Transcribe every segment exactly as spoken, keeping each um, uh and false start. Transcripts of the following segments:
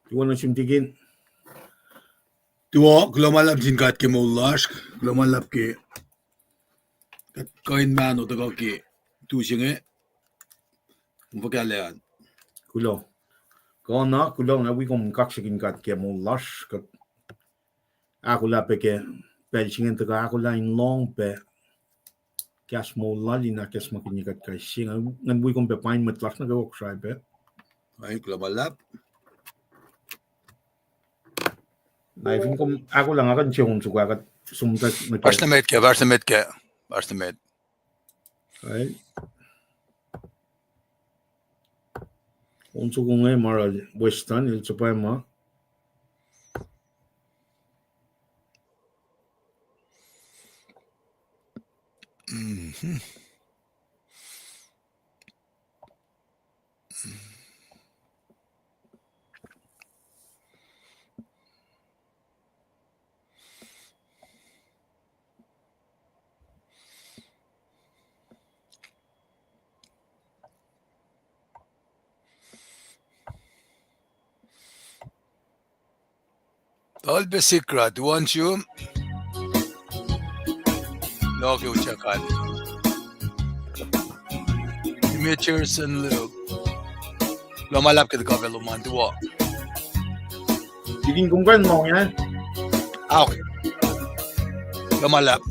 Tuo nuh sum tikin. Tuo, kuloh ma luhlahp sin God ke moul lasr, kuloh ma luhlahp ke kuht kuh in mahno tuhkuh ke tu se inge. Kom fuhkah an? Kuloh. Kuh na, kuloh na wi kom kaksakihn God ke moul lasr, kuht ahkolah pac ke pacl se inge tuhkuh ahkolah in lohng pac kahs moul lal in ahkacsmakihnye kuht kais sie. Ngan wi kom pac paing mwet lasr nuh kwewa, Kosrae pac. Ai, kuloh ma luhlahp. Na fin kom ahkolah, nga kuh in se on soko ah kuht som tuh nuh ke. Fahsr nuh met kac, fahsr nuh met kac, fahsr nuh met. Ai. On soko inge ma oruh Western, el suhpwacma. Tol pac sikra, tuan sum. Noke ucakan. Imagerson Luke. Kuloh ma luhlahp ke tuhkuh pac lom an, tuo. Tikin, kom kuh in lohng ah? Aok. Kuloh ma luhlahp.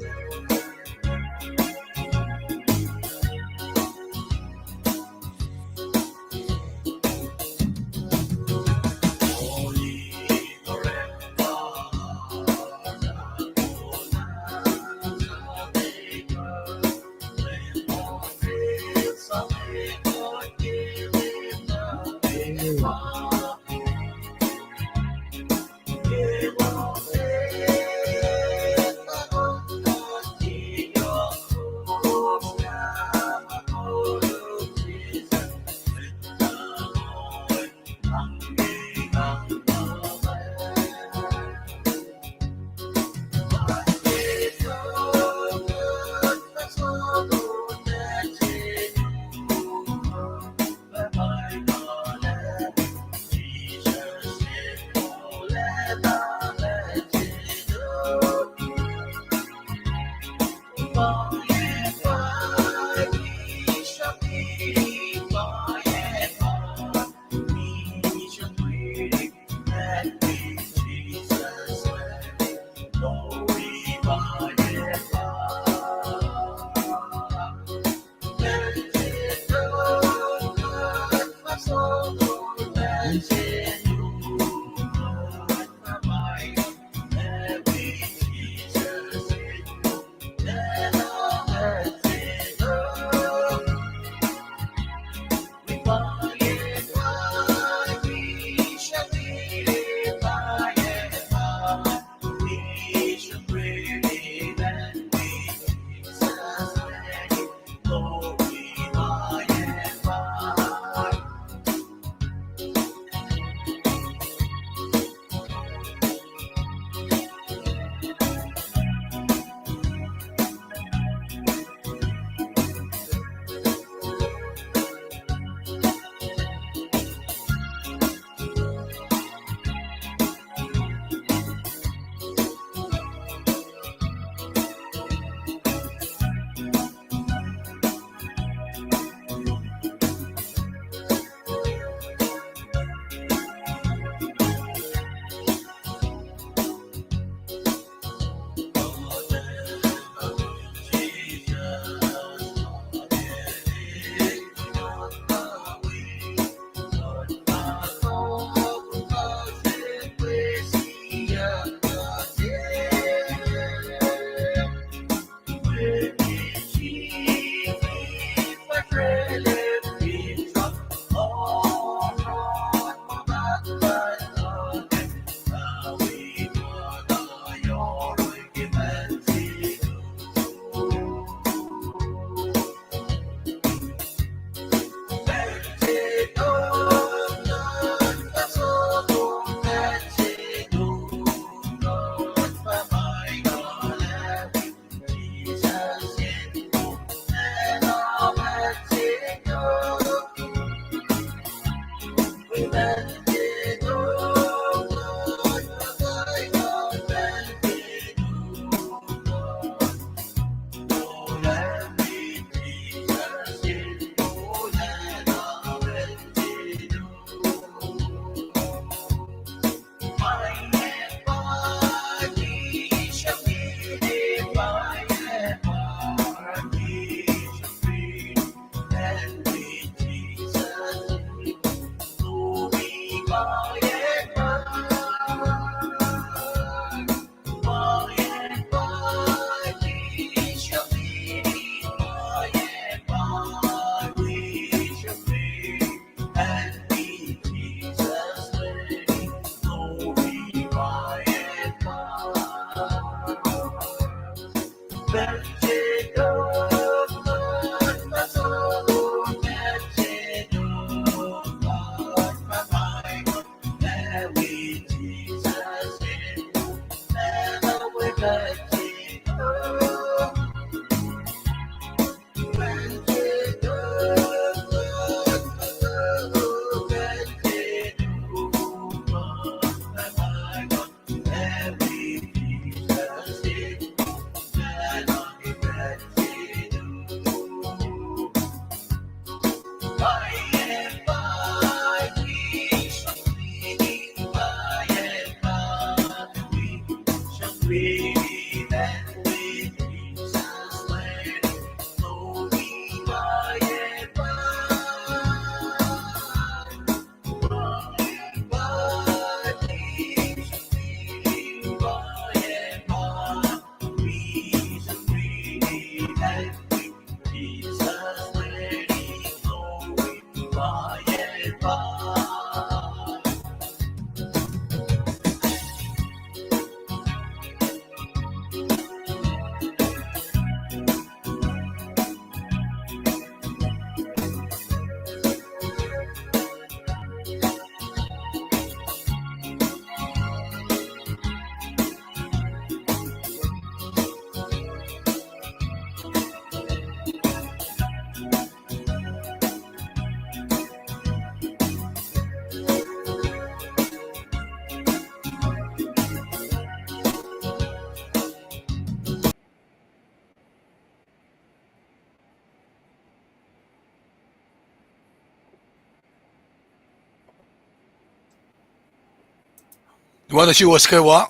Tuan nuh suwos kwewa,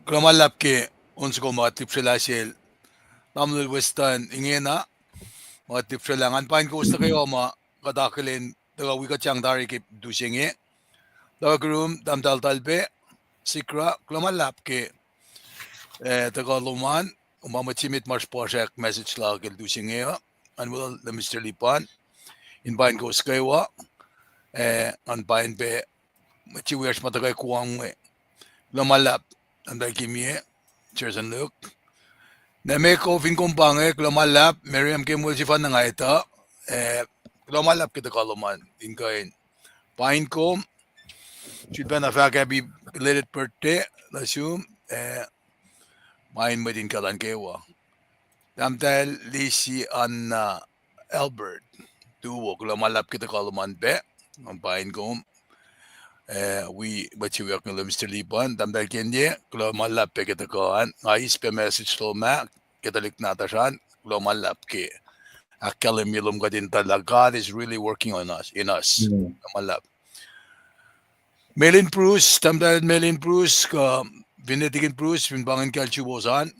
kuloh ma luhlahp ke on soko ma kuht lihpsrelah sel Tamuhlwel Weston ingena, ma kuht lihpsrelah. Ngan paing kowos nuh kwewa ma kuht akihlen tuhkuh wi kuht sang tari ke tu se inge. Tuh kurum, Tahmtahel Talpac, Sikra, kuloh ma luhlahp ke, eh, tuhkuh lom an, ma mwet se met ma srihpac srack message la ke tu se inge uh, an wel Mister Lipan, in paing kowos kwewa, eh, an paing pac mwet se wiyacsr ma tuhkuh kowa inge. Kuloh ma luhlahp, Tahmtahel Kimie, Jerson Luke. Nemeko, fin kom pa inge, kuloh ma luhlahp, Miriam Kemwel, Sifan Nangaita, eh, kuloh ma luhlahp ke tuhkuh lom an in kuh in paing kom. Sulpacna fahk happy belated birthday nuh sum, eh, ma in mwet in kuhlwacng kwewa. Tahmtahel Lisi Anna Albert, tuwo, kuloh ma luhlahp ke tuhkuh lom an pac, ngan paing kom. Eh, wi mwet se wiyuck inge Mister Lipan, Tahmtahel Kenye, kuloh ma luhlahp pac ke tuhkuh an. Nga eis pac message lom ah ke tuhlihk nahtuhsr an, kuloh ma luhlahp ke ahkkahlwemye lom kuht in tuh lah God is really working on us, in us. Kuloh ma luhlahp. Melin Bruce, Tahmtahel Melin Bruce, kuh Vinetikin Bruce, fin pa ingacn kacl suwos an,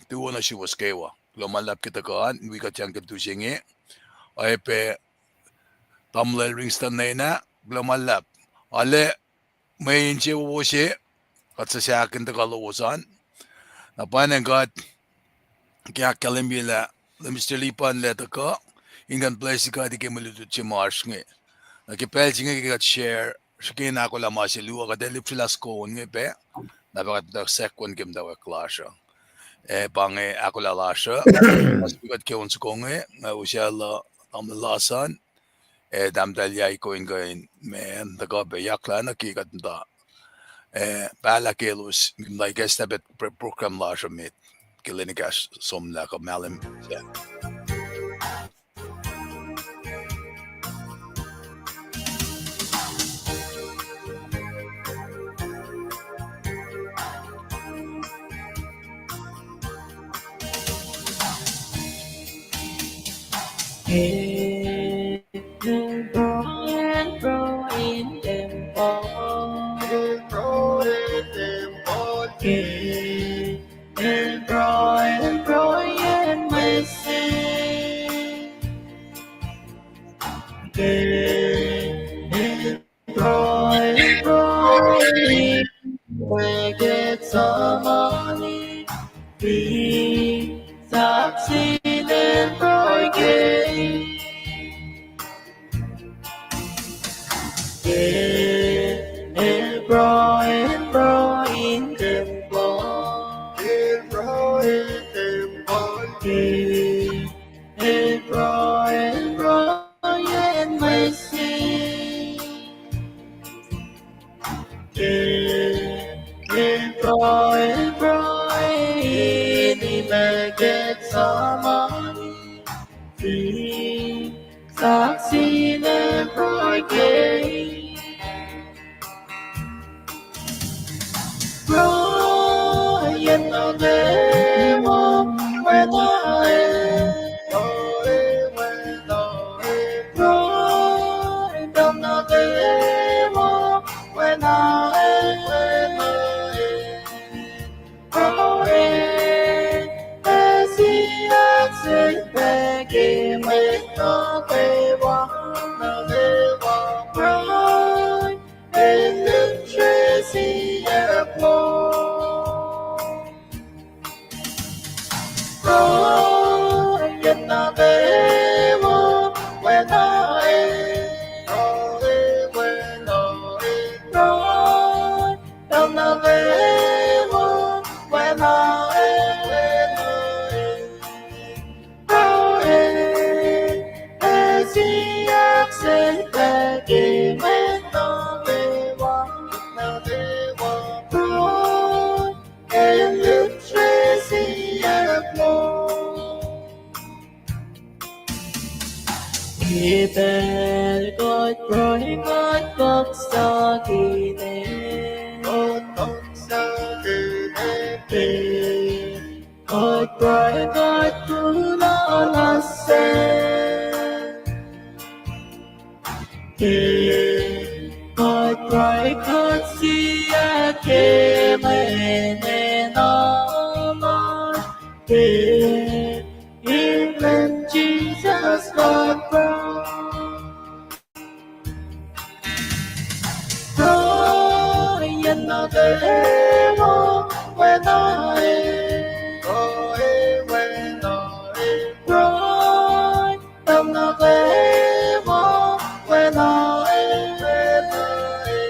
tuwo nuh suwos kwewa. Kuloh ma luhlahp ke tuhkuh an, wi kuht sang ke tu se inge. Oacyacpac Tamuhlwel Ringston Nena, kuloh ma luhlahp. Arlac mwe insewowo se, kuht suc sahk in tuhkuh lowos an. Na pwacnwacng kuht ke ahkkahlwemye lah Mister Lipan el tuhkuh in kuh in bless kuht ke mwe lutlut se ma oasr inge. Na ke pacl se inge ke kuht share srihke in ahkolah ma se luo, kuht ac lihpsrelah soko on inge pac. Na pa kuht muhta second ke muhtwacwacack lasr uh. Eh, pa inge ahkolah lasr uh. Kuht ke on soko inge, nga usaclah Tamuhlwel Lasan, eh, Tahmtahel Yaiko in kuh in, man, tuhkuh pac yaklah nuh ke kuht muhta, eh, pahlah ke elos muhta ikacslah pac program lasr uh met ke lwen ekahsr somlah kuh mahlwem sac. nuh kwewa, nuh kwewa pruhe, el lihksre siyuck lom. Pruhe nuh kwewa, wena e, pruhe wena e, pruhe, pruhe nuh kwewa, wena e, wena e. Pruhe, ac siyuck sel pac ke mwet nuh kwewa, nuh kwewa pruhe, el lihksre siyuck lom. Ke pacl kuht pruhe kuht kaksakihn e, kuht kaksakihn e ke kuht pruhe kuht kuloh na sel. Ke kuht pruhe kuht siyuck ke mwe enenuh lasr, ke inen Jisus kuht pruhe. Pruhe nuh kwewa, wena e, pruhe wena e, pruhe, pruhe nuh kwewa, wena e, wena e.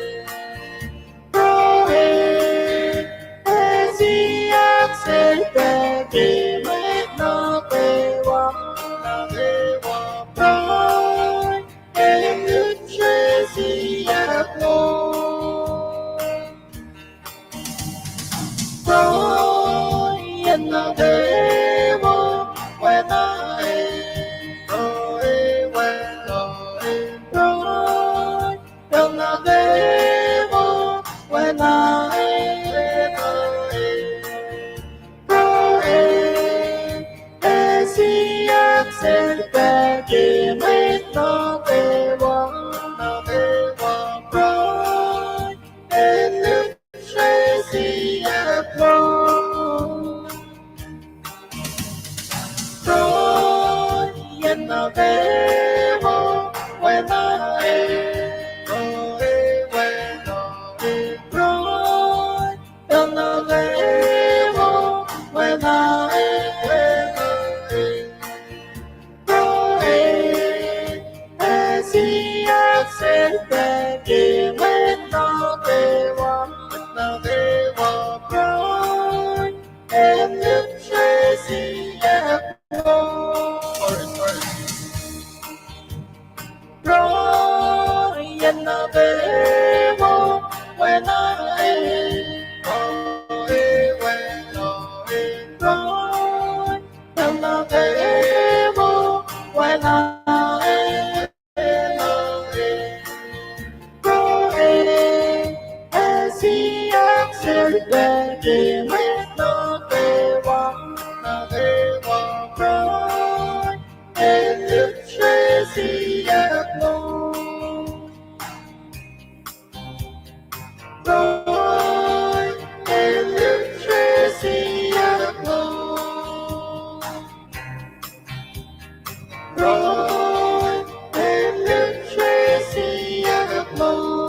Pruhe, ac siyuck sel pac ke mwet nuh kwewa, nuh kwewa pruhe, el lihksre siyuck lom. Pruhe nuh kwewa, wena e, pruhe wena e, pruhe, pruhe nuh kwewa, wena e, wena e. Pruhe, ac siyuck sel pac ke mwet nuh kwewa, nuh kwewa pruhe, el lihksre siyuck lom. Pruhe nuh kwewa, wena e, pruhe wena e, pruhe, pruhe nuh kwewa, wena e, wena e. Pruhe, ac siyuck sel pac ke mwet nuh kwewa, nuh kwewa pruhe, el lihksre siyuck lom. Pruhe nuh kwewa, wena e, pruhe wena e, pruhe, pruhe nuh kwewa, wena e, wena e. Pruhe, ac siyuck sel pac ke mwet nuh kwewa, nuh kwewa pruhe, el lihksre siyuck lom. Pruhe, el lihksre siyuck lom. Pruhe, el lihksre siyuck lom.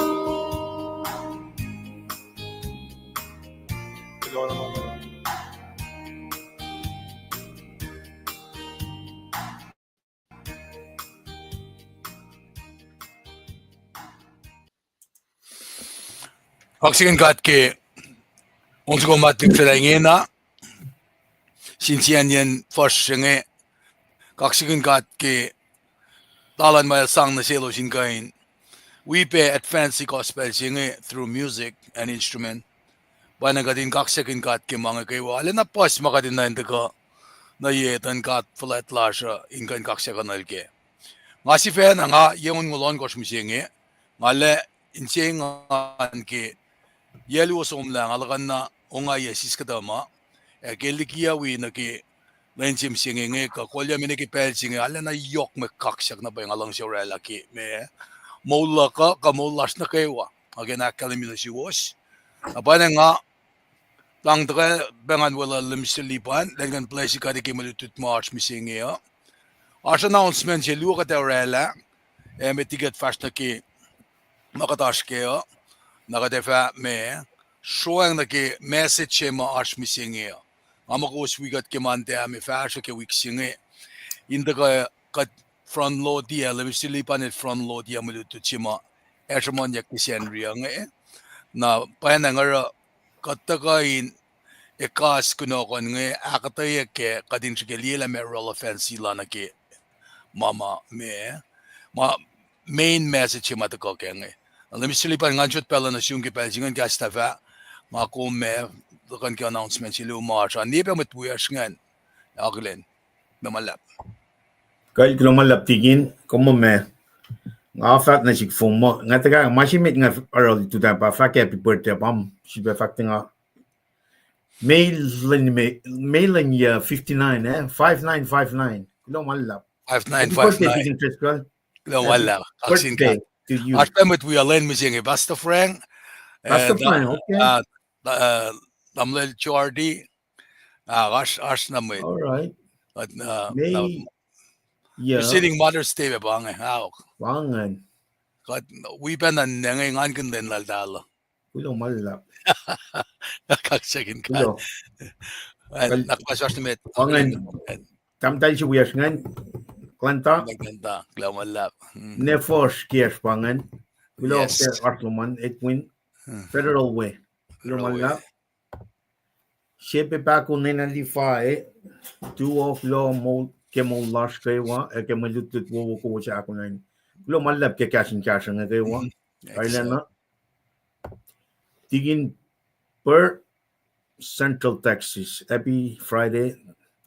Kaksakihn God ke on soko ma tuhlihk se ingena, sin siyacnyacn fuhsr se inge, kaksakihn God ke lal an ma el sang nuh selos in kuh in wi pac advance gospel se inge through music and instrument. Pa na kuht in kaksakihn God ke ma inge kwewa. Arulacna puhs ma kuht in nuh in tuhkuh nuh ye etuhn God fuhlwact lasr uh in kuh in kaksakihnuhl kac. Nga sifacna nga yac onngoul ohnkohsr mihsenge, nga lac inse ngan ke yac luo somlah nga luhkuhnna ongaiyac siskuhtuh ma, ac ke likiyac wi nuh ke lwen se mihsenge inge kuh kolyucme nuh ke pacl se inge, arulacna yohk mwe kaksak na pwacye nga luhngse orwaclah ke ma moul luhk uh kuh moul lasr nuh kwewa. Nga ke na ahkkahlwemye nuh suwos. Na pa na nga pahng tuhkuh pac ngan weluhl Minister Lipan, elan kuh in bless kuht ke mwe lutlut ma oasr mihsenge uh. Oasr announcement se luo kuht ac oraclah, ac met liki kuht fahsr nuh ke ma kuht oasr kac uh, na kuht ac fah ma sroacng nuh ke message se ma oasr mihsenge uh. Nga muh kowos wi kuht ke Monday ah, ma fahsruh ke wik se inge. In tuhkuh kuht front load-i, Leum srihlipan el front load-i mwe lutlut se ma ac sruhmuhnyuck ke Sacnri uh inge. Na pwacnwacng oruh kuht tuhkuh in ekahs kunohkohn inge ahkuhtweyac kac, kuht in srihke liyelah ma relevance lal nuh ke ma ma ma ma main message se ma tuhkuh kac inge. Na Leum srihlipan ngan sot pacl uh nuh sum ke pacl se ingacn kahs tahfuh, nga kom ma tuhkuh ke announcement se luo ma oasr an, liye pac mwet wiyacsr ingacn. Akihlen. Kuloh ma luhlahp. Kuloh ma luhlahp tikin, kom ma, nga fahk nuh sik fong muh nga tuhkuh ma se met nga oruh lututacng pa fahk happy birthday pa srihpac fahk tuh nga Mailen, Mailen yac fifty-nine, eh? Five nine five nine. Kuloh ma luhlahp. Happy birthday, Deacon Driscoll. Kuloh ma luhlahp. Kaksin God. Oasr pac mwet wiyacl lwen mihsenge, Pastor Frank, Pastor Frank, okay. Tamuhlwel Jordi, ah, oasr, oasr na mwet. All right. Preceding Mother's Day pa inge, ah. Pa ingacn. Kuht wi pacna inge, ngan kihtin lwen lal tala. Kuloh ma luhlahp. Kaksakihn God. Kuloh. Tahmtahel se wiyacsr ingacn, Glenda. Kuloh ma luhlahp. Nefohsr kiyacsr pa ingacn. Kuloh ke oasr lom an, Edwin. Federal Way. Kuloh ma luhlahp. Shepe Pahko, Nena Levi, tuo, kuloh ke moul lasr kwewa, ac ke mwe lutlut wowo kowos ahkolah. Kuloh ma luhlahp ke kahs in kahsruh inge kwewa. Kailacna. Tikin Pur, Central Texas, happy Friday.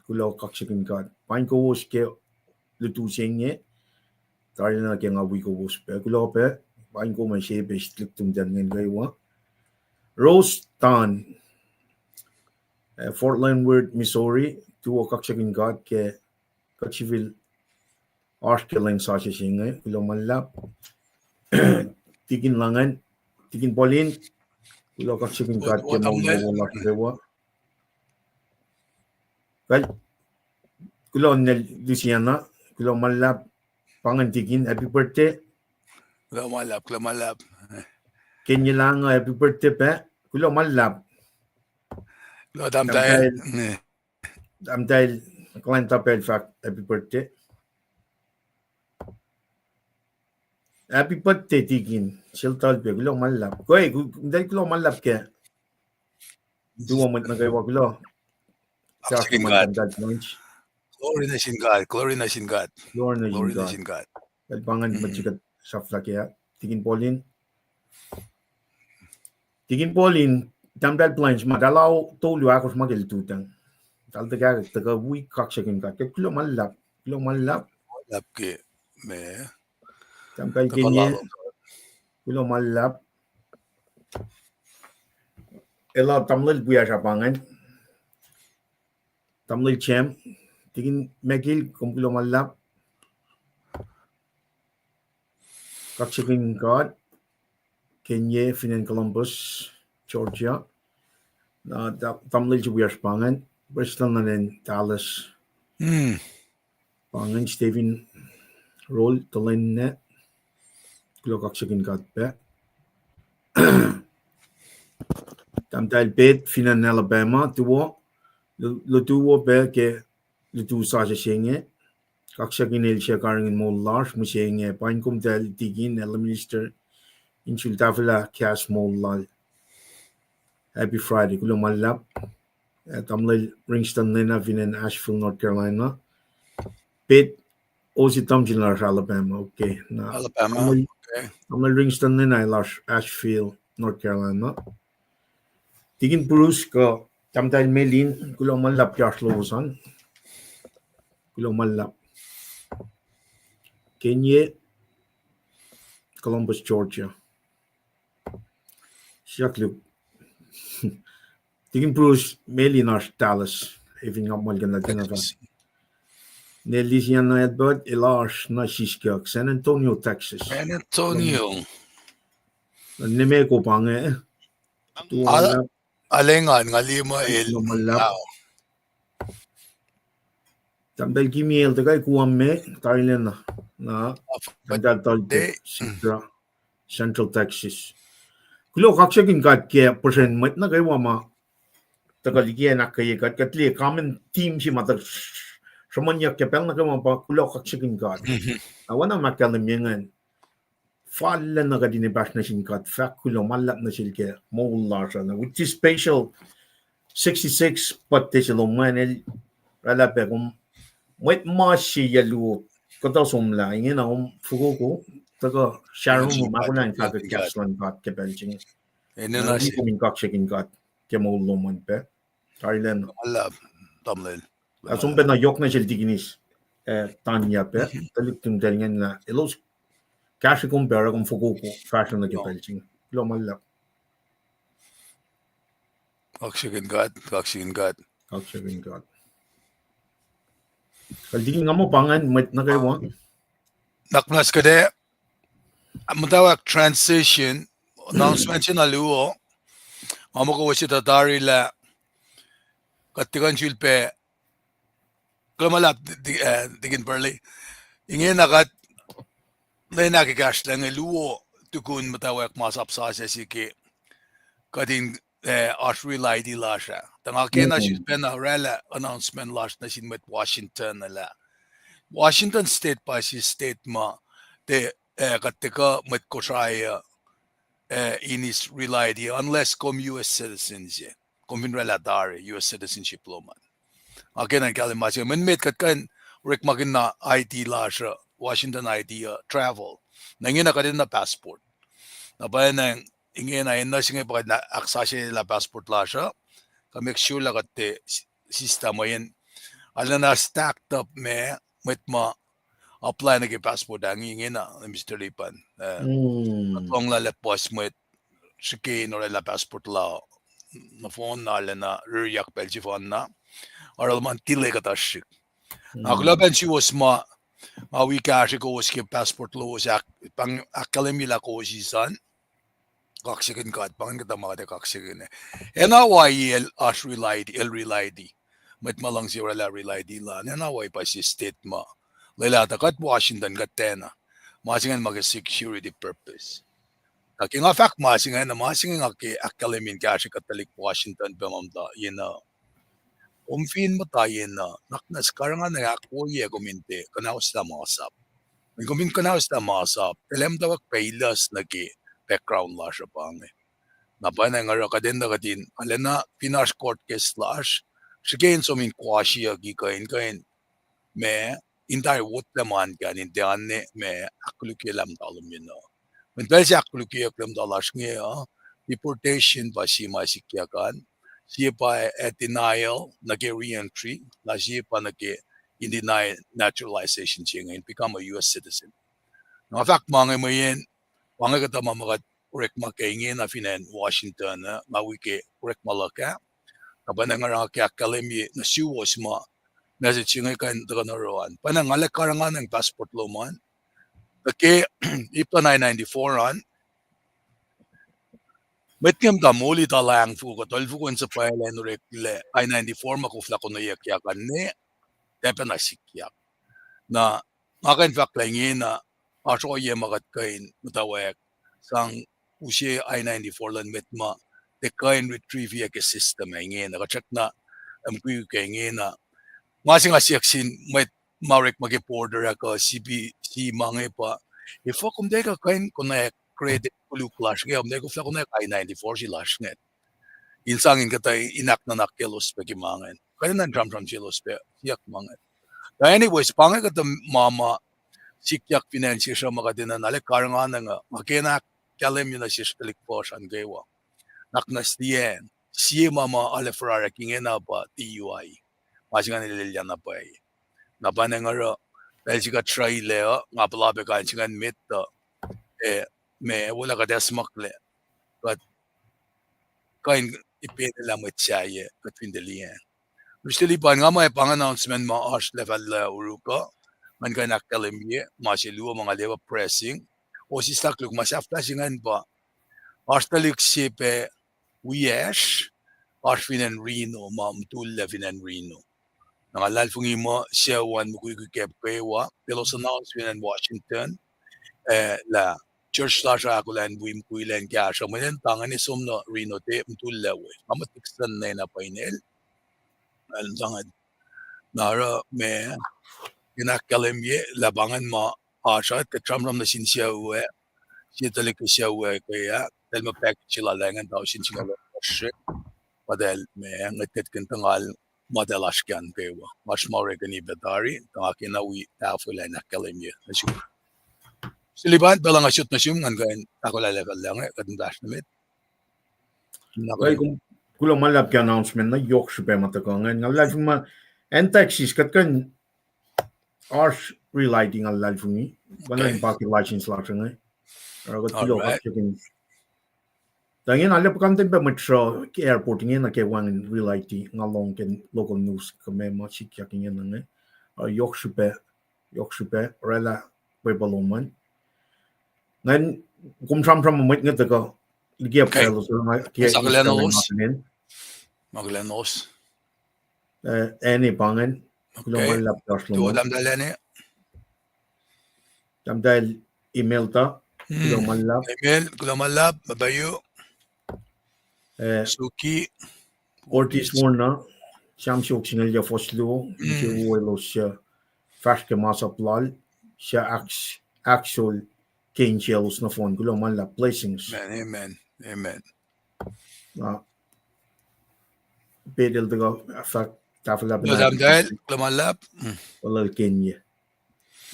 Kuloh, kaksakihn God. Paing kowos ke lutu se inge, tarilacna ke nga wi kowos pac. Kuloh pac, paing kom ac sepe lihktumtacn ngan kwewa. Rose Tan, Fort Leonard Wood, Missouri, tuo, kaksakihn God ke kuht sifil oasr ke lwen sasuc se inge. Kuloh ma luhlahp. Tikin Langan, Tikin Paulin, kuloh, kaksakihn God ke moul lasr kwewa. Kuloh nel Luciana, kuloh ma luhlahp. Pa ingacn Tikin, happy birthday. Kuloh ma luhlahp, kuloh ma luhlahp. Kenye Lange, happy birthday pac. Kuloh ma luhlahp. Kuloh, Tahmtahel. Tahmtahel Glenda pacl fahk happy birthday. Happy birthday Tikin, sel tahl pac, kuloh ma luhlahp. Kuh, kuh, kuh, kuloh ma luhlahp ke tuo mwet nuh kwewa, kuloh. Glory nuh sin God, glory nuh sin God. Glory nuh sin God. Pacl pa ingacn mwet se kuht sahflah kac, Tikin Paulin. Tikin Paulin, Tahmtahel Blanche, ma tala tolu ahkosr ma ke lututacng. Tala tuhkuh, tuhkuh wi, kaksakihn God. Kuloh ma luhlahp, kuloh ma luhlahp. Luhlahp ke ma. Tahmtahel Kenye, kuloh ma luhlahp. Elah tamuhlwel pwacye sahp pa ingacn. Tamuhlwel Jem, Tikin Mekil, kom kuloh ma luhlahp. Kaksakihn God, Kenye fin acn Columbus, Georgia. Na ta-, tamuhlwel se wiyacsr pa ingacn, Preston nuh acn Dallas. Pa ingacn Stephen Roll, Tolenne, kuloh, kaksakihn God pac. Tahmtahel Pet fin acn Alabama, tuo, lu-, lutuwo pac ke lutu sasuc se inge. Kaksakihn El suc karihngihn moul lasr mihsenge, paing komtacl Tikin ac Minister in sultaflah kahs moul lal. Happy Friday, kuloh ma luhlahp. Tamuhlwel Ringston Nena fin acn Asheville, North Carolina. Pet, o, se tamuhlwel lasr Alabama, okay. Na Alabama, tamuhlwel Ringston Nena lasr Asheville, North Carolina. Tikin Bruce kuh Tahmtahel Melin, kuloh ma luhlahp ke oasr lowos an. Kuloh ma luhlahp. Kenye, Columbus, Georgia. Siyuck luhk. Tikin Bruce Melin oasr Dallas, efin nga muhlkuhnlah tena fah. Nelisiana Edward, elah oasr nuh Siskiyik, San Antonio, Texas. San Antonio. Neme ko pa inge. Tuo, alengan nga liye muh el. Tahmtahel Kimiel, tuh kai kuam me, tarilacna, na, tahmtahel Tolke, Central Texas. Kuloh kaksakihn God ke puhsren mwet nuh kwewa ma tuhkuh liki acn ahkkweye kuht, kuht liye common theme se ma tuh sruhmuhnyuck ke pacl nuh kwewa pa kuloh kaksakihn God. Oacna ma ahkkahlwemye ingacn, fal lacna kuht in epahsr nuh sin God, fahk kuloh ma luhlahp nuh sel ke moul lasr uh. Na with this special sixty-six birthday se lom ingacn, el oraclah pac kom mwet ma se yac luo kuhtuh somlah ingena kom fokoko, tuhkuh sharon ma kunain fahkak kahs luhn God ke pacl se inge. Kom in kaksakihn God ke moul lom an pac. Tarilacna. Som pacna yohk nuh sel tikinis, eh, Tanya pac, tuhlihk tuhmtacl ingacn lah elos kahsre kom pac oruh kom fokoko fahsruh nuh ke pacl se inge. Kuloh ma luhlahp. Kaksakihn God, kaksakihn God. Kaksakihn God. Kal tikin nga muh pa ingacn mwet nuh kwewa. Nuhnak muhnahs kuht ac muhtwacwacack transition, announcement se na luo, nga muh kowos etuh tari lah kuht tiac kuh in sulpac, kuloh ma luhlahp, tikin Burley. Ingena kuht lwen ahkekahsr lahnge luo tukun muhtwacwacack masap sasuc se ke kuht in, eh, oasr Real I D lasr ah. Tuh nga kena sulpacna oraclah announcement lasr nuh sin mwet Washington lah Washington State pa sie state ma tiac, eh, kuht tiac kuh mwet Kosrae uh, eh, in eis Real I D unless kom U S citizen se. Kom fin oraclah tari U S citizenship lom an. Nga kena in kahlwem ma se inge, met kuht kuh in orekmakihn na I D lasr uh, Washington I D uh, travel. Na ingena kuht enenuh passport. Na pwacnwacng ingena enenuh se inge pa kuht in ahksasucyelah passport lasr uh, kuh make sure lah kuht tiac sista mweyen arulacna stacked up ma mwet ma apply nuh ke passport ah ingena, Mister Lipan. Kuht lohng lah lah puhs mwet srihke in oraclah passport la nohfohn na arulacna ririyak pacl sefanna, arulacna tilac kuhtuh srihk. Na kuloh pacna suwos ma, nga wi kahsre kowos ke passport lowos, ahkkahlwemye lah kowos eis an. Kaksakihn God, pa ingacn kuhtuh ma kuht ac kaksakihn. Acn Hawaii el oasr Real I D, el Real I D. Mwet ma luhngse oraclah Real I D la, acn Hawaii pa sie state ma lwelah tuh kuht Washington kuht tiacna. Ma se ingacn ma ke security purpose. Na ke nga fahk ma se ingacn, ma se inge nga ke ahkkahlwemye in kahsre kuht tuhlihk Washington pac ma muhta yenuh. Kom fin muhta yenuh, nuhnak muhnahs karihngihn ahkwoye kom in tiac kuhnahoslah masap. Kom fin kuhnahoslah masap, elem tawak pac ilos nuh ke background lasr uh pa inge. Na pwacnwacng oruh kuht enenuh kuht in, arulacna fin oasr court case lasr, srihke in som in kwasiyucki kuh in, kuh in ma, in tari wotlah ma in kahn in tiac oanna ma ahkkolukye lah muhta lom yenuh. Mweyen pacl se ahkkolukyeyuck lah muhta lasr inge uh, deportation pa sie ma sikyak an, sie pa, eh, denial nuh ke re-entry, na sie pa nuh ke in deny naturalization se inge, in become a U S citizen. Nga fahk ma inge mweyen pa inge kuhtuh ma ma kuht orekma ke ingena fin acn Washington uh, nga wi ke orekma luhk ah. Na pwacnwacng oruh nga ke ahkkahlwemye nuh suwos ma message se inge kuh in tuhkuh nuh oruh an. Pwacnwacng nga lac karihngihn passport lom an. Nuh ke ip luhn I ninety-four an, mwet inge muhta moli tuhlahng foko, tolfoko in suhpwaclah in oreklac I ninety-four ma koflah konweyuckyak an ne, tiac pacna sikyak. Na nga kuh in fahk lah ingena, oasr ohiyac ma kuht kuh in muhtwacwacack, sang use I ninety-four luhn mwet ma tiac kuh in retrieve ke system ah ingena, kuht srackna mukwikwi ke ingena. Ma se nga siyuck sin mwet ma orekma ke border ah kuh C B C ma inge pa, efuh kom tiac kuh in konwacack credit koluk lasr inge, kom tiac koflah konwacack I ninety-four se lasr inge in sang in kuhtuh in ahknuhnak kaclos pac ke ma ingacn. Kuht enenuh in sramsram selos pac siyuck ma ingacn. Tuh anyways, pa inge kuhtuh ma ma sikyak fin acn sesr uh ma kuht enenuh lac karihngihn uh, nga kena ahkkahlwemye nuh sesr tuhlihk fuhsr an kwewa. Nuhnak muhnahs liyacacng, sie ma ma arlac foracrack ingena pa D U I. Ma se ingacn el elyah na pwacye. Na pwacnwacng oruh pacl se kuht sruhilac uh, nga puhla pac kain se ingacn met uh, eh, ma wola kuht acsmaklac, kuht kuh in ipenelah mwet sahyac kuht fin tiac liyacacng. Mister Lipan, nga muh pa inge announcement ma oasr lacfahlah oruk uh, ngan kuh in ahkkahlwemye ma se luo ma nga liye pa pressing. Ohsislah koluk ma sahflah se ingacn pa, oasr tuhlihk se pac wiyacsr, oasr fin acn Reno, ma mutullac fin acn Reno. Na nga luhlahlfongi muh sucu an mukwikwi ke pwacye wa, elos announcement acn Washington, eh, lah church lasr uh ahkolah in wi mukwilac in kahsruh. Mweyen pa ingacn som nuh Reno, tiac mutullac we. Nga muh Dixon nena pa inel. Nga sang, na oruh me, in ahkkahlwemye lah pa ingacn ma oasr uh, kuht sramsram nuh sin sucu ah, sie tuhlihk sucu ah ke ah, eltahl muh package lal ah ingacn tausin singucul ohnkohsr. Pa eltahl me ngwetngwetkihn tuh ngal ma eltahl oasr ke an kwewa. Oasr ma orekeni pac tari, tuh nga kena wi tahfwelah in ahkkahlwemye nuh sum. Silipan, pacl uh nga sot nuh sum, ngan kuh in ahkolah lah pacl lah inge, kuht in fahsr nuh met. Na kuh in, kuloh ma luhlahp ke announcement na yohk srihpac ma tuhkuh ingacn. Nga luhlahlfongi ma acn Texas, kuht kuh in oasr Relight, nga luhlahlfongi. Wacngihn Okay. Parking license lasr inge. Oruh kuht kuloh kaksakihn. Tuh ingena lah puhkantwen pac mwet sruh ke airport ingena ke wacngihn Relight, nga lohng ke local news kuh meac ma sikyak ingena inge. Uh, yohk srihpac, yohk srihpac, oraclah pwepuh lom an. Ngan, kom sramsram mwet inge tuhkuh, liki Okay. Akihlen, akihlen, akihlen. Akihlen, eh, Annie pa ingacn. Kuloh ma luhlahp ke oasr lom an. Tuo Tahmtahel Annie. Tahmtahel Imelda. Kuloh ma luhlahp. Emel, kuloh ma luhlahp, ma payu. Eh, Suki. Ortis Warner, Sam siofok singucul yac fuhs luo, insewowo elos suc fahsr ke masap lal, suc ahks-, ahksol ke insiyaclos nohfohn, kuloh ma luhlahp, blessings. Amen, amen, amen. Na, Petel tuhkuh fahk tahfuh luhlahp, kuloh ma luhlahp. Olal kenye.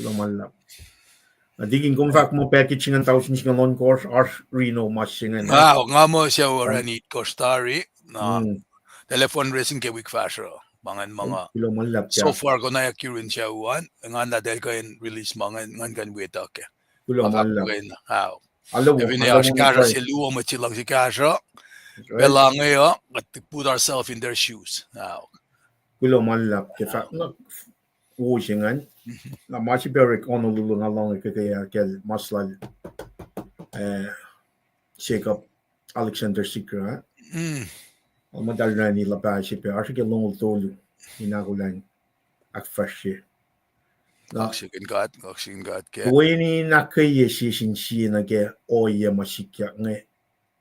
Kuloh ma luhlahp. Na tikin kom fahk muh package se ingacn tausin singucul ohnkohsr, oasr Reno ma se ingacn. Nga, nga muh sucu orani itkohsr tari, na, eltahl fundraising ke wik fahsruh, ma ingacn ma nga. Kuloh ma luhlahp. So far konwacack yurin sucu an, ngan lah eltahl kuh in release ma ingacn, ngan kuh in wi etuh kac. Kuloh ma luhlahp. Finne oasr kahsruh se luo, mwet se luhngse kahsruh, pacl inge uh, kuht put ourselves in their shoes. Kuloh ma luhlahp ke fahk na wo se ingacn. Na ma srihpac orek Honolulu nga lohng ke, ke kacl mas lal, eh, Jacob Alexander Sigrah. Al muhtahl orani luhpah se pac, oasr ke longoul tolu in ahkolah in ahkfahsrye. Kaksakihn God, kaksakihn God ke. Weni in ahkkweye sie sin sie nuh ke ohiyac ma sikyak inge,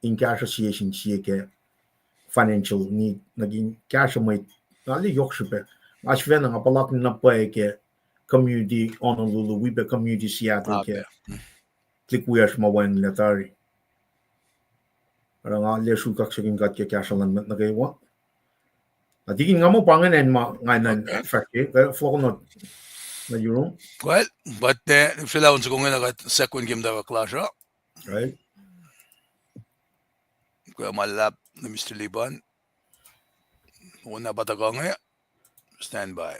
in kahsruh sie sin sie ke financial need, nuh ke in kahsruh mwet, nga liye yohk srihpac. Nga sifacna nga puhlakihn na pwacye ke community Honolulu, wi pac community Seattle ke tuhlihk wiyacsr ma wacngihnlac tari. Oruh nga liye srui kaksakihn God ke kahsruh luhn mwet nuh kwewa. Na tikin nga muh pa ingacn acn ma nga enenuh fahsrye, fohlohk nuh yurum. Well, but, uh, srwaclah on soko ingena kuht second game tawak lasr uh. Kuloh ma luhlahp, Mister Liban. Wona pa tuhkuh inge. Stand by.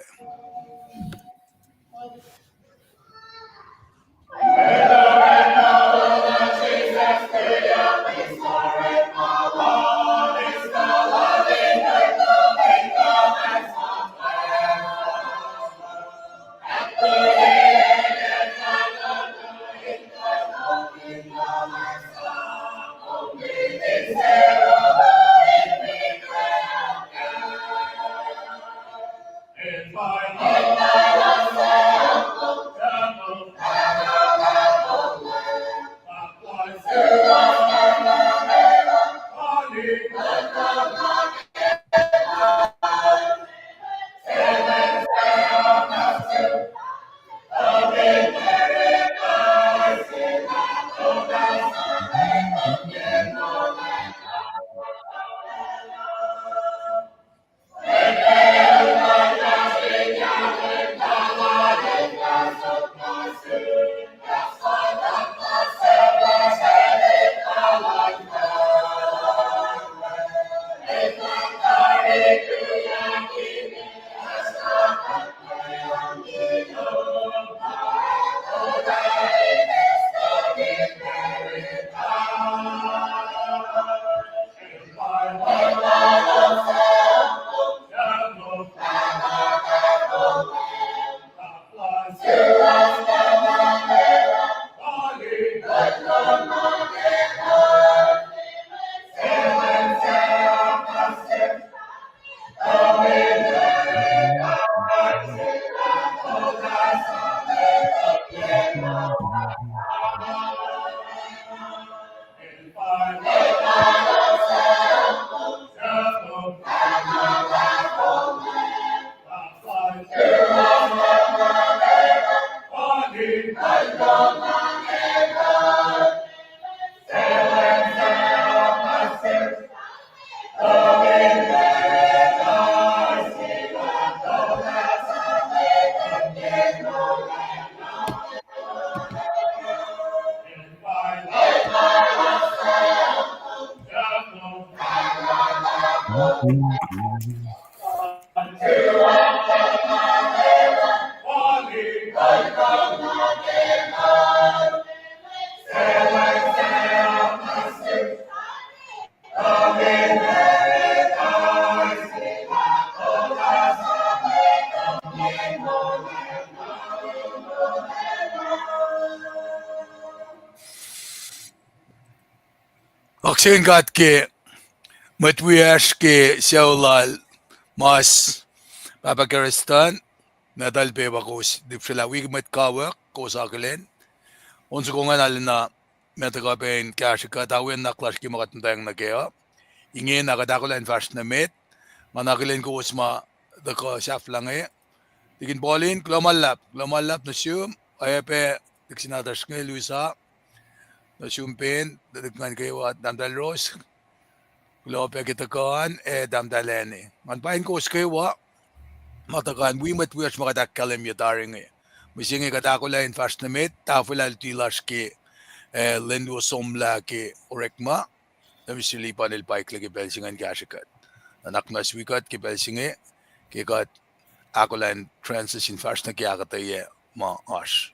Kaksakihn God ke mwet wiyacsr ke sucu lal mas Pahpah Kerestan, nahtuhl pac pa kowos lihpsrelah wi mwet kawuck, kowos akihlen. On soko ingacn arulacna met uh kuh pac in kahsrwe kuht, awenuck lasr ke ma kuht muhtwacng nuh kac uh. Ingena kuht ahkolah in fahsr nuh met, nga na akihlen kowos ma tuhkuh sahflah inge. Tikin Paulin, kuloh ma luhlahp, kuloh ma luhlahp nuh sum, oacyacpac pac tikin senator se inge Lusa, nuh sum pac, tuhlihk ngan kwewa, Tahmtahel Rose, kuloh pac ke tuhkuh an, ac Tahmtahel Annie. Ngan paing kowos kwewa, ma tuhkuh an wi mwet wiyacsr ma kuht ahkkahlwemye tari inge. Mihsenge kuht ahkolah in fahsr nuh met, tahfwelah luti lasr ke, eh, lwen luo somlah ke Orekma, na Mister Lipan el paikla ke pacl se ingacn kahsrwe kuht. Nuhnak muhnahs wi kuht ke pacl se inge, ke kuht ahkolah in transition fahsr nuh ke ahkuhtweyac ma oasr.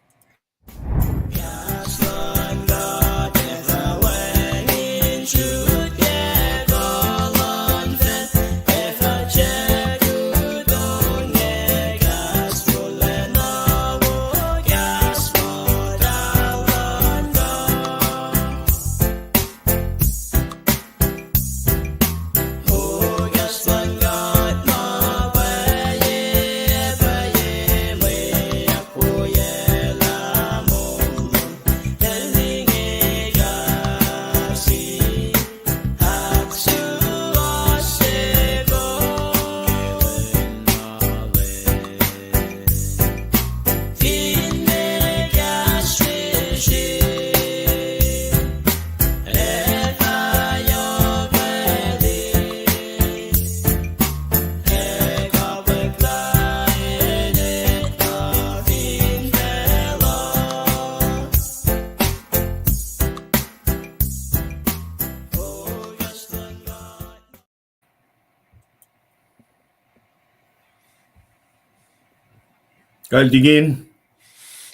Kal tikin.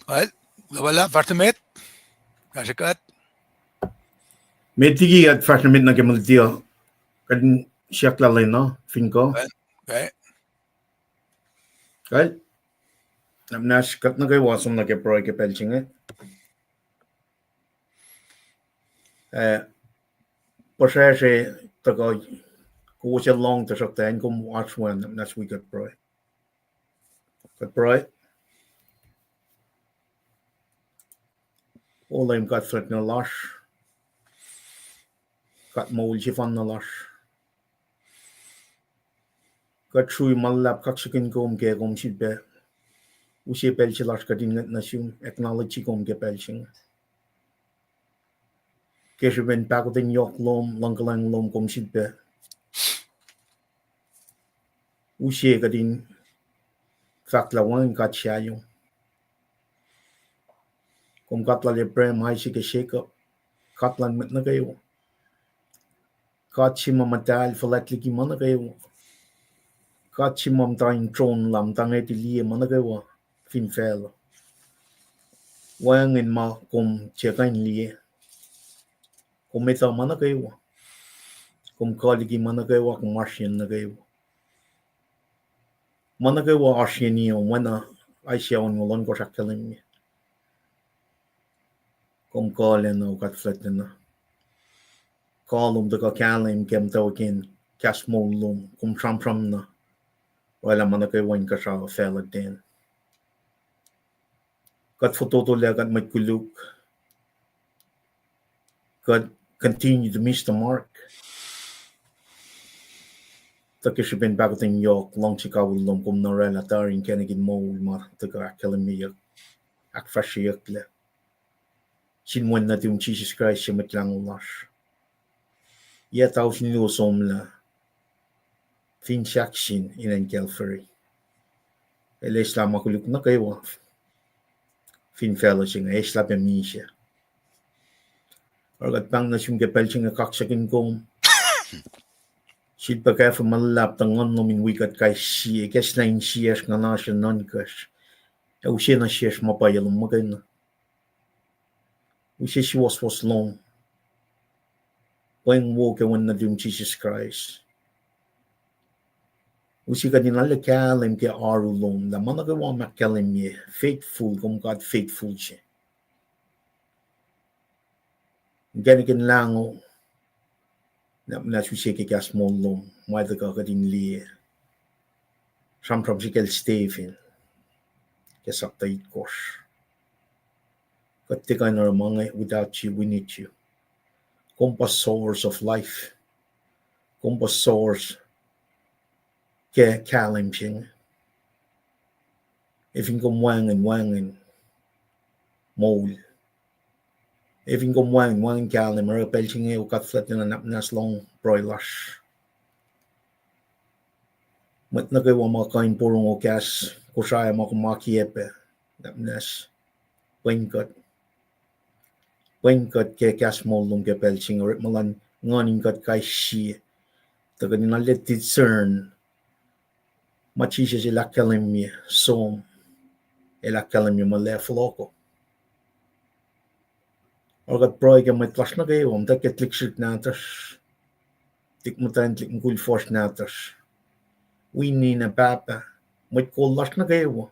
Kal, kuloh ma luhlahp, fahsr nuh met. Kahsrwe kuht. Met liki kuht fahsr nuh met nuh ke mwe luti uh, kuht in siyuck lah lwen uh fin kuh. Kal, kal. Kal. Nahtuhsr kuht nuh kwewa som nuh ke pruhe ke pacl se inge. Eh, puhsra se tuhkuh kowos ac lohng, tuhsruhktuh acn kom oasr we, nahtuhsr wi kuht pruhe. Kuht pruhe. O Leum God fuhlwact na lasr, God moul sefanna lasr, kuht srui ma luhlahp kaksakihn kom ke kom sifilpac use pacl se lasr kuht in ngwet nuh sum, acknowledge kom ke pacl se inge. Ke srihpen pahkotwen yohk lom, luhngkuhlwacng lom, kom sifilpac use kuht in fahk lah wacngihn God sahyom. Kom God lal Abraham, Isaac, ac Jacob, God lal mwet nuh kwewa. God se ma muhtahl fuhlwact liki ma nuh kwewa. God se ma muhta in tron lal, muhta ngwet liye ma nuh kwewa fin facluh. Wacngihn ma kom tiac kuh in liye. Kom etuh ma nuh kwewa. Kom kuh liki ma nuh kwewa, kom oasr yen nuh kwewa. Ma nuh kwewa oasr yen, oacna Isaiah onngoul ohnkohsr ahkkahlwemye. Kom kuhlacna, O God fuhlwactlacna. Kuh lom tuhkuh kahlwem ke muhtwacwacack in kahs moul lom, kom sramsram na oraclah ma nuh kwewa inkuhsrao facluh ten. Kuht fototolac, kuht mwet koluk, kuht continue to miss the mark. Tuh ke srihpen pahkotwen yohk, luhngse kawihl lom, kom na oraclah tari inkacnek in moul ma tuhkuh ahkkahlwemyeyuck, ahkfahsryeyucklac sin Wen nuhtum Jisus Kraist, se Mwet Lahngo lasr. Yac tausin luo somlah, fin sahk sin inen Calvary, El eslah ma koluk nuh kwewa fin facluh se inge, eslah pac misac. Oruh kuht pahng nuh sum ke pacl se inge, kaksakihn kom. Sifilpac kwacfe ma luhlahp tuh nguhn lom in wi kuht kais sie, ikacslah insiyacsr, nguhnasr, ac nuhnkacsr. Ac use nuh sesr ma pwacye lom muhkwena. Use suwohswohs lom. Pweng wo ke Wen nuhtum Jisus Kraist. Use kuht in arlac kahlwem ke oaru lom lah ma nuh kwewa ma ahkkahlwemye, faithful, kom God faithful se. Inkacnek in Lahngo, na muhnahs use ke kahs moul lom, ma tuhkuh kuht in liye. Sramsram se kacl Stephen ke sapta itkohsr. Kuht tiac kuh in oruh ma inge without you, we need you. Kom pa source of life. Kom pa source ke kahlwem se inge. Efin kom wacngihn, wacngihn moul. Efin kom wacngihn, wacngihn kahlwem, oruh pacl se inge, O God Fuhlwactlacna, na muhnahs lohng pruhe lasr. Mwet nuh kwewa ma kuh in porongo kahs Kosrae ma kom akiyac pac, na muhnahs pwen kuht. Pwen kuht ke kahs moul lom ke pacl se inge, orekma luhn nguhn in kuht kais sie, tuh kuht in arlac discern ma Jisus El ahkkahlwemye, som, El ahkkahlwemye ma lac fohlohko. Oruh kuht pruhe ke mwet lasr nuh kwewa, muhtwacwacack ke tuhlihk srihk nahtuhsr, tuhlihk muhtwacn, tuhlihk mukul fuhsr nahtuhsr, wi ninac pahpah, mwet kol lasr nuh kwewa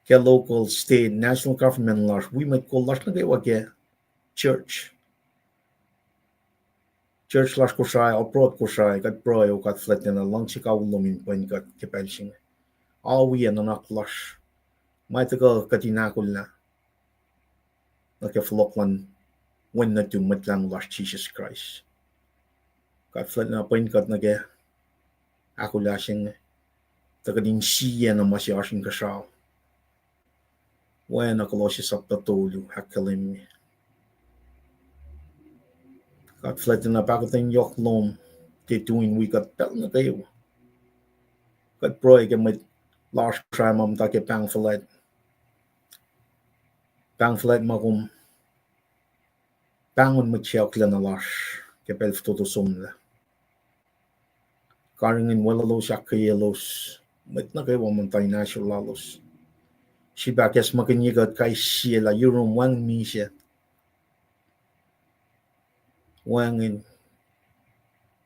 ke local, state, national government lasr, wi mwet kol lasr nuh kwewa ke church. Church lasr Kosrae, abroad Kosrae, kuht pruhe, O God Fuhlwactlacna, luhngse kawihl lom in pwen kuht ke pacl se inge. Awi ac nuhnak lasr, ma tuhkuh kuht in ahkolah nuh ke fohlohk luhn Wen nuhtum Mwet Lahngo lasr Jisus Kraist. God Fuhlwactlacna, pwen kuht nuh ke ahkolah se inge, tuh kuht in siena ma se oasr inkuhsrao. Oacna Kolosse sapta tolu ahkkahlwemye. God Fuhlwactlacna, pahkotwen yohk lom ke tu in wi kuht pacl nuh kwewa. Kuht pruhe ke mwet lasr Kosrae ma muhta ke pahng fuhlwact, pahng fuhlwact ma kom pahngon mwet sacohklacna lasr ke pacl fototo somlah. Karihngihn weluhlos, ahkkweyelos, mwet nuh kwewa muhta in ahsor lalos. Sifilpac ahkacsmakihnye kuht kais sie lah yurum wacngihn misac. Wacngihn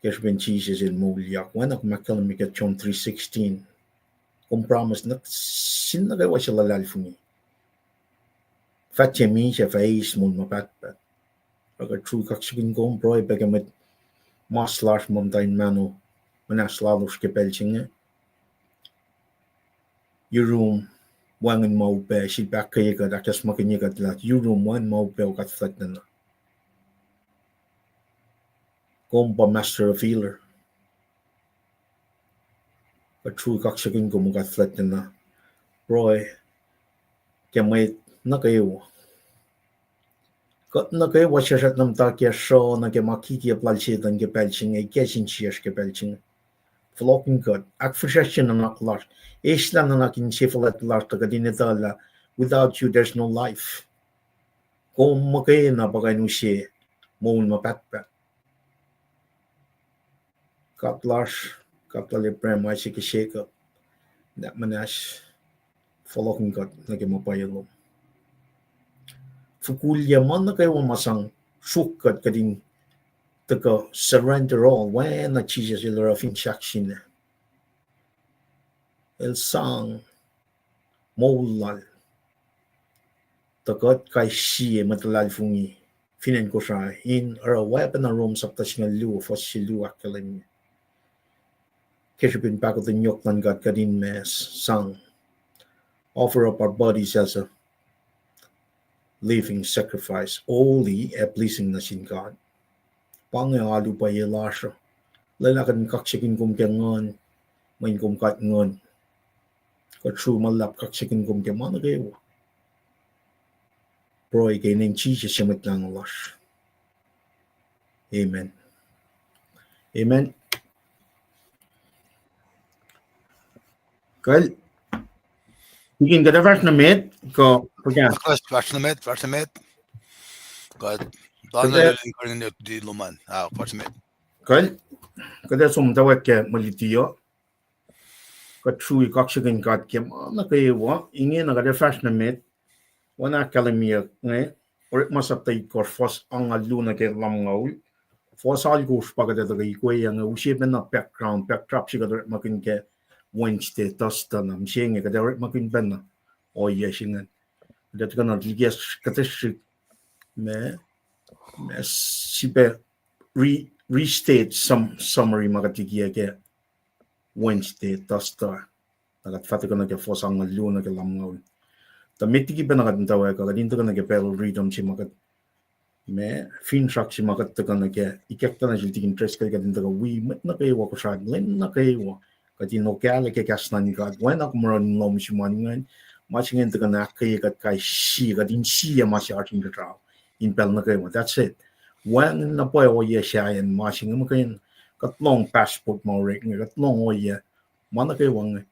ke srihpen Jisus El moulyak. Oacna kom ahkkahlwemye ke John three sixteen. Kom promise nuh sin nuh kwewa suc luhlahlfongi, fah tiac misac, fah eis moul ma pahtpaht. Oruh kuht sruhk kaksakihn kom, pruhe pac ke mwet mas lasr ma muhta in mahno muhnahs lalos ke pacl se inge. Yurum wacngihn ma upac, sifilpac ahkkweye kuht, ahkacsmakihnye kuht lah yurum wacngihn ma upac, O God Fuhlwactlacna. Kom pa master of healer. Kuht sruhk kaksakihn kom, O God Fuhlwactlacna. Pruhe ke mwet nuh kwewa. Kuht nuh kwewa sesr nuh muhta ke sruh nuh ke ma kitiyup lal Setuhn ke pacl se inge, ikacslah insiyacsr ke pacl se inge. Fohlohkihn kuht, ahkfihsracsrye nuhnak lasr, eslah nuhnak insefuhlwact lasr tuh kuht in etuh lah without you there's no life. Kom muhkwena pa kuh in use moul ma pahtpaht. God lasr, God lal Abraham, Isaac, Jacob, na muhnahs fohlohkihn kuht nuh ke ma pwacye lom. Fokulyac ma nuh kwewa ma sang sruhk kuht, kuht in tuhkuh surrender all, oacna Jisus El oruh fin sahk singucul. El sang moul lal tuh kuht kais sie mwet luhlahlfongi fin acn Kosrae in oruh oacpacna Rom sapta singucul luo, fuhs se luo ahkkahlwemye. Ke srihpen pahkotwen yohk luhn God, kuht in mas sang offer up our bodies as a living sacrifice, holy and pleasing nuh sin God. Pa inge alu pwacye lasr uh. Lwelah kuht in kaksakihn kom ke nguhn, mweyen kom God nguhn. Kuht sruhmuhn luhlahp kaksakihn kom ke ma nuh kwewa. Pruhe ke inen Jisus su Mwet Lahngo lasr. Amen. Amen. Kal, ikin kuht ac fahsr nuh met, kuh, kuh, fahsr nuh met, fahsr nuh met. Kuht, kuht ac, lulin karin di loman, ah, fahsr nuh met. Kal, kuht ac som tawek ke mwe luti uh. Kuht srui kaksakihn God ke ma nuh kwewa, ingena kuht ac fahsr nuh met, oacna ahkkahlwemyeyuck inge, Orekma sapta itkohsr fuhs angngaul luo nuh ke lumngaul. Fuhs alkosr pa kuht ac tuhkuh ikweyang inge, use pacna background, backdrop se kuht orekmakihn ke Wednesday, Thursday na mihsenge, kuht ac orekmakihn pacna ohiyac se ingacn. Kuht ac tuhkuh na liki kuht ac srihk ma, ma sipac re-, restate some summary ma kuht likiyac ke Wednesday, Thursday. Na kuht fah tuhkuh nuh ke fuhs angngaul luo nuh ke lumngaul. Tuh met liki pacna kuht muhtwacwacack uh, kuht in tuhkuh nuh ke pacl riti se ma kuht, ma, finsrak se ma kuht tuhkuh nuh ke, ikacktuh nuh sel Tikin Driscoll, kuht in tuhkuh wi mwet nuh kwewa Kosrae, lwen nuh kwewa. Kuht in okahlah ke kahs luhn God, oacna kom oruh in lohm sum an ingacn, ma se ingacn tuhkuh in ahkkweye kuht kais sie, kuht in sie ma se oasr inkuhsrao in pacl nuh kwewa. That's it. Wacngihn na pwacye ohiyac sahyacn ma se inge muhkwena. Kuht lohng passport ma orek inge, kuht lohng ohiyac ma nuh kwewa inge.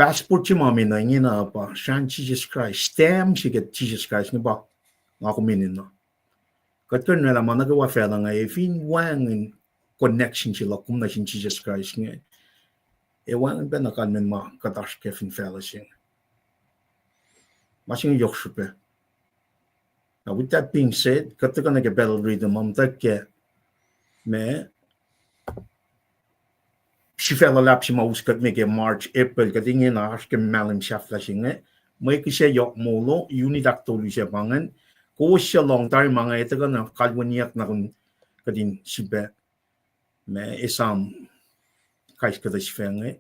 Passport se ma me nuh ingena pa srahn Jisus Kraist, stamp se ke Jisus Kraist inge pa nga kom enenuh. Kuht kuh in oraclah ma nuh kwewa facluh inge, ac fin wacngihn connection se luhk kom nuh sin Jisus Kraist inge, ac wacngihn pacna kalmacn ma kuht oasr ke fin facluh se inge. Ma se inge yohk srihpac. Now, with that being said, kuht tuhkuh nuh ke pacl riti ma muhtwacwacack ke ma sifac luhlahp se ma us kuht me ke March, April, kuht ingena oasr ke mahlwem sahflah se inge. Mwe kihsac yohk molo, unit ahktolu se pa ingacn. Kowos suc lohng tari ma inge, tuhkuh na kalweniyuck na kom kuht in sipac ma esam kais kuhtuh sifac inge.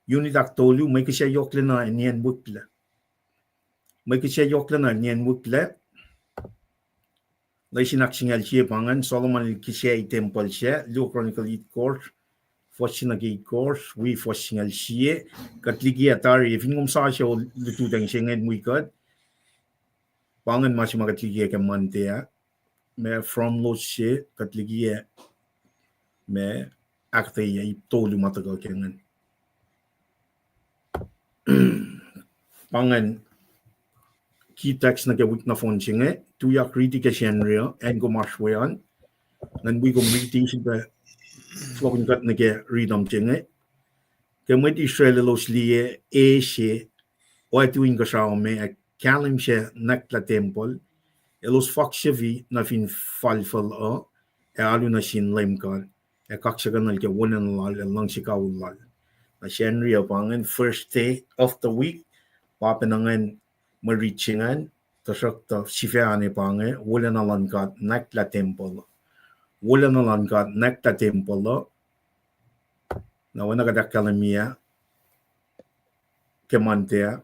Unit ahktolu, mwe kihsac yohk lacna nien wihklac. Mwe kihsac yohk lacna nien wihklac. Lesin ahksingucul sie pa ingacn, Solomon el kihsac tempuhl sac, Luo Chronicle itkohsr, fuhs se nuh ke itkohsr, wi fuhs singucul sie. Kuht likiyac tari, fin kom sasuc lututacng se ingacn wi kuht, pa ingacn ma se ma kuht likiyac ke Monday ah. Ma from los se kuht likiyac ma ahkuhtweyac ip tolu ma tuhkuh ke ingacn. Pa ingacn key text nuh ke wik nohfohn se inge, tuyak riti ke Sacnri uh, acn kom oasr we an, ngan wi kom riti srihpac fohlohkihn kuht nuh ke riti se inge. Ke mwet Israel elos liye e se oactui inkuhsrao me ac kahlwem sac nwacklah tempuhl, elos faksufi nuh fin falfucl uh, ac alu nuh sin Leum God, ac kaksakihnuhl ke wolacna lal ac luhngse kawihl lal. Na Sacnri uh pa ingacn, first day of the week, pa pacna ingacn mwe rit se ingacn, tuhsruhktuh sifac an pa inge, wolacna luhn God nwacklah tempuhl uh. Wolacna luhn God nwacklah tempuhl uh. Na oacna kuht ahkkahlwemye ke Monday ah,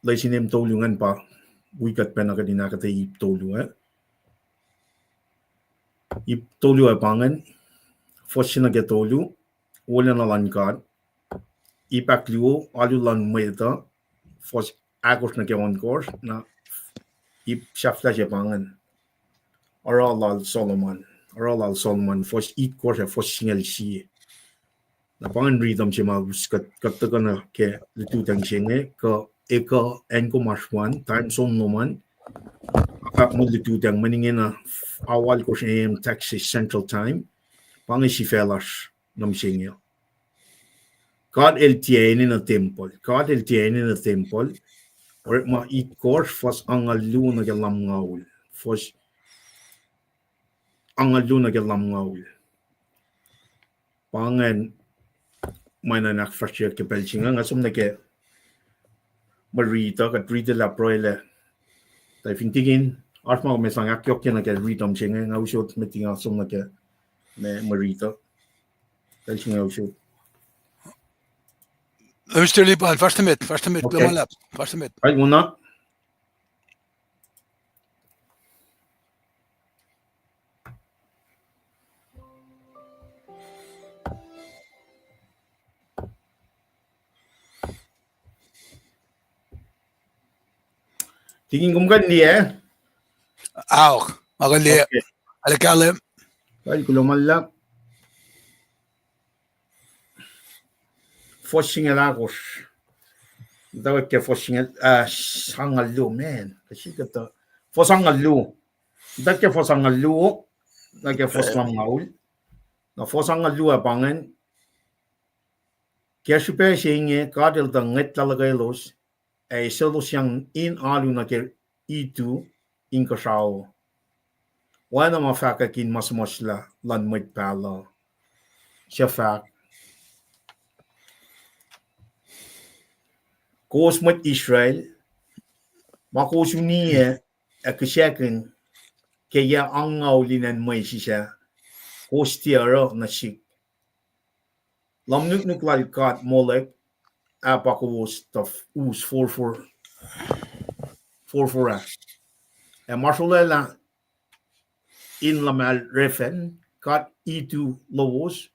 lesin em tolu ingacn pa wi kuht pacna kuht in ahkuhtweyac ip tolu ah. Ip tolu ah pa ingacn, fuhs se nuh ke tolu, wolacna luhn God. Ip ahkluo, alu luhn mwet uh, fuhs ahkosr nuh ke ohnkohsr, na ip sahflah se pa ingacn, oruh lal Solomon, oruh lal Solomon, fuhs itkohsr ac fuhs singucul sie. Na pa ingacn riti se ma us kuht, kuht tuhkuh nuh ke lututacng se inge, kuh ekuh acn kom oasr we an, time zone lom an, ahkmwe lututacng mwe ingena, ao alkosr A M Texas Central Time, pa inge sifac lasr nuh mihsenge. God El tiac enenuh tempuhl, God El tiac enenuh tempuhl. Orekma itkohsr, fuhs angngaul luo nuh ke lumngaul, fuhs angngaul luo nuh ke lumngaul. Pa ingacn ma enenuh in ahkfahsryeyuck ke pacl se inge. Nga som nuh ke mwe riti uh, kuht riti lah pruhe lac. Tuh fin tikin, oasr ma kom sang ahkyohkye nuh ke riti se inge, nga usot met, nga som nuh ke mwe riti uh. Pacl se inge usot. Mister Lipan, fahsr nuh met, fahsr nuh met, kuloh ma luhlahp, fahsr nuh met. Ai, una. Tikin, kom kuh in liye? Aok, ma kuh in liye. Alakahlwem. Kuh kuloh ma luhlahp. Fuhs singucul ahkosr. Tuh ke fuhs singucul, ah, singucul luo, man. Kuh sikuhtuh. Fuhs singucul luo. Tuh ke fuhs singucul luo, nuh ke fuhs lumngaul. Na fuhs singucul luo ah pa ingacn, ke srihpac se inge God El tuh ngwetlah luhkwelos, ac eisaclosyang in alu nuh ke itu inkuhsrao. Oacna ma fahkwack in ma suhmuhslah luhn mwet pahluh, suc fahk, kowos mwet Israel, ma kowos uniyac ac kihsackuhn ke yac angngaul in acn Moses ah, kowos tiac oruh nuh sihk. Lohm nuknuk lal god Molek ah pa kowos tuh us forfor, forfor ah. Ac ma srolwaclah in luhmahl Rephan, god itu lowos.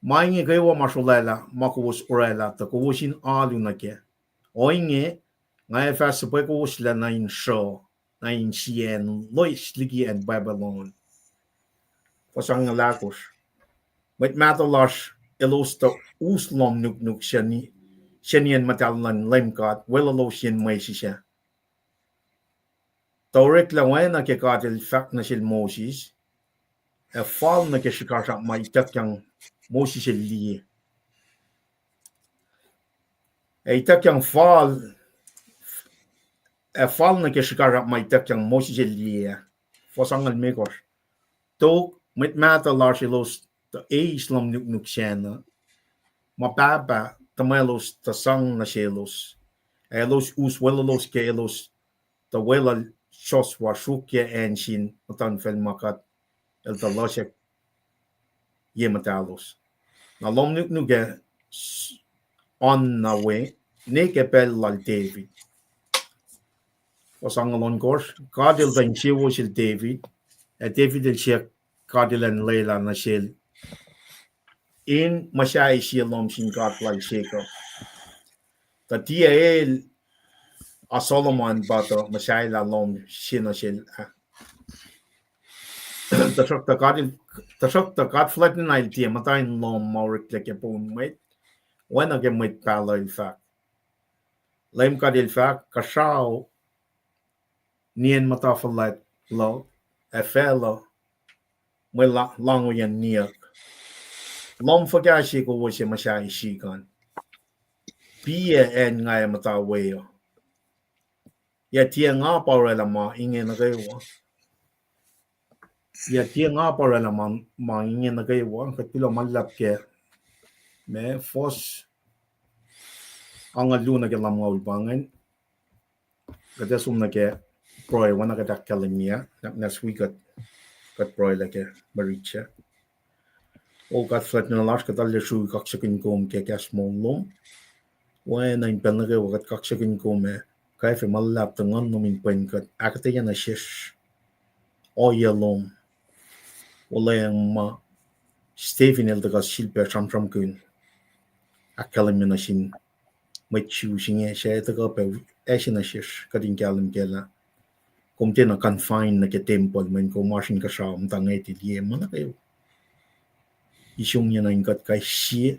Ma inge kwewa ma srolwaclah ma kowos orwaclah tuh kowos in alu nuh kac. Ohinge, nga ac fah suhpwe kowoslac nuh in sruh, nuh in sie acn loes liki acn Babylon. Fuhs angngaul ahkosr. Mwet mahtuh lasr elos tuh us lohm nuknuk seni, seni acn muhtahl luhn Leum God, weluhlos yen Moses ah. Tuh oreklac oacna ke God El fahk nuh sel Moses, ac fal nuh ke srihkasrak ma ituckyang Moses el liye. Ac ituckyang fal, ac fal nuh ke srihkasrak ma ituckyang Moses el liye. Fuhs angngaul limekohsr. Tok, mwet mahtuh lasr elos tuh eis lohm nuknuk sacna, ma pahpah tuhmwaclos tuh sang nuh selos, ac elos us weluhlos ke elos tuh weluhl Joshua sruokyac acn sin muhtuhnfacl ma God El tuh luhsack ye muhtahlos. Na lohm nuknuk ah s-, oan na we, ne ke pacl lal David. Fuhs angngaul ohnkohsr, God El tuh insewowo sel David, ac David el siyuck God Elan lwelah nuh sel in muhsahi sie lohm sin God lal Jacob. Tuh tiac el, a Solomon pa tuh muhsahi lah lohm se nuh sel ah. Tuhsruhktuh God, tuhsruhktuh God fuhlwactlana El tiac muhta in lohm ma oreklac ke poun mwet, oacna ke mwet pahluh el fahk. Leum God El fahk, kuhsrao nien muhta fuhlwact luhk, ac facluh mwe la-, lahngoyacn niyuck. Lohm fuhkah se kowos ac muhsahi sihk an? Piyac acn nga ac muhta we uh. Yac tiac nga pa orwaclah ma inge nuh kwewa? Yac tiac nga pa orwaclah ma, ma inge nuh kwewa? Kuht kuloh ma luhlahp ke ma fuhs angngaul luo nuh ke lumngaul pa ingacn. Kuht ac som nuh ke pruhe, oacna kuht ahkkahlwemye, next week kuht, kuht pruhe lah ke mwe rit sac. O God fuhlwactlana lasr, kuht arlac srui kaksakihn kom ke kahs moul lom. Oacna in pacl nuh kwewa kuht kaksakihn kom ac kwacfe ma luhlahp tuh Nguhn lom in pwen kuht ahkuhtweyac nuh sesr ohiyac lom. Olweacng ma Stephen el tuhkuh sifilpac sramsramkihn ahkkahlwemye nuh sin mwet Jew se inge, suc tuhkuh pac acse nuh sesr, kuht in kahlwem kac lah kom tiacna confine nuh ke tempuhl, mweyen kom oasr inkuhsrao muhta ngwet liye ma nuh kwewa. Isongyac na in kuht kais sie,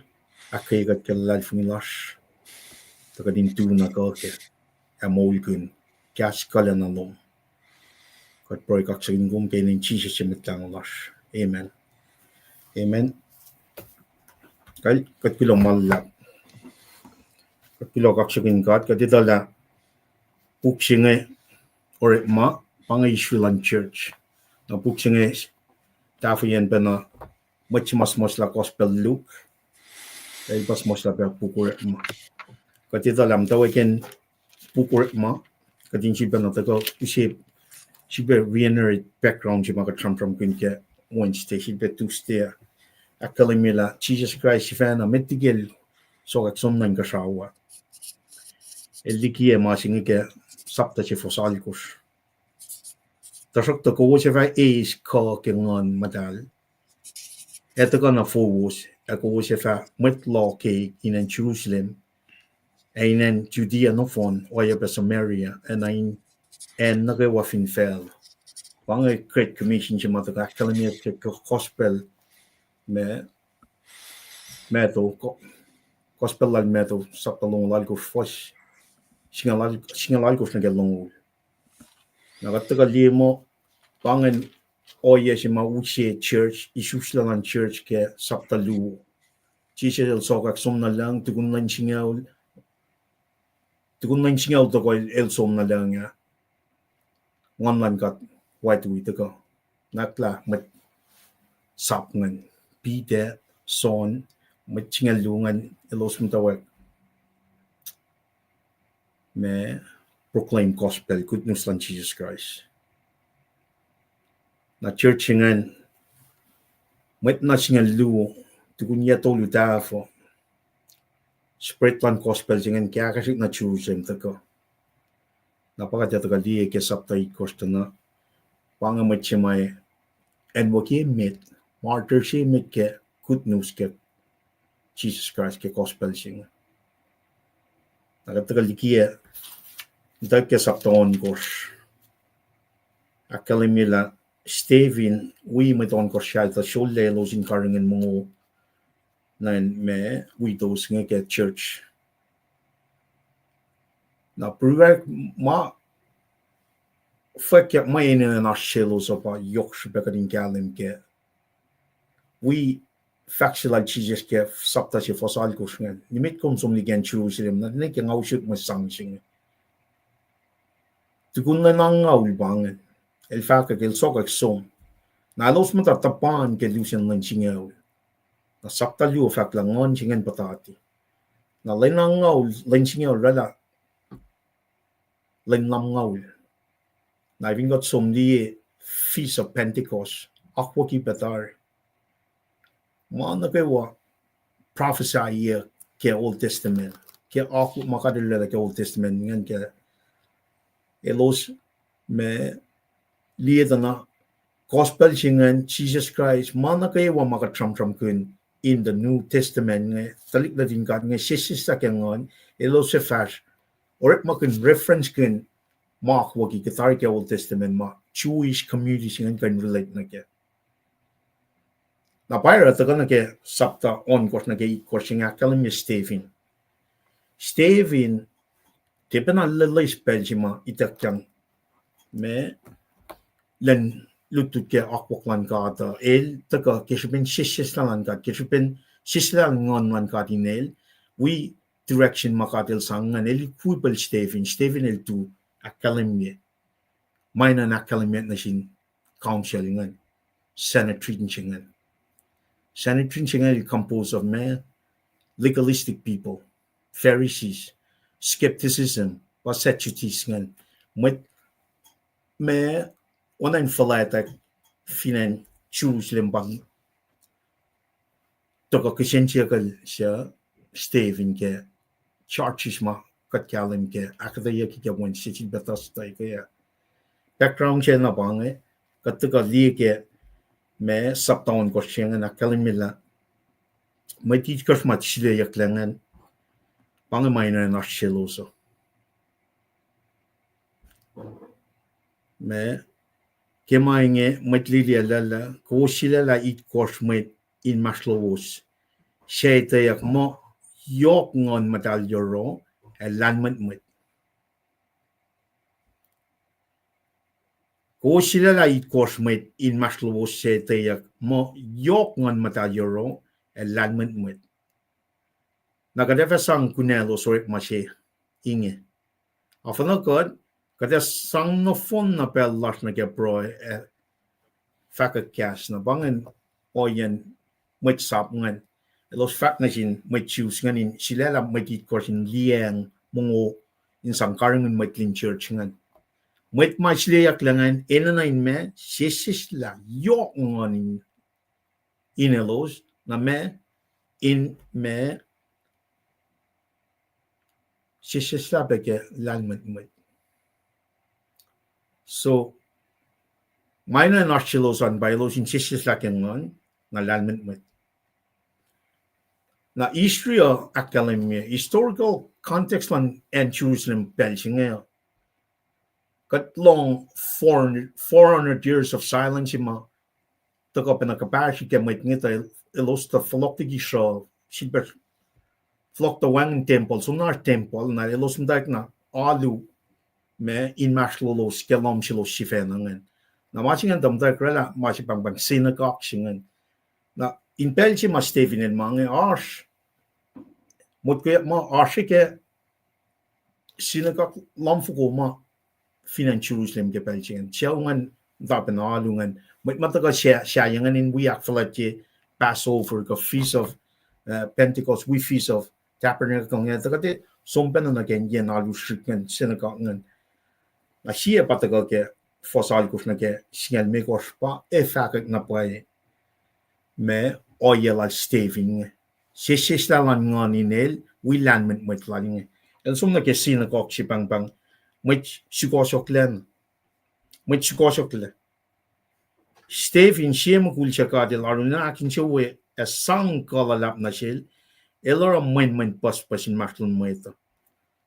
ahkkweye kuht ke luhlahlfongi lasr, tuh kuht in tu na kuh kac ac moulkihn kahs kuhlacna lom. Kuht pruhe kaksakihn kom ke inen Jisus se Mwet Lahngo lasr. Amen. Amen. Kuht kuloh ma luhlahp. Kuht kuloh kaksakihn God, kuht etuh lah puk se inge orekma, pa inge history luhn church. Na puk se inge tahfweyacn pacna mwet se ma suhmuhslah Gospel Luke, el pa suhmuhslah pac puk orekma. Kuht etuh lah muhtwacwacack puk orekma, kuht in sifilpac na tuhkuh use, sifilpac reiterate background se ma kuht sramsramkihn ke Wednesday, sifilpac Tuesday ah. Ahkkahlwemye lah Jisus Kraist sifacna met liki El sokwack som nuh inkuhsrao ah. El likiyac ma se inge ke sapta se fuhs alkosr. Tuhsruhktuh kowos ac fah eis kuh ke Nguhn Muhtahl, ac tuhkuh nuh fowos, ac kowos ac fah mwet loh keik in acn Jerusalem, ac in acn Judea nohfohn, oacyacpac Samaria, ac nuh in acn nuh kwewa fin facluh. Pa inge Great Commission se ma tuhkuh ahkkahlwemye ke gospel, ma, Matthew, gospel lal Matthew, sapta longoul alkosr, fuhs singucul alkosr nuh ke longoul. Na kuht tuhkuh liye muh pa ingacn ohiyac se ma use church, isuslac luhn church ke sapta luo. Jisus el sokwack som nuh lucng, tukun lwen singucul, tukun lwen singucul tohkoh el som nuh lucng ah, Nguhn luhn God wactui tuhkuh. Nwacklah mwet sap ingacn, Peter, John, mwet singucul luo ingacn, elos muhtwacwacack ma proclaim gospel, good news luhn Jisus Kraist. Na church ingacn, mwet na singucul luo, tukun yac tolu tahfuh, spread luhn gospel se ingacn kahkahsrihk nuh Jerusalem tuhkuh. Na pa kuht ac tuhkuh liye ke sapta itkohsr tuh na, pa inge mwet se ma acnwuki emet, martyr se emet ke good news ke Jisus Kraist ke gospel se inge. Na kuht tuhkuh likiyac, muhtwacwacack ke sapta ohnkohsr. Ahkkahlwemye lah Stephen wi mwet ohnkohsr sahyac tuh sollac elos in karihngihn mongo nuh ma widows inge ke church. Na pruhe ma fwackyuck ma enenuh in oasr selos uh pa yohk srihpac kuht in kahlwem ke wi fahk se lal Jisus ke sapta se fuhs alkosr ingacn, nimet kom som liki acn Jerusalem, na tiacna ke nga usot mwe sang se inge. Tukun lwen angngaul pa ingacn, el fahkwack el sokwack som. Na elos muhta tuhpan ke lusen lwen singucul. Na sapta luo fahk lah nguhn se ingacn puhtati. Na lwen angngaul, lwen singucul oraclah lwen lumngaul. Na fin kuht som liye Feast of Pentecost, akwucki pac tari. Ma nuh kwewa prophecy-yuck ke Old Testament, ke akwuck ma God El oraclah ke Old Testament ingacn ke elos ma liye tuh na gospel se ingacn, Jisus Kraist, ma nuh kwewa ma kuht sramsramkihn in the New Testament inge, tuhlihk nuhtin God inge sesseslah ke nguhn, elos ac fahsr orekmakihn reference kihn ma akwucki ke tari ke Old Testament ma Jewish community se ingacn kuh in relate nuh kac. Na pwacye tuhkuh nuh ke sapta ohnkohsr nuh ke itkohsr se inge ahkkahlwemye Stephen. Stephen, tiac pacna loeloes pacl se ma ituckyang ma lwen lutlut ke akwuck luhn God uh, el tuhkuh ke srihpen sesseslah luhn God, ke srihpen sesseslah nguhn luhn God in el wi direction ma God El sang ingacn, el equip-el Stephen, Stephen el tu ahkkahlwemye ma enenuh in ahkkahlwemye nuh sin council ingacn, Sanhedrin se ingacn. Sanhedrin se ingacn el compose of ma, legalistic people, Pharisees, skepticism, pa Sadducees ingacn. Mwet ma oacna in fuhlwactack fin acn Jerusalem pa tuhkuh kihsen siyuckel suc Stephen ke charges ma kuht kahlwem ke ahkuhtweyucki ke Wednesday, sifilpac Thursday ke ah. Background se na pa inge, kuht tuhkuh liye ke ma sapta ohnkohsr se ingacn ahkkahlwemye lah mwet itkohsr ma suleyucklac ingacn, pa inge ma enenuh in oasr selos uh. Ma ke ma inge mwet lili ah lwelah, kowos sulaclah itkohsr mwet inmahsrlowos suc etweyuck muh yohk Nguhn Muhtahl yohroh ac lahlmwetmwet. Kowos sulaclah itkohsr mwet inmahsrlowos suc etweyuck muh yohk Nguhn Muhtahl yohroh ac lahlmwetmwet. Na kuht ac fah sang kunalos orekma se inge. Afunuh kuht, kuht ac sang nohfohn na pacl lasr nuh ke pruhe ac fahkwack kahs na pa ingacn ohiyacn mwet sap ingacn. Elos fahk nuh sin mwet Jews ingacn in sulaclah mwet itkohsr in liyacacng mongo in sang karihngihn mwet lin church ingacn. Mwet ma suleyucklac ingacn enenuh in ma sesseslah yohk nguhn in, in elos, na ma in ma sesseslah pac ke lahlmwetmwet. So, ma na in oasr selos an pa elos in sesseslah ke nguhn, na lahlmwetmwet. Na Israel ahkkahlwemye historical context luhn acn Jerusalem pacl se inge, kuht lohng four hundred years of silence ma tuhkuh pacna kuhpahsri ke mwet inge tuh elos tuh fohlohk liki sruh, sifilpac fohlohk tuh wacngihn tempuhl, soenna tempuhl, na elos muhtwacwacack na alu ma inmahsrlolos ke lohm selos sifacna ingacn. Na ma se ingacn tuh muhtwacwacack oraclah ma se pahngpahng synagogue se ingacn. Na in pacl se ma Stephen el ma inge oasr, motko ma oasr ke synagogue lumfoko ma fin acn Jerusalem ke pacl se ingacn. Sucu ingacn, muhta pacna alu ingacn. Mwet ma tuhkuh sa-, sahyacn ingacn in wi ahkfuhlwactye Passover kuh Feast of, uh, Pentecost, wi Feast of Tabernacle ingacn. Tuhkuh tiac som pacna nuh ke yen alu srihk ingacn, synagogue ingacn. Na sie pa tuhkuh ke fuhs alkosr nuh ke singucul limekohsr pa ac fahkwack na pwacye ma ohiyac lal Stephen inge. Sesseslah luhn nguhn in el wi lahlmwetmwet lal inge. El som nuh ke synagogue se pahngpahng mwet sukohsohklac, mwet sukohsohklac. Stephen, sie mukul suc God El arulacna ahkinsewowoye ac sang kuh luhlahp nuh sel, el oruh mwenmwen pucspucs inmahsrlon mwet uh.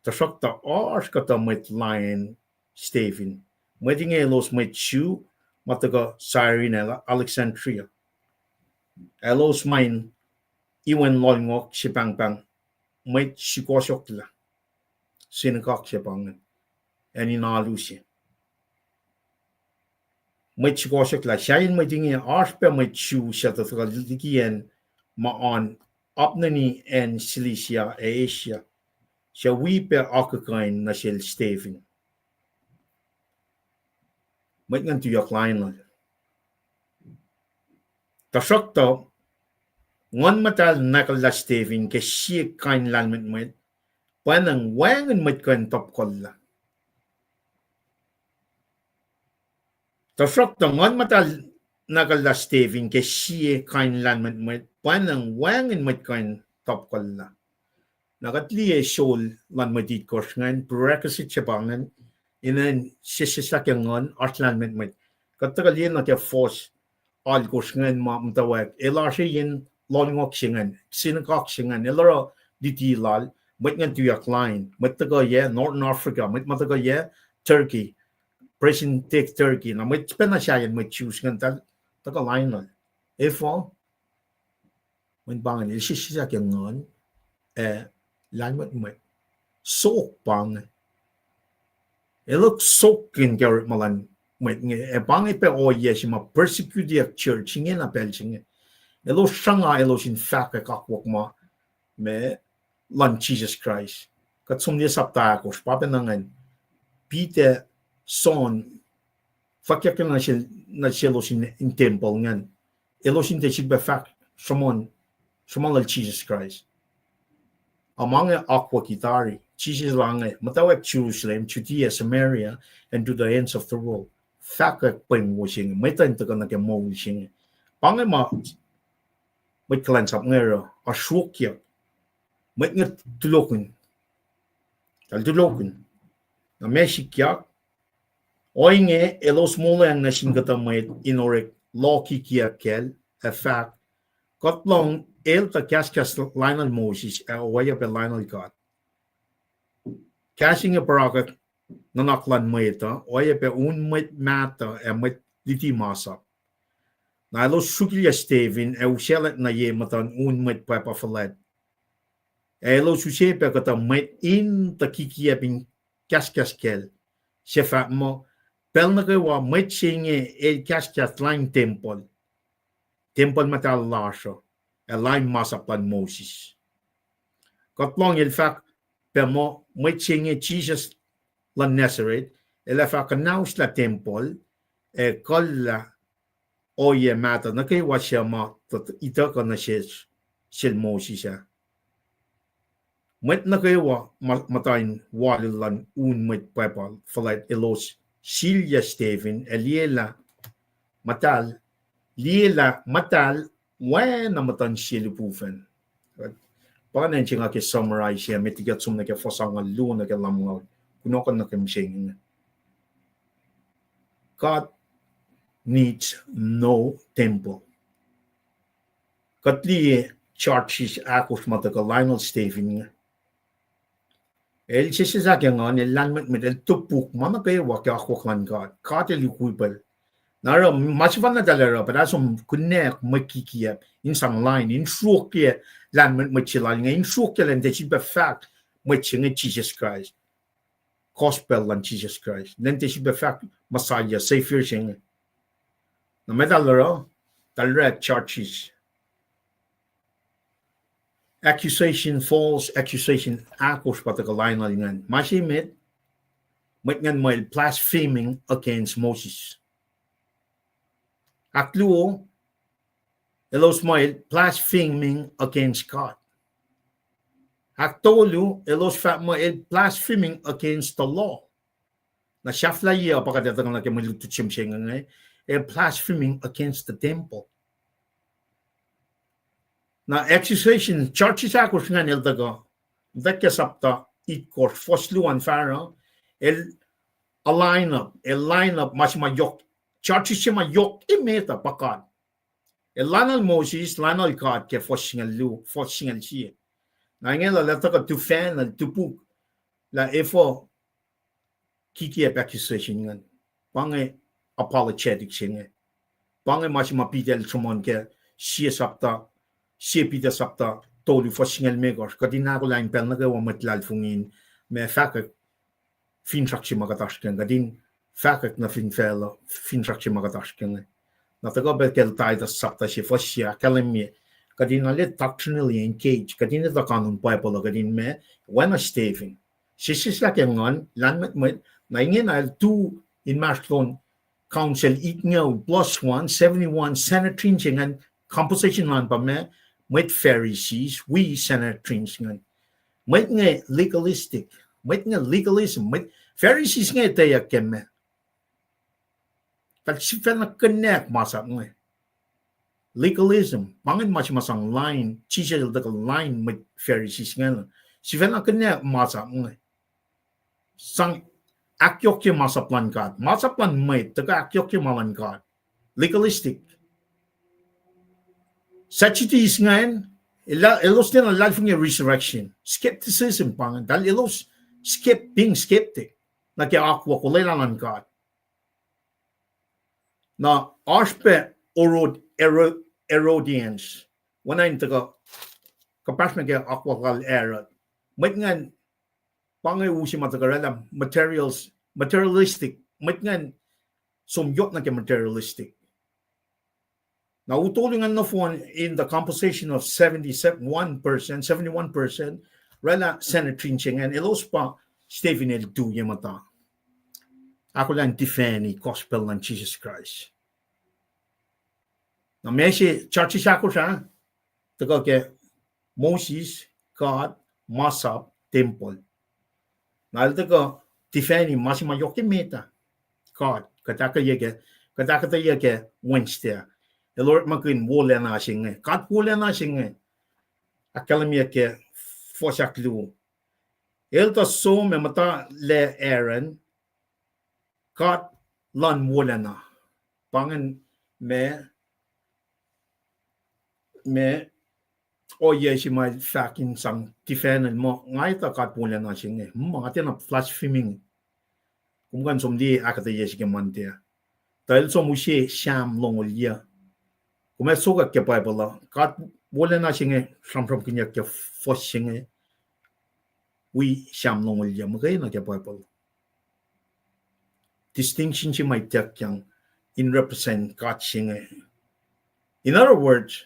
Tuhsruhktuh oasr kuhtuh mwet lain Stephen. Mwet inge elos mwet Jew ma tuhkuh Cyrene ac Alexandria. Elos ma in iwen lohlngohk se pahngpahng mwet sukohsohklac, synagogue se pa ingacn, acn in alu se. Mwet sukohsohklac, sahyacn mwet inge oasr pac mwet Jew suc tuhkuh liki acn ma oan apneni acn Cilicia ac Asia, suc wi pac akuhkuhin nuh sel Stephen. Mwet ingacn tuyak lainuhl. Tuhsruhktuh, Nguhn Muhtahl nahkuhllah Stephen ke sie kain lahlmwetmwet, pwacnwacng wacngihn mwet kuh in topkollah. Tuhsruhktuh Nguhn Muhtahl nahkuhllah Stephen ke sie kain lahlmwetmwet, pwacnwacng wacngihn mwet kuh in topkollah. Na kuht liye sroal luhn mwet itkohsr ingacn, prerequisite se pa ingacn, inen sesseslah ke nguhn, oasr lahlmwetmwet. Kuht tuhkuh liye nuh ke fuhs alkosr ingacn ma muhtwacwacack, el oasr yen lohlngohk se ingacn, synagogue se ingacn, el oruh luti lal, mwet ingacn tuyak lain, mwet tuhkuh yac Northern Africa, mwet ma tuhkuh yac Turkey, present day Turkey, na mwet pacna sahyacn mwet Jews ingacn tuh, tuhkuh lainuhl. Efuh? Mweyen pa ingacn, el sesseslah ke nguhn, ac lahlmwetmwet. Sok pa inge. Elos sokkihn ke orekma luhn mwet inge, ac pa inge pac ohiyac se ma persecuteyuck church ingena pacl se inge. Elos sruhnga elos in fahkwack akwuck ma, ma luhn Jisus Kraist. Kuht som liye sapta ahkosr, pa pacna ingacn. Peter, John, fahkwack nuh sel-, nuh selos in, in tempuhl ingacn. Elos in tiac sifilpac fahk sruhmuhn, sruhmuhn lal Jisus Kraist. Ac ma inge akwucki tari, Jisus el inge, muhtwacwacack Jerusalem, Judea, Samaria, and to the ends of the world. Fahkwack pweng wo se inge, mwet uh in tuhkuh nuh ke moul se inge. Pa inge ma mwet kuhlwacnsap inge oruh, asruokyuck. Mwet inge tulokihn. Eltahl tulokihn. Na ma sikyak, ohinge elos molweacng nuh sin kuhtuh mwet in orek loh kikiacp kacl, ac fahk, kuht lohng el tuh kahskahs lainuhl Moses ac oacyacpac lainuhl God. Kahs inge purakak nuhnak luhn mwet uh, oacyacpac un mwet mahtuh ac mwet luti masap. Na elos sruokilyac Stephen ac usaclwack nuh ye muhtuhn un mwet pwacpa fuhlwact. Ac elos use pac kuhtuh mwet in tuh kikiacp in kahskahs kacl, suc fahk muh, pacl nuh kwewa mwet se inge el kahskahs lain tempuhl, tempuhl muhtahl lasr uh, ac lain masap luhn Moses. Kuht lohng el fahk pac muh mwet se inge Jisus luhn Nazareth, el ac fah kuhnahoslah tempuhl, ac ekuhllah ohiyac mahtuh nuh kwewa suc ma tuh ituckuh nuh sesr sel Moses ah. Mwet nuh kwewa ma-, muhta in wal luhn un mwet pwacpa fuhlwact elos silyac Stephen ac liyelah muhtahl, liyelah muhtahl oacna muhtuhn sie lipufacn. Pa ingacn se nga ke summarize ac met liki kuht som nuh ke fuhs angngaul luo nuh ke lumngaul. Kunohkohn nuh ke mihsenge. God needs no temple. Kuht liye churches ahkosr ma tuhkuh Lionel Stephen inge. El sesseslah ke nguhn, el lahlmwetmwet, el topuk ma nuh kwewa ke akwuck luhn God. God el ukwe pacl. Na oruh ma sefanna eltahl oruh, pa eltahl som konwacack mwe kikiacp in sang lain, in sruokyac lahlmwetmwet se lal inge, in sruokyac lwen tiac sifilpac fahk mwet se inge Jisus Kraist. Gospel luhn Jisus Kraist. Lwen tiac sifilpac fahk Messiah, Savior se inge. Na ma eltahl oruh, eltahl oruh churches. Accusation, false accusation ahkosr pa tuhkuh Lionel ingacn. Ma se met, mwet ingacn muh el blaspheming against Moses. Ahkluo, elos muh el blaspheming against God. Ahktolu, elos fahk muh el blaspheming against the law. Na sahflahiyac uh pa kuht etuh nuh ke mwe lutlut se mihsenge inge, el blaspheming against the temple. Na accusation, charges ahkosr ingacn el tuhkuh, tuh ke sapta itkohsr, fuhs luo an fahsruh, el align up, el line up ma se ma yohk, charges se ma yohk emet uh pa God. El lainul Moses, lainul God ke fuhs singucul luo, fuhs singucul sie. Na inge lah el tuhkuh tuhfahna, el topuk lah efuh kikiacp accusation ingacn. Pa inge apologetic se inge. Pa inge ma se ma Peter el sruhmuhn ke sie sapta, sie Peter sapta tolu fuhs singucul limekohsr. Kuht in ahkolah in pacl nuh kwewa mwet luhlahlfongi in ma fahkwack finsrak se ma kuht oasr kac inge. Kuht in fahkwack nuh fin facluh finsrak se ma kuht oasr kac inge. Na tuhkuh pac ke Titus sapta se fuhs se ahkkahlwemye, kuht in arlac doctrinally engage, kuht in etuh kanon Bible uh, kuht in ma, oacna Stephen. Sesseslah ke nguhn, lahlmwetmwet, na ingena el tu inmahsrlon council itngucul plus one, seventy-one Sanhedrin se ingacn, composition lal pa ma, mwet Pharisees, wi Sanhedrin se ingacn. Mwet inge legalistic, mwet inge legalism, mwet Pharisees inge etweyuck ke ma. Eltahl sifacna konwacack masap inge. Legalism, pa ingacn ma se ma sang lain, Jisus el tuhkuh lain mwet Pharisees ingacn. Sifacna konwacack masap inge. Sang ahkyohkye masap luhn God. Masap luhn mwet, tuhkuh ahkyohkye ma luhn God. Legalistic. Sadducees ingacn, el-, elos tiacna luhlahlfongi resurrection. Skepticism pa ingacn. Eltahl elos skep-, being skeptic. Nuh ke akwuck olwelah luhn God. Na oasr pac Herod-, Herod-, Herodians. Oacna in tuhkuh, kuhpahsr nuh ke akwuck lal Herod. Mwet ingacn, pa inge use ma tuhkuh oraclah materials, materialistic. Mwet ingacn som yot nuh ke materialistic. Na utolu ingacn nohfohn in the composition of seventy-one percent, seventy-one percent, oraclah Sanhedrin se ingacn, elos pa Stephen el tu ye muhta. Ahkolah in defend gospel luhn Jisus Kraist. Na ma se charges ahkosr ah, tuhkuh ke Moses, God, masap, temple. Na el tuhkuh defend ma se ma yohk emet ah. God, kuht ahkkweye ke, kuht ahkuhtweyac ke Wednesday. El orekmakihn wolacna se inge. God wolacna se inge. Ahkkahlwemye ke fuhs ahkluo. El tuh som ac muhta lac Aaron, God luhn wolacna. Pa ingacn ma, ma ohiyac se ma fahk in sang defend el muh nga etuh God wolacna se inge. Ma nga tiacna blaspheming. Kom kuh in som liye ahkuhtweyac se ke Monday. Tuh el som use Sam longoul yuc. Kom ac sokwack ke Bible uh, God wolacna se inge sramsramkihnyuck ke fuhs se inge wi Sam longoul yuc, muhkwena ke Bible. Distinction se ma ituckyang in represent God se inge. In other words,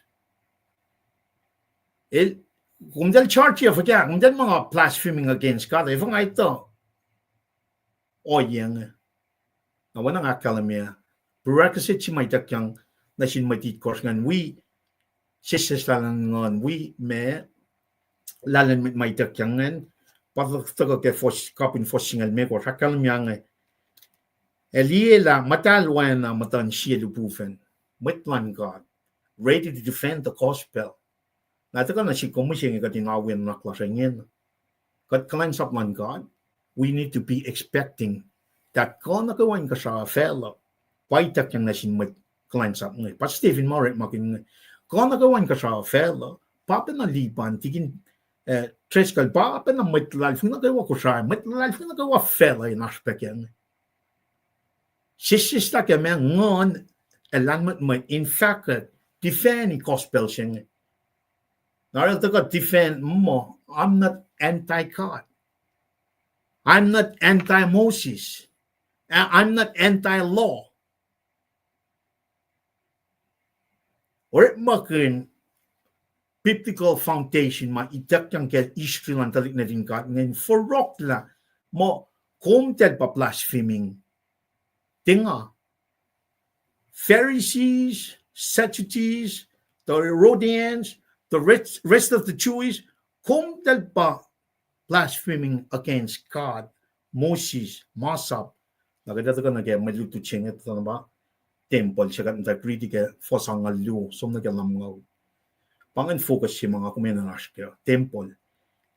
el, kom tiac charge uh fuhkah, kom tiac muh nga blaspheming against God, efuh nga etuh ohiyac inge. Na oacna nga ahkkahlwemye, prerequisite se ma ituckyang nuh sin mwet itkohsr ingacn wi sesseslah luhn nguhn wi ma lahlmwetmwet ma ituckyang ingacn, pa tuhkuh ke fuhs, kapihn fuhs singucul limekohsr, ahkkahlwemye inge. Ac liye lah muhtahl oacna muhtuhn sie lihpufacn, mwet luhn God, ready to defend the gospel. Na tuhkuh nuh sihk kom mihsenge kuht in awi nuhnak lasr ingena. Kuht kuhlwacnsap luhn God, we need to be expecting that kuh nuh kwewa inkuhsrao facluh, pa ituckyang nuh sin mwet kuhlwacnsap inge. Pa Stephen ma orekmakihn inge. Kuh nuh kwewa inkuhsrao facluh, pa pacna Lipan, tikin, eh, Driscoll, pa pacna mwet luhlahlfongi nuh kwewa Kosrae, mwet luhlahlfongi nuh kwewa facluh in oasr pac kac inge. Sesseslah ke ma Nguhn ac lahlmwetmwet in fahkwack, defend gospel se inge. Na el tuhkuh defend muh, I'm not anti-God. I'm not anti-Moses. I- I'm not anti-law. Orekmakihn biblical foundation ma ituckyang ke history luhn tuhlihk nuhtin God ingacn fohlohklah muh, komtacl pa blaspheming. Tiac nga. Pharisees, Sadducees, the Herodians, the rest, rest of the Jews, komtacl pa blaspheming against God, Moses, masap. Na kuht ac tuhkuh nuh ke mwe lutlut se inge, tuh na pa tempuhl se kuht muhta riti ke fuhs angngaul luo som nuh ke lumngaul. Pa ingacn focus se ma nga kom enenuh in oasr kac, tempuhl.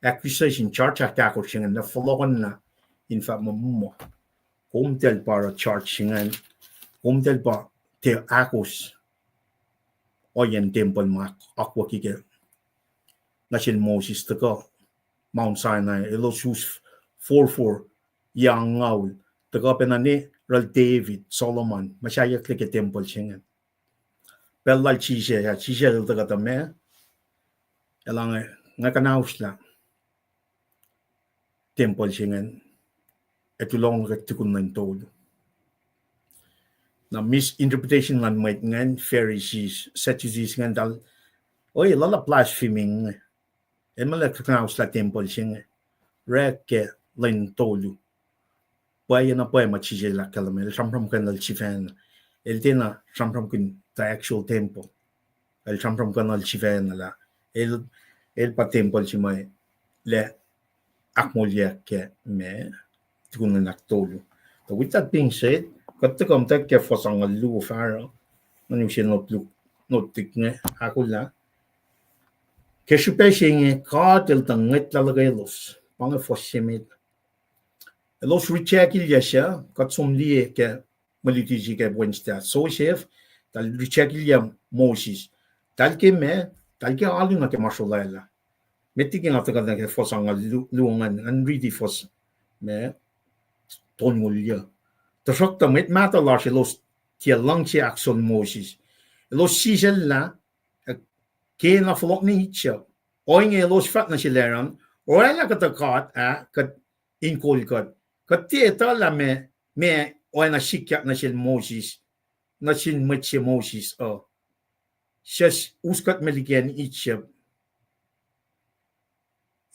Accusation charge ahkahkosr se ingacn, na fohlohkohnlah in fahk muh, muh, komtacl pa oruh charge se ingacn, komtacl pa tiac ahkos ohiyacn tempuhl ma akwucki ke nuh sel Moses tuhkuh Mount Sinai, elos us forfor yac angngaul, tuhkuh pacna ne rel David, Solomon, muhsaheacklah ke tempuhl se ingacn. Pacl lal Jisus ah, Jisus el tuhkuh tuh ma, el ange, nga kuhnaoslah tempuhl se ingacn, ac tulohng ke tukun lwen tolu. Na misinterpretation luhn mwet ingacn, Pharisees, Sadducees ingacn, tal, oi, lwelah blaspheming inge. El muh el kuhnaoslah tempuhl se inge, orek ke lwen tolu. Pwacye na pwacye ma Jisus el ahkkahlwemye, el sramsramkihn el sifacna. El tiacna sramsramkihn the actual temple. El sramsramkihn el sifacna lah el, el pa tempuhl se ma lac ahkmoulyak ke ma tukun lwen ahktolu. So with that being said, kuht tuhkuh muhta ke fuhs angngaul luo fahsruh, ngan use note luk, note luk inge ahkolah. Ke srihpac se inge God el tuh ngwetlah luhkelos, pa inge fuhs se met. Elos rejectlah Joseph, kuht som liye ke mwe luti se ke Wednesday, Joseph, tal rejectlah Moses. Tal ke ma, tal ke alu nuh ke ma srolwaclah. Met liki nga tuhkuh nuh ke fuhs angngaul lu-, luo ingacn, ngan riti fuhs ma tolngoul yuh. Tuhsruhktuh mwet mahtuh lasr elos tiac luhngse ahksol Moses. Elos sisacllah, eh, ke na fohlohk nuh Egypt. Ohinge elos fahk nuh sel Aaron, oraclah kuhtuh god ah kuht in kol kuht. Kuht tiac etuh lah ma, ma oacna sikyak nuh sel Moses, nuh sin mwet se Moses uh, suc us kuht met liki acn Egypt.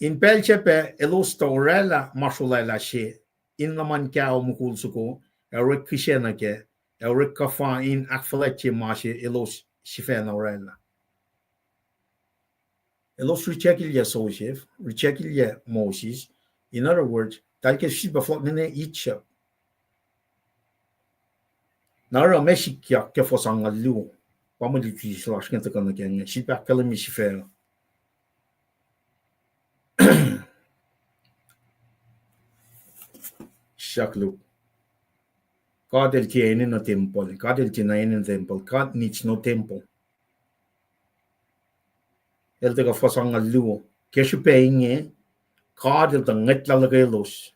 In pacl se pac elos tuh oraclah ma srolwaclah se, in luhman kao mukul soko, ac orek kihsac nuh kac, ac orek kuhfa in ahkfuhlwactye ma se elos sifacna oraclah. Elos rejectlah Joseph, rejectlah Moses. In other words, tal ke sifilpac fohlohk nuh Egypt. Na oruh ma sikyak ke fuhs angngaul luo, pa mwe luti se lasr inge tuhkuh nuh ke inge, sifilpac ahkkahlwemye sifacna. Sahk luk. God el tiac enenuh tempuhl. God el tiacna enenuh tempuhl. God needs no temple. El tuhkuh fuhs angngaul luo. Ke srihpac inge, God el tuh ngwetlah luhkelos.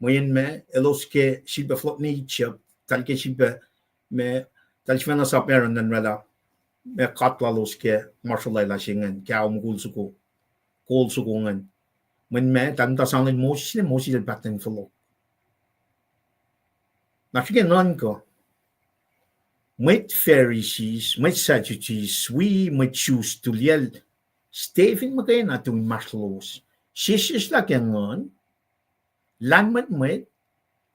Mweyen ma, elos ke sifilpac fohlohk nuh Egypt, tal ke sifilpac, ma, tal sifacna sap Aaron in oraclah ma god lalos ke ma srolwaclah se ingacn, kao mukul soko, kol soko ingacn. Mweyen ma, tal muhta sang lal Moses, Moses el pahtlac in fohlohk. Na srihke nuhnkuh, mwet Pharisees, mwet Sadducees, wi mwet Jews tuliyacl, Stephen muhkwena tu inmahsrlolos. Sesseslah ke Nguhn, lahlmwetmwet,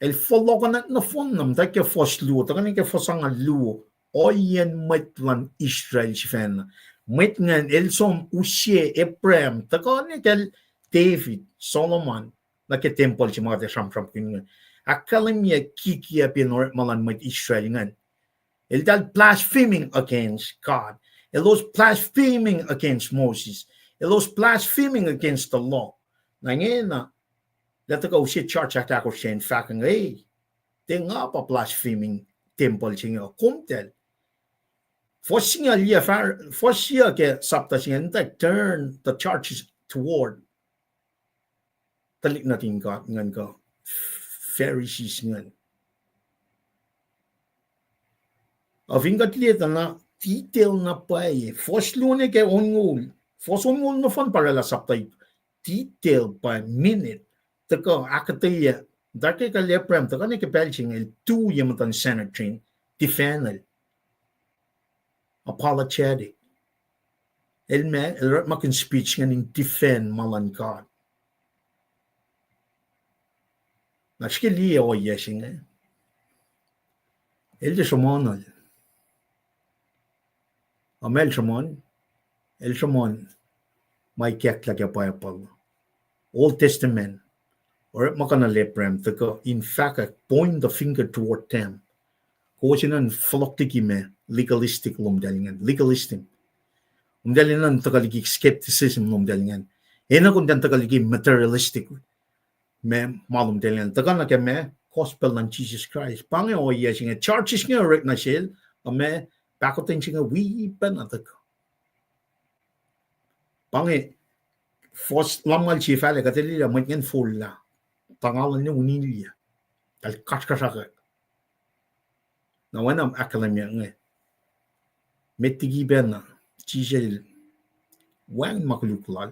el fohlohkohnwack nohfohn na muhta ke fuhs luo, tuhkweni ke fuhs angngaul luo, ohiyacn mwet luhn Israel sifacna. Mwet ingacn el som use Abraham, tuhkweni kacl David, Solomon, nuh ke tempuhl se ma kuht ac sramsramkihn inge. Ahkkahlwemye kikiacp in orekma luhn mwet Israel ingacn. Eltahl blaspheming against God. Elos blaspheming against Moses. Elos blaspheming against the law. Na ingena, lah tuhkuh use charge ahkahkosr se in fahk inge, ei, tiac nga pa blaspheming tempuhl se inge, komtacl. Fuhs singucul yac, fuhs yac ke sapta se inge, in turn the charges toward tuhlihk nuhtin God ingacn kuh Pharisees ingacn. Ac fin kuht liye tuh na detail na pwacye, fuhs luo nuh ke onngoul, fuhs onngoul nohfohn pa oraclah sapta, detail by minute, tuhkuh ahkuhtweyac, tuh ke kuh Abraham, tuhkuh nuh ke pacl se inge el tu ye muhtuhn Sanhedrin, defend-el. Apologetic. El ma, el orekmakihn speech ingacn in defend ma luhn God. Na srihke liye ohiyac se inge, el tiac sruhmuhn. Ac ma el sruhmuhn, el sruhmuhn ma ikacklah ke Bible, Old Testament, orekma kuh na Abraham tuhkuh in fahkwack, point the finger toward them. Kowos enenuh in fohlohk liki ma legalistic lomtahl ingacn, legalism. Lomtahl enenuh in tuhkuh liki skepticism lomtahl ingacn. Enenuh komtahl in tuhkuh liki materialistic ma, ma lomtahl ingacn. Tuhkuh nuh ke ma, gospel luhn Jisus Kraist. Pa inge ohiyac se inge, charges inge orek nuh sel, ac ma pahkotwen se inge wi pacna tuhkuh. Pa inge, fuhs lumngaul sie fahlac kuht liye lah mwet ingacn forlah, tangaluh ne unilya, eltahl kasrkuhsrakwack. Na oacna ahkkahlwemye inge, met liki pacna, Jisus el wacngihn ma koluk lal.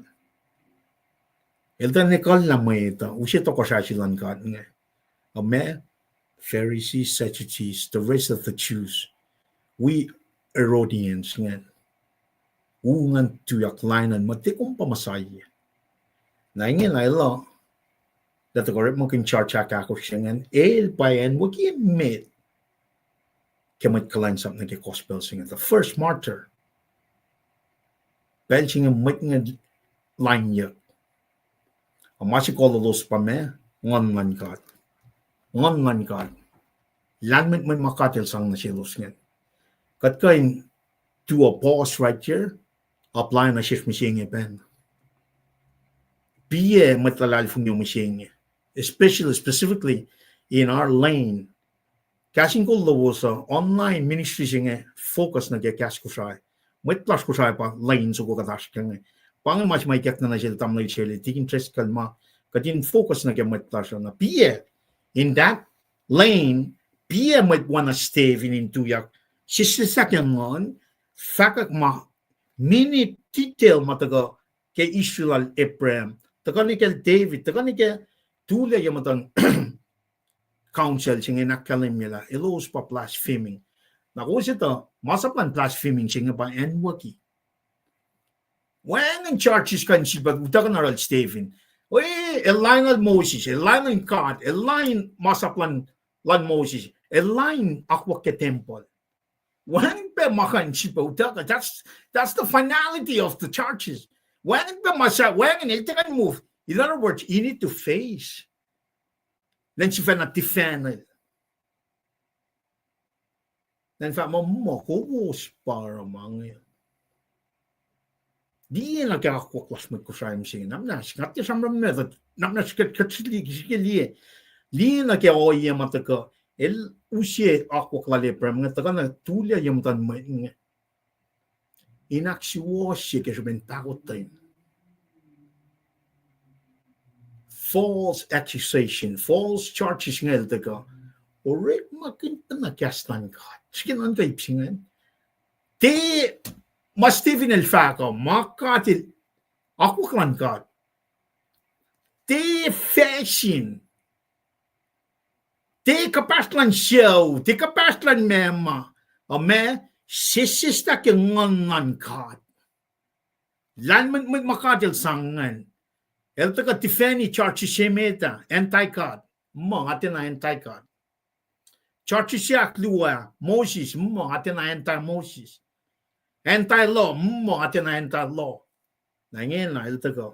El tuh ekuhllah mwet uh use tohkohsrahi se luhn God inge. Ac ma, Pharisees, Sadducees, the rest of the Jews, wi Herodians ingacn, u ngan tuyak lain an muh tiac kom pa Messiah. Na ingena el uh, lah tuhkuh orekmakihn charge ahkahkosr se ingacn, el pa acnwucki emet ke mwet kuhlwacnsap nuh ke gospel se inge, the first martyr. Pacl se inge mwet inge lainyuck. Ac ma se kololos pa ma, Nguhn luhn God. Nguhn luhn God. Lahlmwetmwet ma God el sang nuh selos ingacn. Kuht kuh in do a pause right here, apply nuh sesr mihsenge pacna. Piac mwet luhlahlfongi mihsenge, especially, specifically in our lane. Kahs in kol lowos uh, online ministry se inge focus nuh ke kahs Kosrae. Mwet lasr Kosrae pa lane soko kuht oasr ke inge. Pa inge ma se ma ikackna nuh sel tamuhlwel se, Tikin Driscoll, ma kuht in focus nuh ke mwet lasr uh na piac in that lane, piac mwet oacna Stephen in tuyak, sesseslah ke Nguhn, fahkwack ma minute detail ma tuhkuh ke Israel lal Abraham, tuhkuh nuh ke David, tuhkuh nuh ke tulia ye muhtuhn council se inge in ahkkahlwemye lah elos pa blaspheming. Na kowos etuh, masap luhn blaspheming se inge pa acnwucki. Wacngihn charges kuh in sifilpac utuckuh nuh yohrohl Stephen. Wi, el lain lal Moses, el lain lal God, el lain masap luhn, lal Moses, el lain akwuck ke tempuhl. Wacngihn pac ma kuh in sifilpac utuckuh. That's, that's the finality of the charges. Wacngihn pac ma sa, wacngihn el tiac kuh in move. In other words, he need to face. Then sifacna defend-el. Then fahk muh, muh kowos pa oruh ma inge. Liye na ke akwuck lasr mwet Kosrae mihsenge. Namna, nga tiac sramsram met, namna kuht, kuht srihke liye. Liye na ke ohiyac ma tuhkuh, el use akwuck lal Abraham inge, tuhkuh na tulia ye muhtuhn mwet inge in ahksuwohsye ke srihpen pahkotwen. False accusation, false charges inge el tuhkuh orekmakihn pacna kahs luhn God. Srihke nuhnkuh ip se ingacn. Tiac ma Stephen el fahk uh, ma God el, akwuck luhn God, tiac facsin, tiac kuhpahsr luhn sucu, tiac kuhpahsr luhn mama, uh, ma sesseslah ke Nguhn luhn God. Lahlmwetmwet ma God el sang ingacn. El tuhkuh defend-i charges se met ah, anti-God. Muh nga tiacna anti-God. Charges se ahkluo ah, Moses, muh nga tiacna anti-Moses. Anti-law, muh nga tiacna anti-law. Na ingena el tuhkuh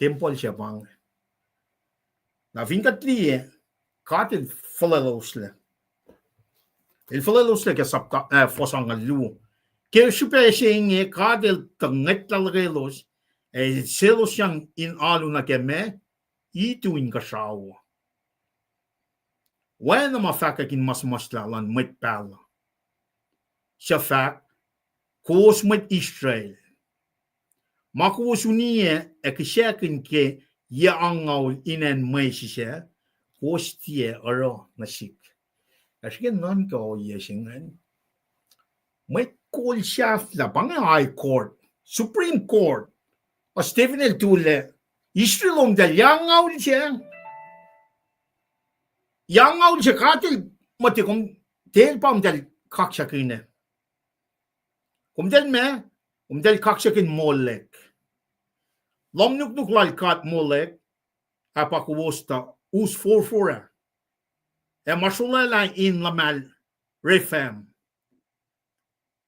tempuhl se pa inge. Na fin kuht liye, God el fuhlweloslac. El fuhlweloslac ke sapta, ah, fuhs angngaul luo. Ke srihpac se inge God el tuh ngwetlah luhkwelos, Ac selos sang in alu nuh ke ma itu inkuhsrao. Oacna ma fahkwack in ma suhmuhslah luhn mwet pahluh suc fahk, kowos mwet Israel, ma kowos uniyac ac kihsackuhn ke yac angngaul in acn Moses ah, kowos tiac oruh nuh sihk. Ac srihke nuhnkuh ohiyac se ingacn. Mwet kol sahflah, pa inge High Court, Supreme Court. Ac Stephen el tulac, Israel, komtahl yac angngaul se, yac angngaul se God el muhta kom, tiac pa komtahl kaksakihn ah. Komtahl ma, komtahl kaksakihn Molek. Lohm nuknuk lal god Molek, ac pa kowos tuh us forfor ah, ac ma srolwaclah in luhmahl Rephaim,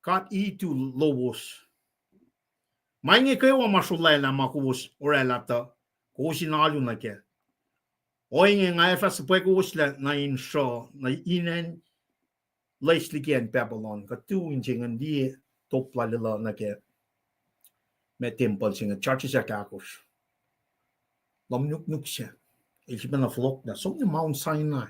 god itu lowos. Ma inge kwewa ma srolwaclah ma kowos oraclah tuh kowos in alu nuh kac. Ohinge nga ac fah suhpwekowoslah nuh in sruh nuh in acn loes liki acn Babylon. Kuht tu in se ingacn liye top lal el uh nuh ke ma tempuhl se inge, Judges ahkosr. Lohm nuknuk se. El sifacna fohlohklah som nuh Mount Sinai.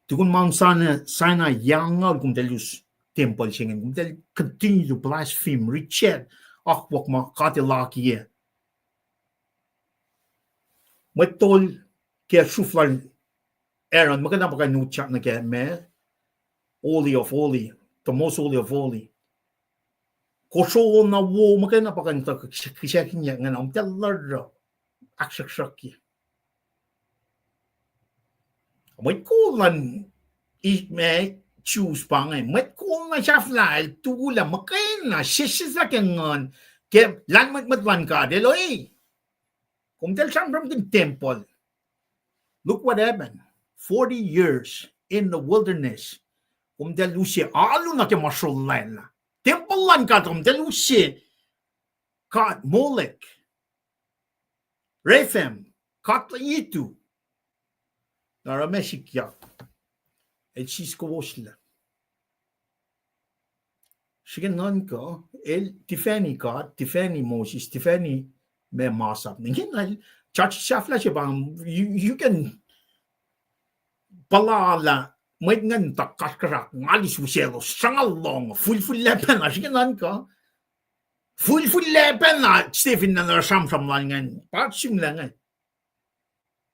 Tukun Mount Sinai, Sinai yac angngaul komtahl us tempuhl se ingacn, komtahl continue to blaspheme, reject akwuck ma God el akiyac. Mwet tol ke sruf lal Aaron, muhkwena pa kuh in utyak nuh ke ma, Holy of Holy, the most holy of holy. Kosro na wo muhkwena pa kuh in tuh kihsackihnyac ingacn, omtahl lurruh, ahksruhksruhkye. Mwet kol luhn, ma, Jews pa inge, mwet kol na sahflah el tulac muhkwena sesseslah ke nguhn, ke lahlmwetmwet luhn God el, ei, komtahl sramsramkihn tempuhl. Look what happened. Forty years in the wilderness. Komtahl use alu nuh ke ma srolwaclah. Tempuhl luhn God, komtahl use god Molek, Rephaim, god la itu. Na oruh ma sikyak, el sis kowoslah. Srihke nuhnkuh, el tifacni God, tifacni Moses, tifacni ma masap. Ingena, judge sahflah se pa, you, you can puhla lah mwet ingacn tuh kasrkuhsrak, nga lis wihsaclos, sruhnga lohng, fuhlfuhllac pacna, srihke nuhnkuh. Fuhlfuhllac pacna Stephen na sramsram lal ingacn, pa sihmlac inge.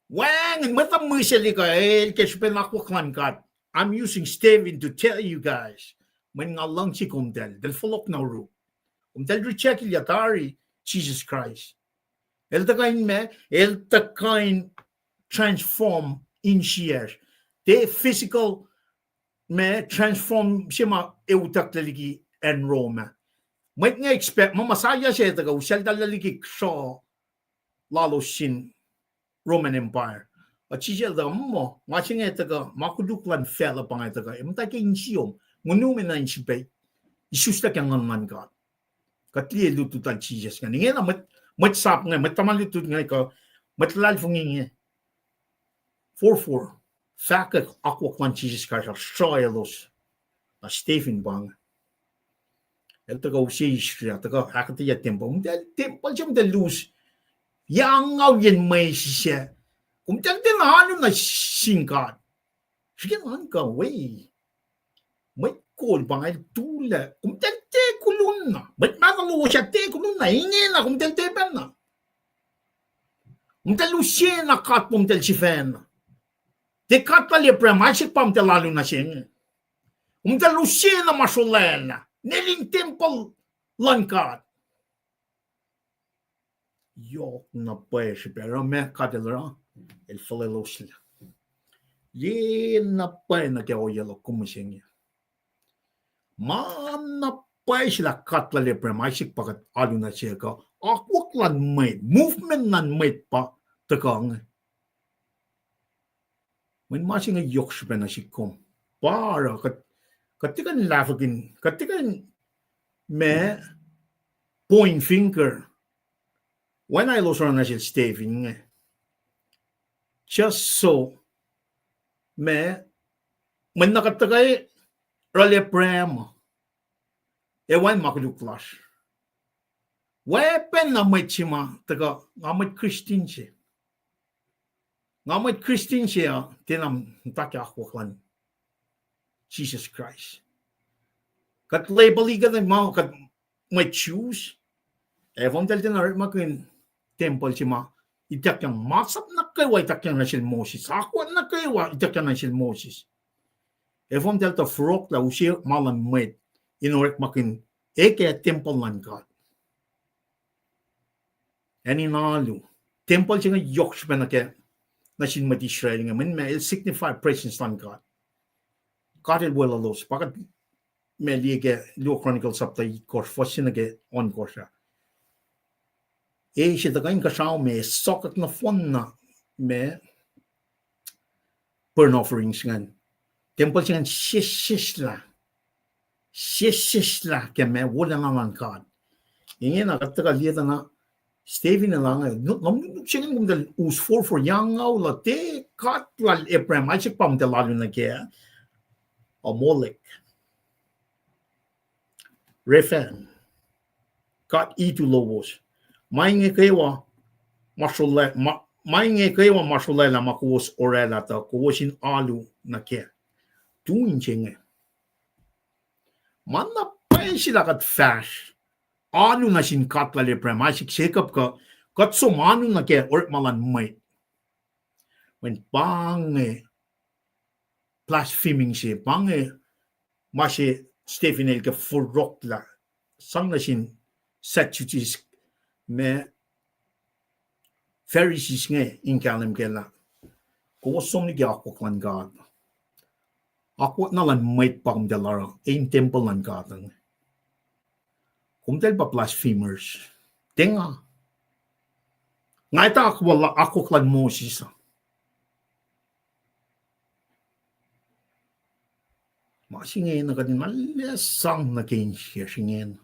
Wacngihn mwet uh mihsaclihk uh el ke srihpen akwuck luhn God. I'm using Stephen to tell you guys. Mweyen nga luhngse komtahl, eltahl fohlohk na oruh. Komtahl rejectlah tari Jisus Kraist. El tuhkuh in ma, el tuhkuh in transform insiyacsr. Tiac physical ma transform se ma e utucklac liki acn Rome. Mwet inge expect muh Messiah se tuhkuh usacltahllah liki sruh lalos sin Roman Empire. Ac Jisus el tuhkuh muh, ma se inge tuhkuh, ma koluk luhn facluh pa inge tuhkuh, e muhta ke insiyom, nguhnum enenuh in sifilpac isuslah ke nguhn luhn God. Kuht liye lutlut lal Jisus ingacn. Ingena mwet, mwet sap inge, mwet tuhma lutlut inge kuh mwet luhlahlfongi inge forfor fahkwack akwuck luhn Jisus Kraist, sruh elos. Na Stephen pa inge, el tuhkuh use Israel, tuhkuh ahkuhtweyac tempuhl. Komtahl tempuhl se, komtahl us yac angngaul yen mwesis ah. Komtahl tiacna alu nuh sin God. Srihke nuhnkuh we. Mwet kol pa inge el tulac, komtahl tiac kolumna. Mwet mahtuh lowos ah tiac kolumna. Ingena komtahl tiac pacna. Komtahl use na god lomtahl sifacna. Tiac God lal Abraham, Isaac, pa komtahl alu nuh se inge. Komtahl use na ma srolwaclah, nel in tempuhl luhn God. Yohk na pwacye srihpac oruh ma God el oruh, el fuhlweloslac. Ye na pwacye nuh ke ohiyac luhk kom mihsenge. Ma na pwacye se lah God lal Abraham, Isaac pa kuht alu nuh se kuh akwuck luhn mwet, movement luhn mwet pa tuhkuh inge. Mweyen ma se inge yohk srihpac nuh sihk kom. Pa oruh kuht, kuht tiac kuh in lahfwekihn, kuht tiac kuh in ma point finger. Oacna elos oruh nuh sel Stephen inge. Just so, ma, mweyen na kuht tuhkuh oruh lal Abraham, e wacngihn ma koluk lasr. Weapon na mwet se ma tuhkuh, nga mwet Christian se. Nga mwet Christian se uh, tiacna muhta ke akwuck luhn Jisus Kraist. Kuht label-i kuht ma kuht mwet Jews. Ac fomtahl tiacna orekmakihn tempuhl se ma ituckyang masap nuh kwewa ituckyang nuh sel Moses. Akwuck nuh kwewa ituckyang nuh sel Moses. Ac fomtahl tuh forlah use ma luhn mwet in orekmakihn eke tempuhl luhn God. Acn in alu. Tempuhl se inge yohk srihpac nuh ke, nuh sin mwet Israel inge, mweyen ma el signify presence luhn God. God el weluhlos. Pa kuht ma liye ke Luo Chronicles sapta itkohsr, fuhs se nuh ke ohnkohsr ah. E se tuhkuh inkuhsrao me, sokwack nohfohn na ma burnt offerings ingacn. Tempuhl se ingacn sesseslah. Sesseslah ke ma wolacna luhn God. Ingena kuht tuhkuh liye tuh na Stephen el ange, lohm nuknuk se ingacn komtal us forfor, yangaul uh, tiac God lal Abraham, Isaac, pa komtal alu nuh kac, Molech, Rephan, god itu lowos. Ma inge kwewa ma srolwacl, ma, ma inge kwewa ma srolwacl ah ma kowos oraclah tuh kowos in alu nuh kac. Tu in se inge. Ma na pwacye se lah kuht fahsr alu nuh sin God lal Abraham, Isaac, Jacob, kuh kuht som alu nuh ke orekma luhn mwet. Mweyen pa inge blaspheming se, pa inge ma se Stephen el ke forlah, sang nuh sin Sadducees, ma Pharisees inge in kahlwem kac lah kowos som liki akwuck luhn God. Akwuck na luhn mwet pa komtal oruh, e in tempuhl luhn God inge. Komtal pa blasphemers. Tiac nga. Nga etuh akwuck luhn Moses uh. Ma se inge na kuht in ma lac sang nuh ke insiyacsr ingena.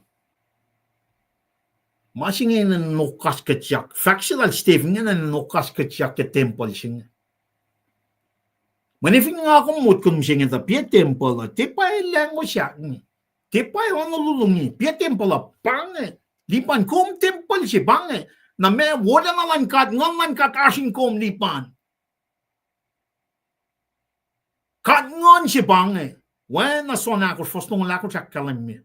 Ma se inge na nokaskuhtyak. Fahk se lal Stephen ingena na nokaskuhtyak ke tempuhl se inge. Mweyen fin nga kom motko mihsenge tuh pa tempuhl uh, tiac pa language se inge. Tiac pa ono lulungi, pa tempuhl uh pa inge. Lipan kom tempuhl se pa inge. Na ma wolacna luhn God, Nguhn luhn God oasr in kom lipan. God Nguhn se pa inge. Oacna John ahkosr, fuhs longoul ahkosr ahkkahlwemye.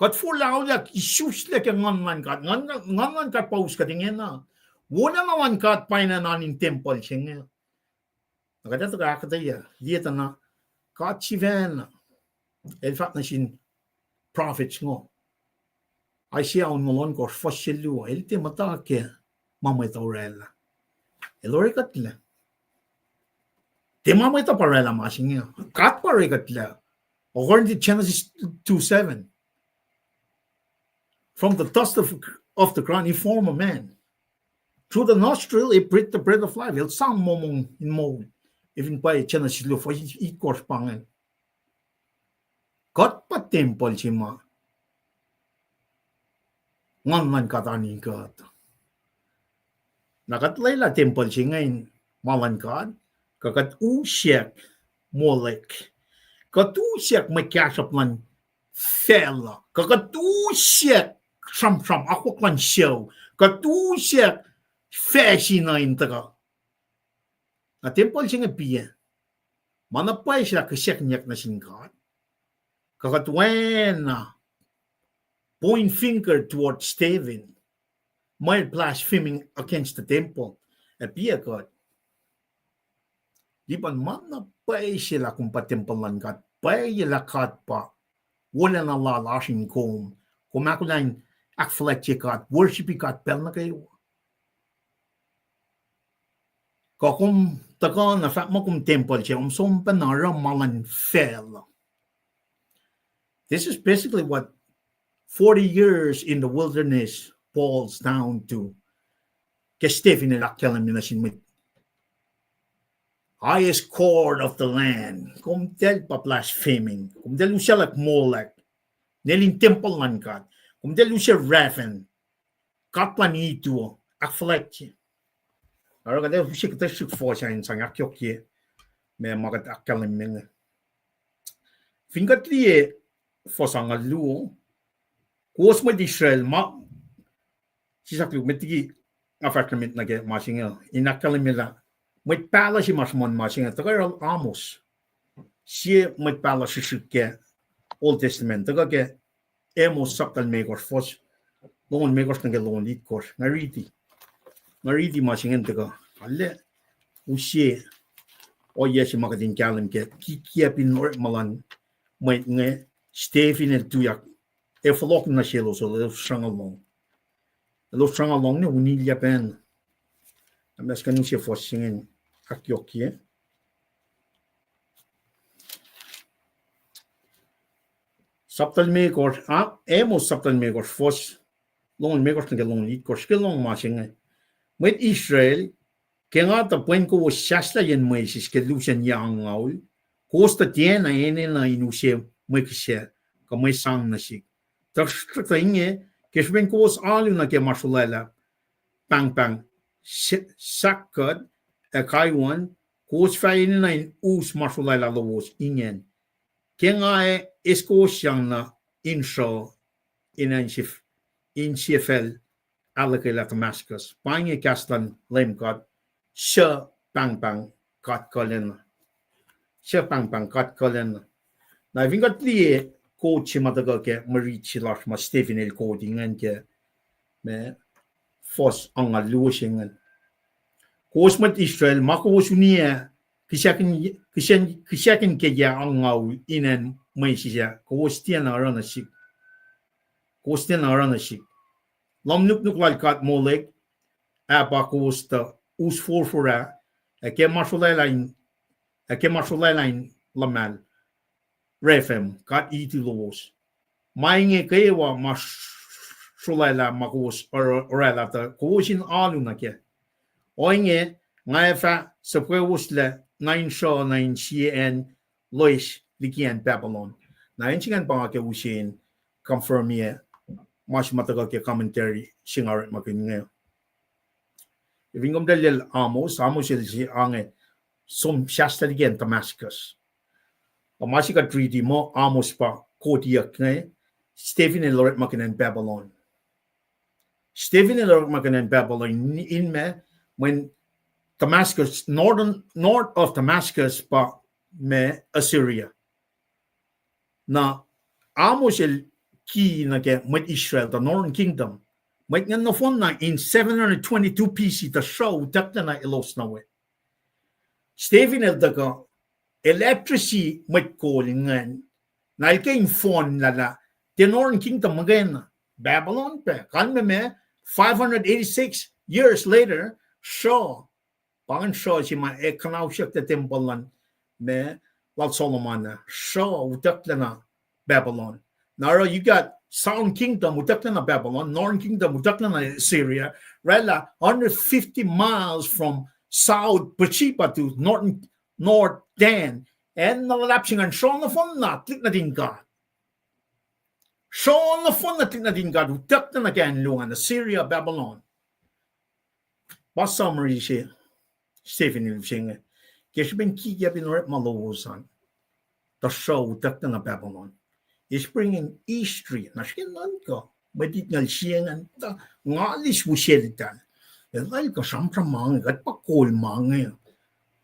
Kuht forlah auliyak isuslac ke Nguhn luhn God. Nguhn, Nguhn luhn God pa us kuht ingena. Wolacna luhn God pa enenuh in tempuhl se inge. Na kuht ac tuhkuh ahkuhtweyac, liye tuh na God sifacna el fahk nuh sin prophets ngo. Isaiah onngoul ohnkohsr, fuhs se luo, el tiac muhta ke ma mwet uh oraclah. El orekuhtlac. Tiac ma mwet uh pa oraclah ma se inge. God pa orekuhtlac. According to Genesis two seven. From the dust of, of the ground, he formed a man. Through the nostril, he breathed the breath of life. El sang momong in moul. Efin pwacye Genesis luo, fuhs itkohsr pa ingacn. Kuht pa tempuhl se ma Nguhn luhn God oan in kuht. Na kuht lwelah tempuhl se inge in ma luhn God, kuh kuht usyak Molek, kuht usyak mwe kahsruhp luhn facluh, kuh kuht usyak sramsram akwuck luhn sucu, kuht usyak facsin uh in tuhkuh. Na tempuhl se inge piac? Ma na pwacye se lah kihsackuhnyak nuh sin God, kuh kuht oacna point finger towards Stephen, ma el blaspheming against the temple? Ac piac kuht? Lipan ma na pwacye se lah kom pa tempuhl luhn God, pwacye lah God pa wolacna lal oasr in kom, kom ahkolah in ahkfuhlwactye God, worshipi God pacl nuh kwewa. Kuh kom tuhkuh na fahk muh kom tempuhl se, kom som pacna oruh ma luhn facluh. This is basically what forty years in the wilderness boils down to. Ke Stephen el ahkkahlwemye nuh sin mwet, highest court of the land. Komtal pa blaspheming. Komtal usaclak Molek, nel in tempuhl luhn God. Komtal use Rephan, god luhn itu, ahkfuhlwactye. Oruh kuht ac use kuhtuh srihk fuhs ah in sang ahkyohkye ma, ma kuht ahkkahlwemye inge. Fin kuht liye fuhs angngaul luo, Kowos mwet Israel, ma, sisaklu met liki nga fahsr nuh met nuh ke ma se inge, in ahkkahlwemye lah mwet pahluh se ma sruhmuhn ma se inge, tuhkuh yohrohl Amos. Sie mwet pahluh srihsrihk ke Old Testament, tuhkuh ke Amos sapta limekohsr, fuhs longoul limekohsr nuh ke longoul itkohsr. Nga riti. Nga riti ma se inge tuhkuh. Arlac use ohiyac se ma kuht in kahlwem ke kikiacp in orekma luhn mwet inge, Stephen el tuyak, ac fohlohk nuh selos, elos sruhnga lohng. Elos sruhnga lohng na unilyac pacna. Am as kuh in use fuhs se inge ahkyohkye. Sapta limekohsr, a, Amos sapta limekohsr, fuhs longoul limekohsr nuh ke longoul itkohsr, ke lohng ma se inge. Mwet Israel, ke nga tuh pwen kowos sahslah yen Moses ke lusen yac angngaul, kowos tuh tiacna enenuh in use mwe kihsac kuh mwe sang nuh sihk. Tuhsruhktuh inge, ke srihpen kowos alu nuh ke ma srolwaclah pahngpahng se-, sahk kuht ac kaiwun, kowos fah enenuh in us ma srolwaclah lowos ingacn. Ke nga eis kowos sang na in sruh in, in sie-, in sie facl ahluhkwelah Damascus. Pa inge kahs luhn Leum God, suc pahngpahng God kuhlacna. Suc pahngpahng God kuhlacna. Na fin kuht liye quote se ma tuhkuh ke mwe rit se lasr ma Stephen el quote ingacn ke, ma, fuhs angngaul luo se ingacn. Kowos mwet Israel, ma kowos uniyac kihsackin, kihsackin, kihsackin ke yac angngaul in acn Moses ah, kowos tiacna oruh nuh sihk. Kowos tiacna oruh nuh sihk. Lohm nuknuk lal god Molek ah pa kowos tuh us forfor ah, ac ke ma srolwaclah in, ac ke ma srolwaclah in luhmahl Rephaim, god itu lowos. Ma inge kwewa ma srolwaclah ma kowos or-, orwaclah tuh kowos in alu nuh kac. Ohinge, nga ac fah suhpwewoslac nuh in sruh nuh in sie acn loes liki acn Babylon. Na acn se ingacn pa nga ke use in confirm-ye ma se ma tuhkuh ke commentary se nga orekmakihn inge. Fin kom tahlil Amos, Amos el se ange som sahslah liki acn Damascus. Ac ma se kuht riti muh Amos pa quote-iyuck inge, Stephen el orekmakihn acn Babylon. Stephen el orekmakihn acn Babylon in, in ma, mweyen Damascus, northern, north of Damascus pa ma Assyria. Na Amos el ki nuh ke mwet Israel, the Northern Kingdom. Mwet ingacn nohfohn na in seven hundred twenty-two B C tuhsruhk utucklac na elos na we. Stephen el tuhkuh, el address-i mwet kol ingacn. Na el ke in fohnlah lah the Northern Kingdom muhkwena, Babylon pac, kalmac ma, five hundred eighty-six years later, sruh, pa ingacn sruh se ma ac kuhnausyucklac tempuhl luhn, ma, lal Solomon ah, sruh utucklac na Babylon. Na oruh you got Southern Kingdom utucklac na Babylon, Northern Kingdom utucklac na Assyria, oraclah hundred fifty miles from South Beersheba to northern, North Dan. Acn na luhlahp se ingacn sruh nohfohn na tuhlihk nuhtin God. Sruh nohfohn na tuhlihk nuhtin God utucklac na ke acn luo an, Assyria, Babylon. Pa summary se Stephen el se inge. Ke srihpen kikiacp in orekma lowos an, tuhsruhk utucklac na Babylon. Is bringing history. Na srihke nuhnkuh, mwet itngucul sie ingacn tuh nga eis wi seltahl. Eltahl kuh sramsram ma inge, kuht pa kol ma inge.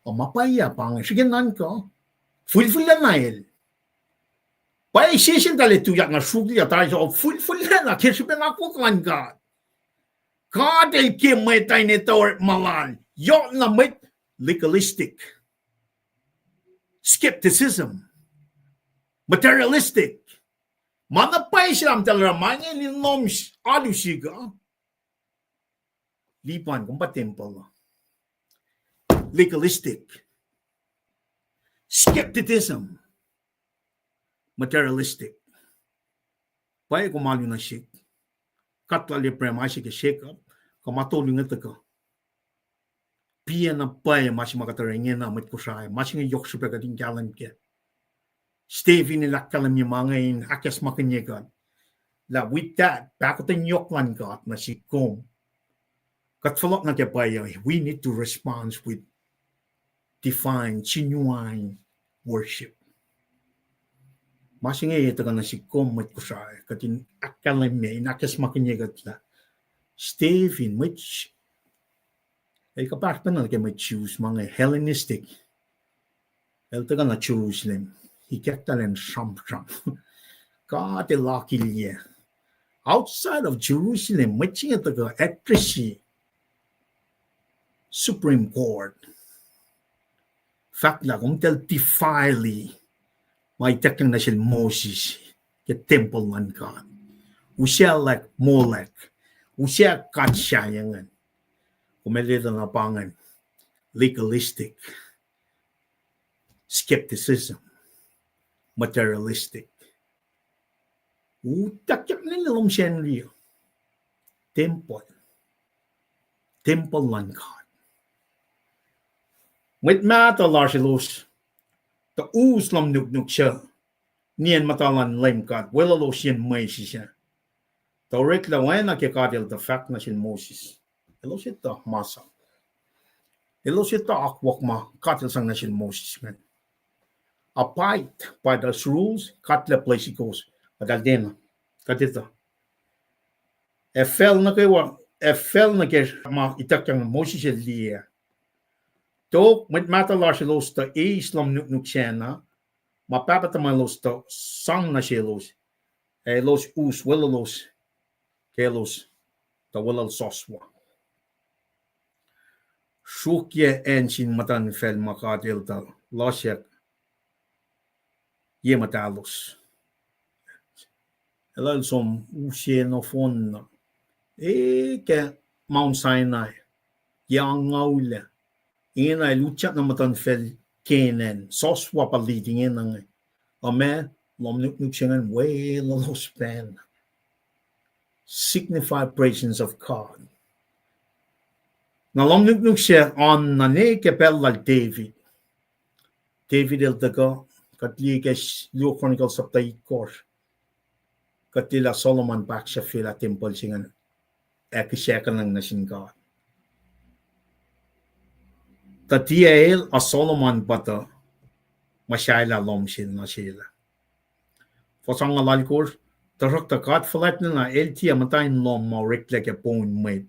Ac ma pwacye pa inge, srihke nuhnkuh, fihlfihllac na el. Pwacye se seltahl ac tuyak na sruokilya tari, so fihlfihllac na ke srihpen akwuck luhn God. God el ke mwet in etuh orekma lal, yohk na mwet legalistic, skepticism, materialistic. Ma na pwacye se lah eltahl oruh ma inge in lohm alu sihk uh. Lipan, kom pa tempuhl uh. Legalistic, skepticism, materialistic. Pwacye kom alu nuh sihk. God lal Abraham, Isaac, ac Jacob, kuh ma tolu inge tuhkuh. Piacna pwacye ma se ma kuht oruh ingena mwet Kosrae, ma se inge yohk srihpac kuht in kahlwem kac. Stephen el ahkkahlwemye ma inge in ahkacsmakihnye kuht lah with that, pahkotwen yohk luhn God nuh sihk kom. Kuht fohlohk nuh ke pwacye, we need to respond with divine, genuine worship. Ma se inge tuhkuh nuh sihk kom mwet Kosrae, kuht in ahkkahlwemye, in ahkacsmakihnye kuht lah Stephen, mwet, el kuhpahsr pacna nuh ke mwet Jews, ma inge Hellenistic. El tuhkuh nuh Jerusalem, ikacktahl in sramsram. God El akilyac. Outside of Jerusalem, mwet se inge tuhkuh address Supreme Court. Fahk lah komtal defile ma ituckyang nuh sel Moses ke tempuhl luhn God. Usack Molech. Usack god sahyac ingacn. Kom ac lwelah na pa ingacn legalistic, skepticism, materialistic. Utuckyak nwe lohm Sacnri uh. Tempuhl. Tempuhl luhn God. Mwet mahtuh lasr elos tuh us lohm nuknuk suc nien muhta luhn Leum God, weluhlos yen mwesis ah. Tuh oreklac oacna ke God El tuh fahk nuh sel Moses. Elos etuh masap. Elos etuh akwuck ma God El sang nuh sel Moses ingacn. Abide by those rules, God El bless kowos. Kuht tiacna. Kuht etuh. Ac facl nuh kwewa, ac facl nuh ke ma ituckyang Moses el liye. Tok mwet mahtuh lasr elos tuh eis lohm nuknuk sacna, ma pahpah tuhmwaclos tuh sang nuh selos, ac elos us weluhlos, ke elos tuh weluhl soswa. Sruokyac acn sin muhtuhnfacl ma God El tuh losack ye muhtahlos. Elos som use nohfohn na. E, ke Mount Sinai, yac angngaul ah. Ingena El utyak nuh muhtuhnfacl Canaan, soswa pa lead ingena inge. Ac ma, lohm nuknuk se ingacn weluhlos pacna. Signify presence of God. Na lohm nuknuk se oan na ne ke pacl lal David. David el tuhkuh, kuht liye ke s-, Luo Chronicles sapta itkohsr. Kuht liye lah Solomon pa ahksahfyelah tempuhl se ingacn ac kihsackuhnacng nuh sin God. Tuh tiac el, a Solomon pa tuh muhsahelah lohm sel nuh sel ah. Fuhs angngaul alkohsr, tuhsruhktuh God fuhlwactlana El tiac muhta in lohm ma oreklac ke poun mwet,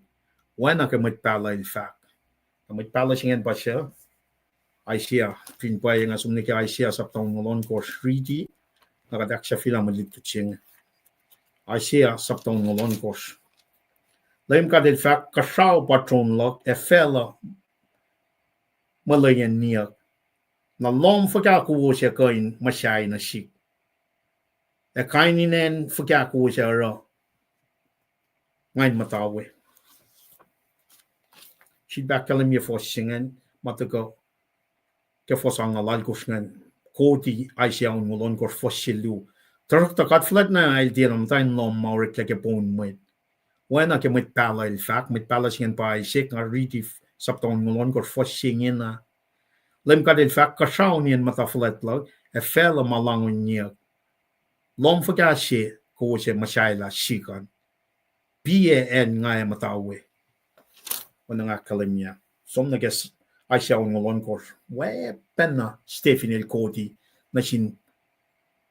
oacna ke mwet pahluh el fahk. Na mwet pahluh se ingacn pa suc? Isaiah. Fin pwacye nga som nuh ke Isaiah sapta onngoul ohnkohsr, riti, na kuht ahksahfyelah mwe lutlut se inge. Isaiah sapta onngoul ohnkohsr. Leum God El fahk, kuhsrao pa tron luhk, ac facluh ma lweyen niyuck. Na lohm fuhkah kowos ac kuh in muhsahi nuh sihk? Ac kain in acn fuhkah kowos ac oruh nga in muhta we? Sifilpac ahkkahlwemye fuhs se ingacn, ma tuhkuh ke fuhs angngaul alkohsr ingacn, koti Isaiah onngoul ohnkohsr fuhs se luo. Tuhsruhktuh God fuhlwactlana El tiacna muhta in lohm ma oreklac ke poun mwet, oacna ke mwet pahluh el fahk. Mwet pahluh se ingacn pa Isaac, nga riti sapta onngoul ohnkohsr fuhs se ingena. Leum God El fahk, kuhsrao nien muhta fuhlwact luhk, ac facluh ma lahngo niyuck. Lohm fuhkah se kowos ac muhsahelah sihk an? Piyac acn nga ac muhta we? Oacna nga ahkkahlwemye, som nuh ke s-, Isaiah onngoul ohnkohsr, oacpacna Stephen el koti nuh sin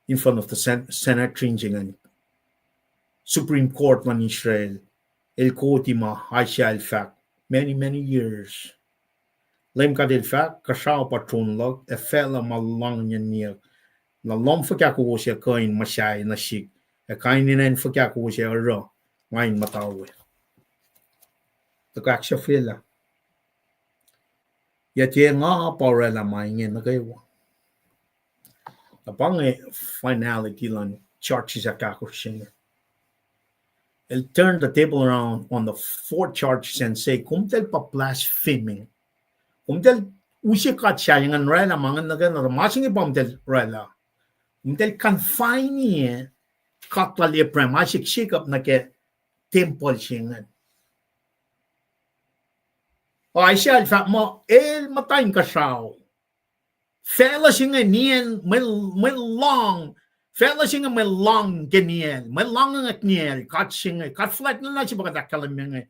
in front of the San-, Sanhedrin se ingacn, Supreme Court luhn Israel, el koti ma Isaiah el fahk many, many years. Leum God El fahk, kuhsrao pa tron luhk, ac facluh ma lahngo niyuck. Na lohm fuhkah kowos ac kuh in muhsahi nuh sihk? Ac kain in acn fuhkah kowos ac oruh nga in muhta we? Tuhkuh ahksahfyelah. Yac tiac nga pa oraclah ma inge nuh kwewa? Na pa inge finality luhn charges ahkahkosr se inge. El turn the table around on the four charges and say, komtal pa blaspheming. Komtal use God sahyac ingacn oraclah ma ingacn nuh ke, na ma se inge pa komtal oraclah. Komtal confine God lal Abraham, Isaac, Jacob nuh ke tempuhl se ingacn. Isaiah el fahk muh el muhta in kuhsrao. Facluh se inge niyacl, mwe, mwe lohng. Facluh se inge mwe lohng ke niyacl. Mwe lohng inge niyacl, God se inge. God fuhlwact na se pa kuht ahkkahlwemye inge.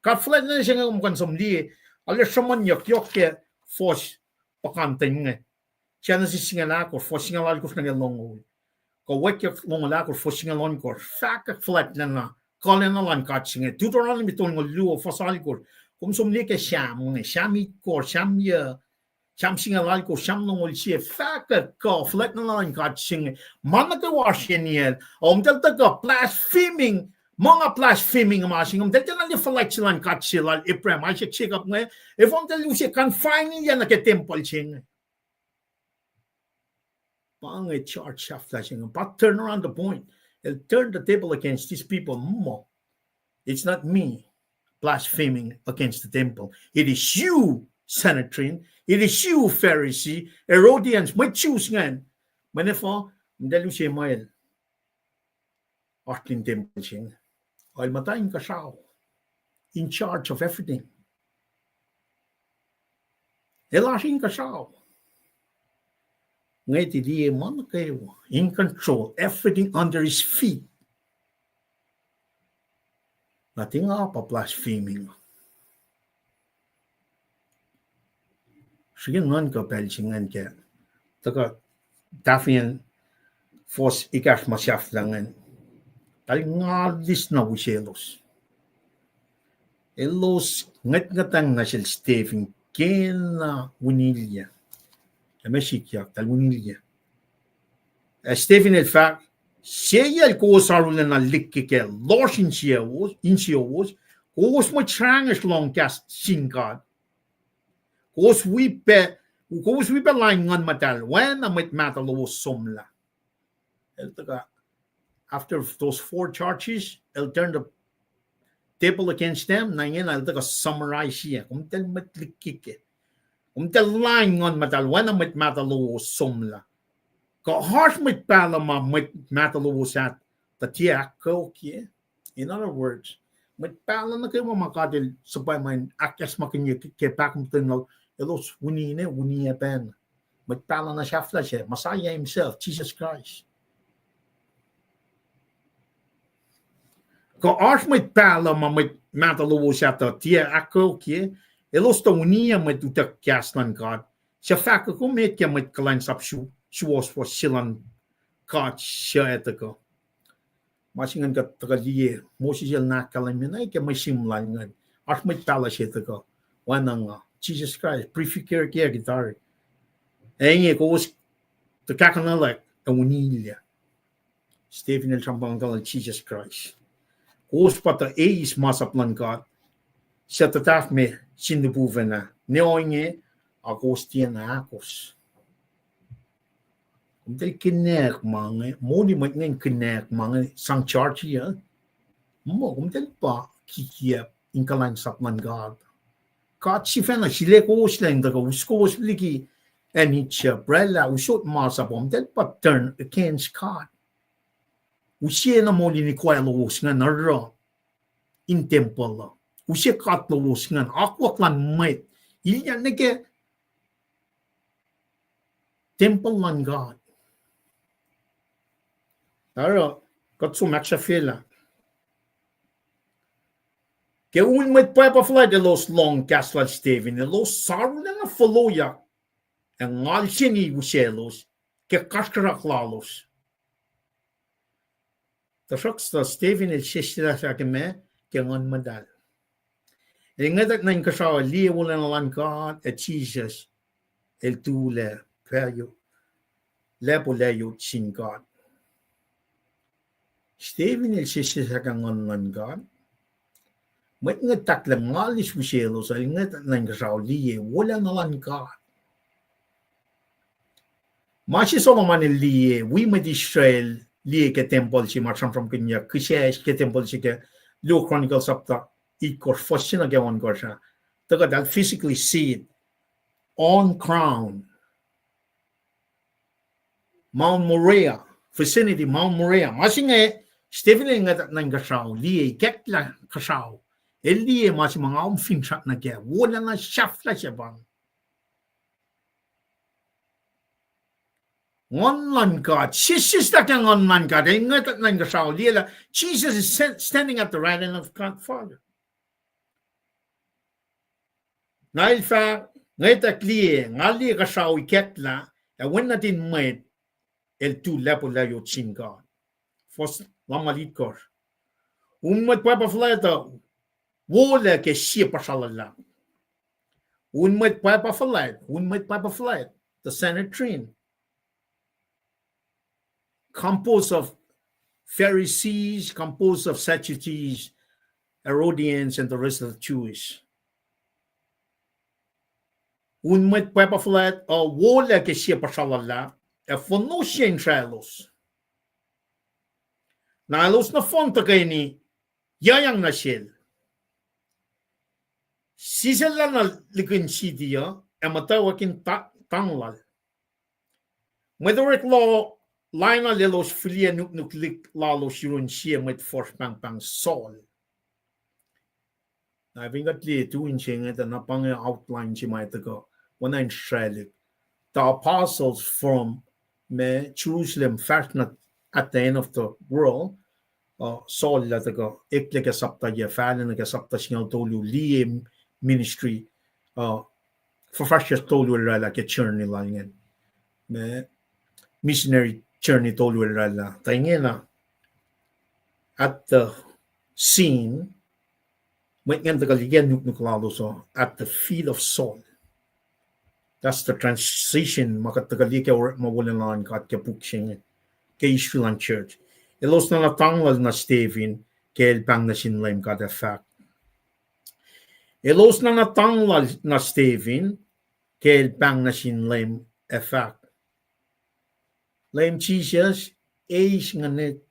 God fuhlwact na se inge kom kuh in som liye. Arlac sruhmuhnyuck yohk ke fuhs puhkantwen inge. Genesis singucul ahkosr, fuhs singucul alkosr nuh ke longoul. Kuh Wacngihn longoul ahkosr, fuhs singucul ohnkohsr, fahkwack fuhlwactlacna kuhlwacna luhn God se inge. Deuteronomy tolngoul luo, fuhs alkohsr. Kom som liye ke Sam inge, Sam itkohsr, Sam yuh, Sam singucul alkohsr, Sam longoul sie, fahkwack kuh fuhlwactlacna luhn God se inge. Ma nuh kwewa oasr yen el, omtahl tuhkuh blaspheming, ma nga blaspheming ma se inge, omtahl tiacna liye fuhlwact se luhn God se lal Abraham, Isaac, Jacob inge, efuh omtahl use confine-ya nuh ke tempuhl se inge. Pa inge charge sahflah se inge, pa turn around the point. El turn the table against these people. Mo, it's not me blaspheming against the temple. It is you, Sanhedrin. It is you, Pharisee, Herodians, mwet Jews ingacn. Mweyen efuh, omtahl use ma el oasr in tempuhl se inge. El muhta inkuhsrao. In charge of everything. El oasr inkuhsrao. Ngwet, liye ma nuh kwewa. In control. Everything under his feet. Na tiac nga pa blaspheming. Srihke nuhnkuh pacl se ingacn ke tuhkuh tahfongiyacn fuhs ekahsr ma sahflah ingacn. Tahl ngal lis na wi selos. Elos ngwetngwetang nuh sel Stephen kena winilyac. Ac ma sikyak, tahl winilyac. Ac Stephen el fahk, seyacl kowos arulacna lihkkeke lohsr insiyowos, insiyowos, kowos mwet srangesr lohng kahs sin God. Kowos wi pac, kowos wi pac lain Nguhn Muhtahl, oacna mwet mahtuh lowos somlah. El tuhkuh, after those four charges, el turn the table against them, na ingena el tuhkuh summarize-ya, komtacl mwet lihkkeke. Komtacl lain Nguhn Muhtahl, oacna mwet mahtuh lowos somlah. Kuh oasr mwet pahluh ma mwet mahtuh lowos ah, tuh tiac ahkkeokye? In other words, mwet pahluh nuh kwewa ma God el suhpwacma in ahkacsmakihnye ke pahkomuhta lal, elos wini ne, wini ac pacna. Mwet pahluh na sahflah se, Messiah himself, Jesus Christ. Kuh oasr mwet pahluh ma mwet mahtuh lowos ah tuh tiac ahkkeokye? Elos tuh wini ac mwet utuck kahs luhn God, suc fahkwack kom met ke mwet kuhlwacnsap su-, suwohswohs se luhn God suc etuh kuh. Ma se ingacn kuht tuhkuh liye, Moses el na ahkkahlwemye na ke mwe sihm lal ingacn. Oasr mwet pahluh se tuhkuh, oacna nga, Jesus Christ, prefigure ke tari. Ac inge kowos tuh kahkuhnalack ac winilyac. Stephen el sramsram ke lal Jesus Christ. Kowos pa tuh eis masap luhn God, suc tuhtahf me sin lipufacn ah, ne ohinge, a kowos tiacna ahkos. Komtacl kinak ma inge, moli mwet ingacn kinak ma inge sang charge-i uh. Muh, komtacl pa kikiacp in kuhlwacnsap luhn God. God sifacna sil kowos lah in tuhkuh us kowos liki, ac nitsa, braclah, usot masap, komtacl pa turn against God. Use na moli in ikoac lowos ingacn oruh in tempuhl uh. Use god lowos ingacn, akwuck luhn mwet. Ilyak nuh ke tempuhl luhn God. Oruh, kuht som ahksahfyelah. Ke un mwet pwacpa fuhlwact elos lohng kahs lal Stephen, elos arulacna foloyak ac ngal seni wi selos ke kasrkuhsrak lalos. Tuhsruhktuh Stephen el sesseslah ke ma, ke Nguhn Muhtahl. El ngwetwack nuh inkuhsrao, liye wolacna luhn God ac Jisus el tulac, pwacye, lacpo layot sin God. Stephen el sesseslah ke Nguhn luhn God. Mwet inge tahklah ngal lis wi selos, el ngwetwack nuh inkuhsrao, liye wolacna luhn God. Ma se Solomon el liye, wi mwet Israel liye ke tempuhl se ma sramsramkihnyuck, kihsac ke tempuhl se ke Luo Chronicles sapta itkohsr, fuhs se nuh ke ohnkohsr ah. Tuhkuh eltahl physically see it on ground. Mount Moriah, vicinity Mount Moriah. Ma se inge, Stephen el ngwetwack nuh inkuhsrao, liye, ikacklah inkuhsrao. El liye ma se ma nga kom finsrak nuh kac, wolacna sahflah se pa inge. Nguhn luhn God, sesseslah ke Nguhn luhn God, el ngwetwack nuh inkuhsrao, liye lah Jesus is sta-, standing at the right hand of God Father. Na el fahk, ngwetwack, liye, nga liye inkuhsrao ikacklah, ac Wen nuhtin mwet el tu lacpo layot sin God. Fuhs lumngaul itkohsr. Un mwet pwacpa fuhlwact uh wolac ke sie puhsra luhlahp. Un mwet pwacpa fuhlwact, un mwet pwacpa fuhlwact, the Sanhedrin, composed of Pharisees, composed of Sadducees, Herodians, and the rest of the Jews. Un mwet pwacpa fuhlwact uh wolac ke sie puhsra luhlahp, ac fohnohsye insraelos. Na elos nohfohn tuhkweni yucyang nuh sel. Sisacllah na likihn siti uh, ac muhtwacwacack in ta-, tang lal. Mwet orek law lainuhl elos fihliyac nuknuk lik lalos yurin sie mwet fuhsr pahngpahng Saul. Na fin kuht liye tu in se inge tuh na pa inge outline se ma tuhkuh, oacna in sraclihk. The apostles from, ma, Jerusalem fahsr nuh at the end of the world, uh, Saul lah tuhkuh eklac ke sapta yac, fahlac nuh ke sapta singucul tolu, liye ministry, uh, fuhfahsryucsr tolu el oraclah ke journey lal ingacn. Ma, missionary journey tolu el oraclah. Tuh ingena, at the scene, mwet ingacn tuhkuh liye nuknuk lalos uh at the feet of Saul. That's the transition ma kuht tuhkuh liye ke orekma wolacna luhn God ke puk se inge, ke history luhn church. Elos nuhna tang lal nuh Stephen ke el pahng nuh sin Leum, God ac fahk. Elos nuhna tang lal nuh Stephen ke el pahng nuh sin Leum ac fahk, Leum Jisus, eis nguhnihk.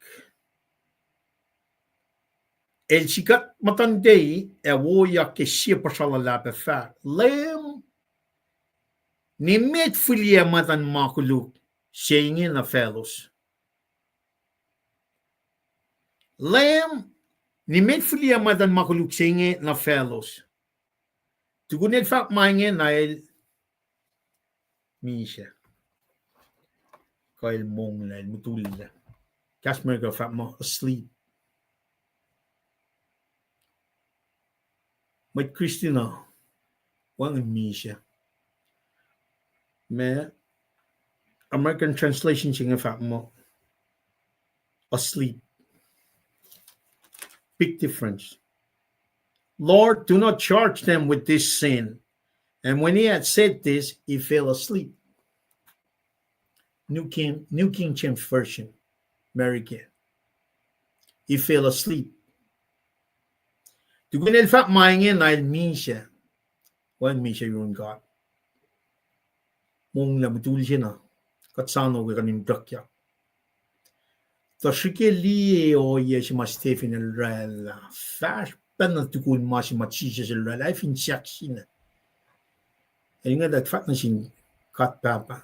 El sikuht muhtuhn tei ac woyak ke sie puhsra luhlahp ac fahk, Leum, nimet fihliyac muhtuhn ma koluk se inge nuh faclos. Leum, nimet fihliyac muhtuhn ma koluk se inge nuh faclos. Tukun el fahk ma inge na el misac. Kuh el monglac, el mutullac. Kahs America fahk muh asleep. Mwet Kristin uh wacngihn misac. Ma American translation se inge fahk muh asleep. Big difference. Lord, do not charge them with this sin. And when he had said this, he fell asleep. New King, New King James Version, America. He fell asleep. Tukun el fahk ma inge na el misac. Wacngihn misac yurin God. Monglac mutul se na. Kuht soano ke kuht in pruhkyak. Tuh srihke liye ohiyac se ma Stephen el oraclah, fahsr pacna tukun ma se ma Jisus el oraclah, ac fin sahksina. Ac inge tuh fahk nuh sin God Pahpah,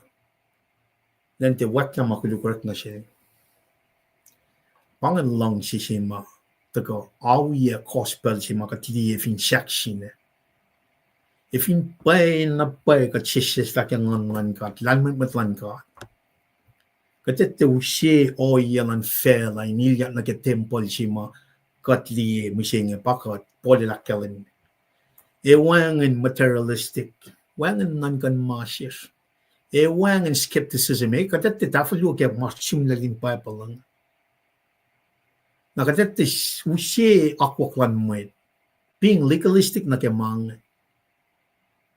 Leum, tiac wacngihn ma koluk orek nuh sel. Pa ingacn luhngse se ma tuhkuh ohiyac gospel se ma kuht liye fin sahksina. Ac fin pwacyena pwacye kuht sesseslah ke Nguhn luhn God, lahlmwetmwet luhn God, kuht etuh use ohiyac luhn facluh in ilyak nuh ke tempuhl se ma kuht liye mihsenge pa kuht, Paul el ahkkahlwemye. Ac wacngihn materialistic, wacngihn nuhnkuh ma sesr. Ac wacngihn skepticism, ac kuht etuh tahfuhluo ke ma sihmlac in Bible an. Na kuht etuh use akwuck luhn mwet, being legalistic nuh ke ma inge.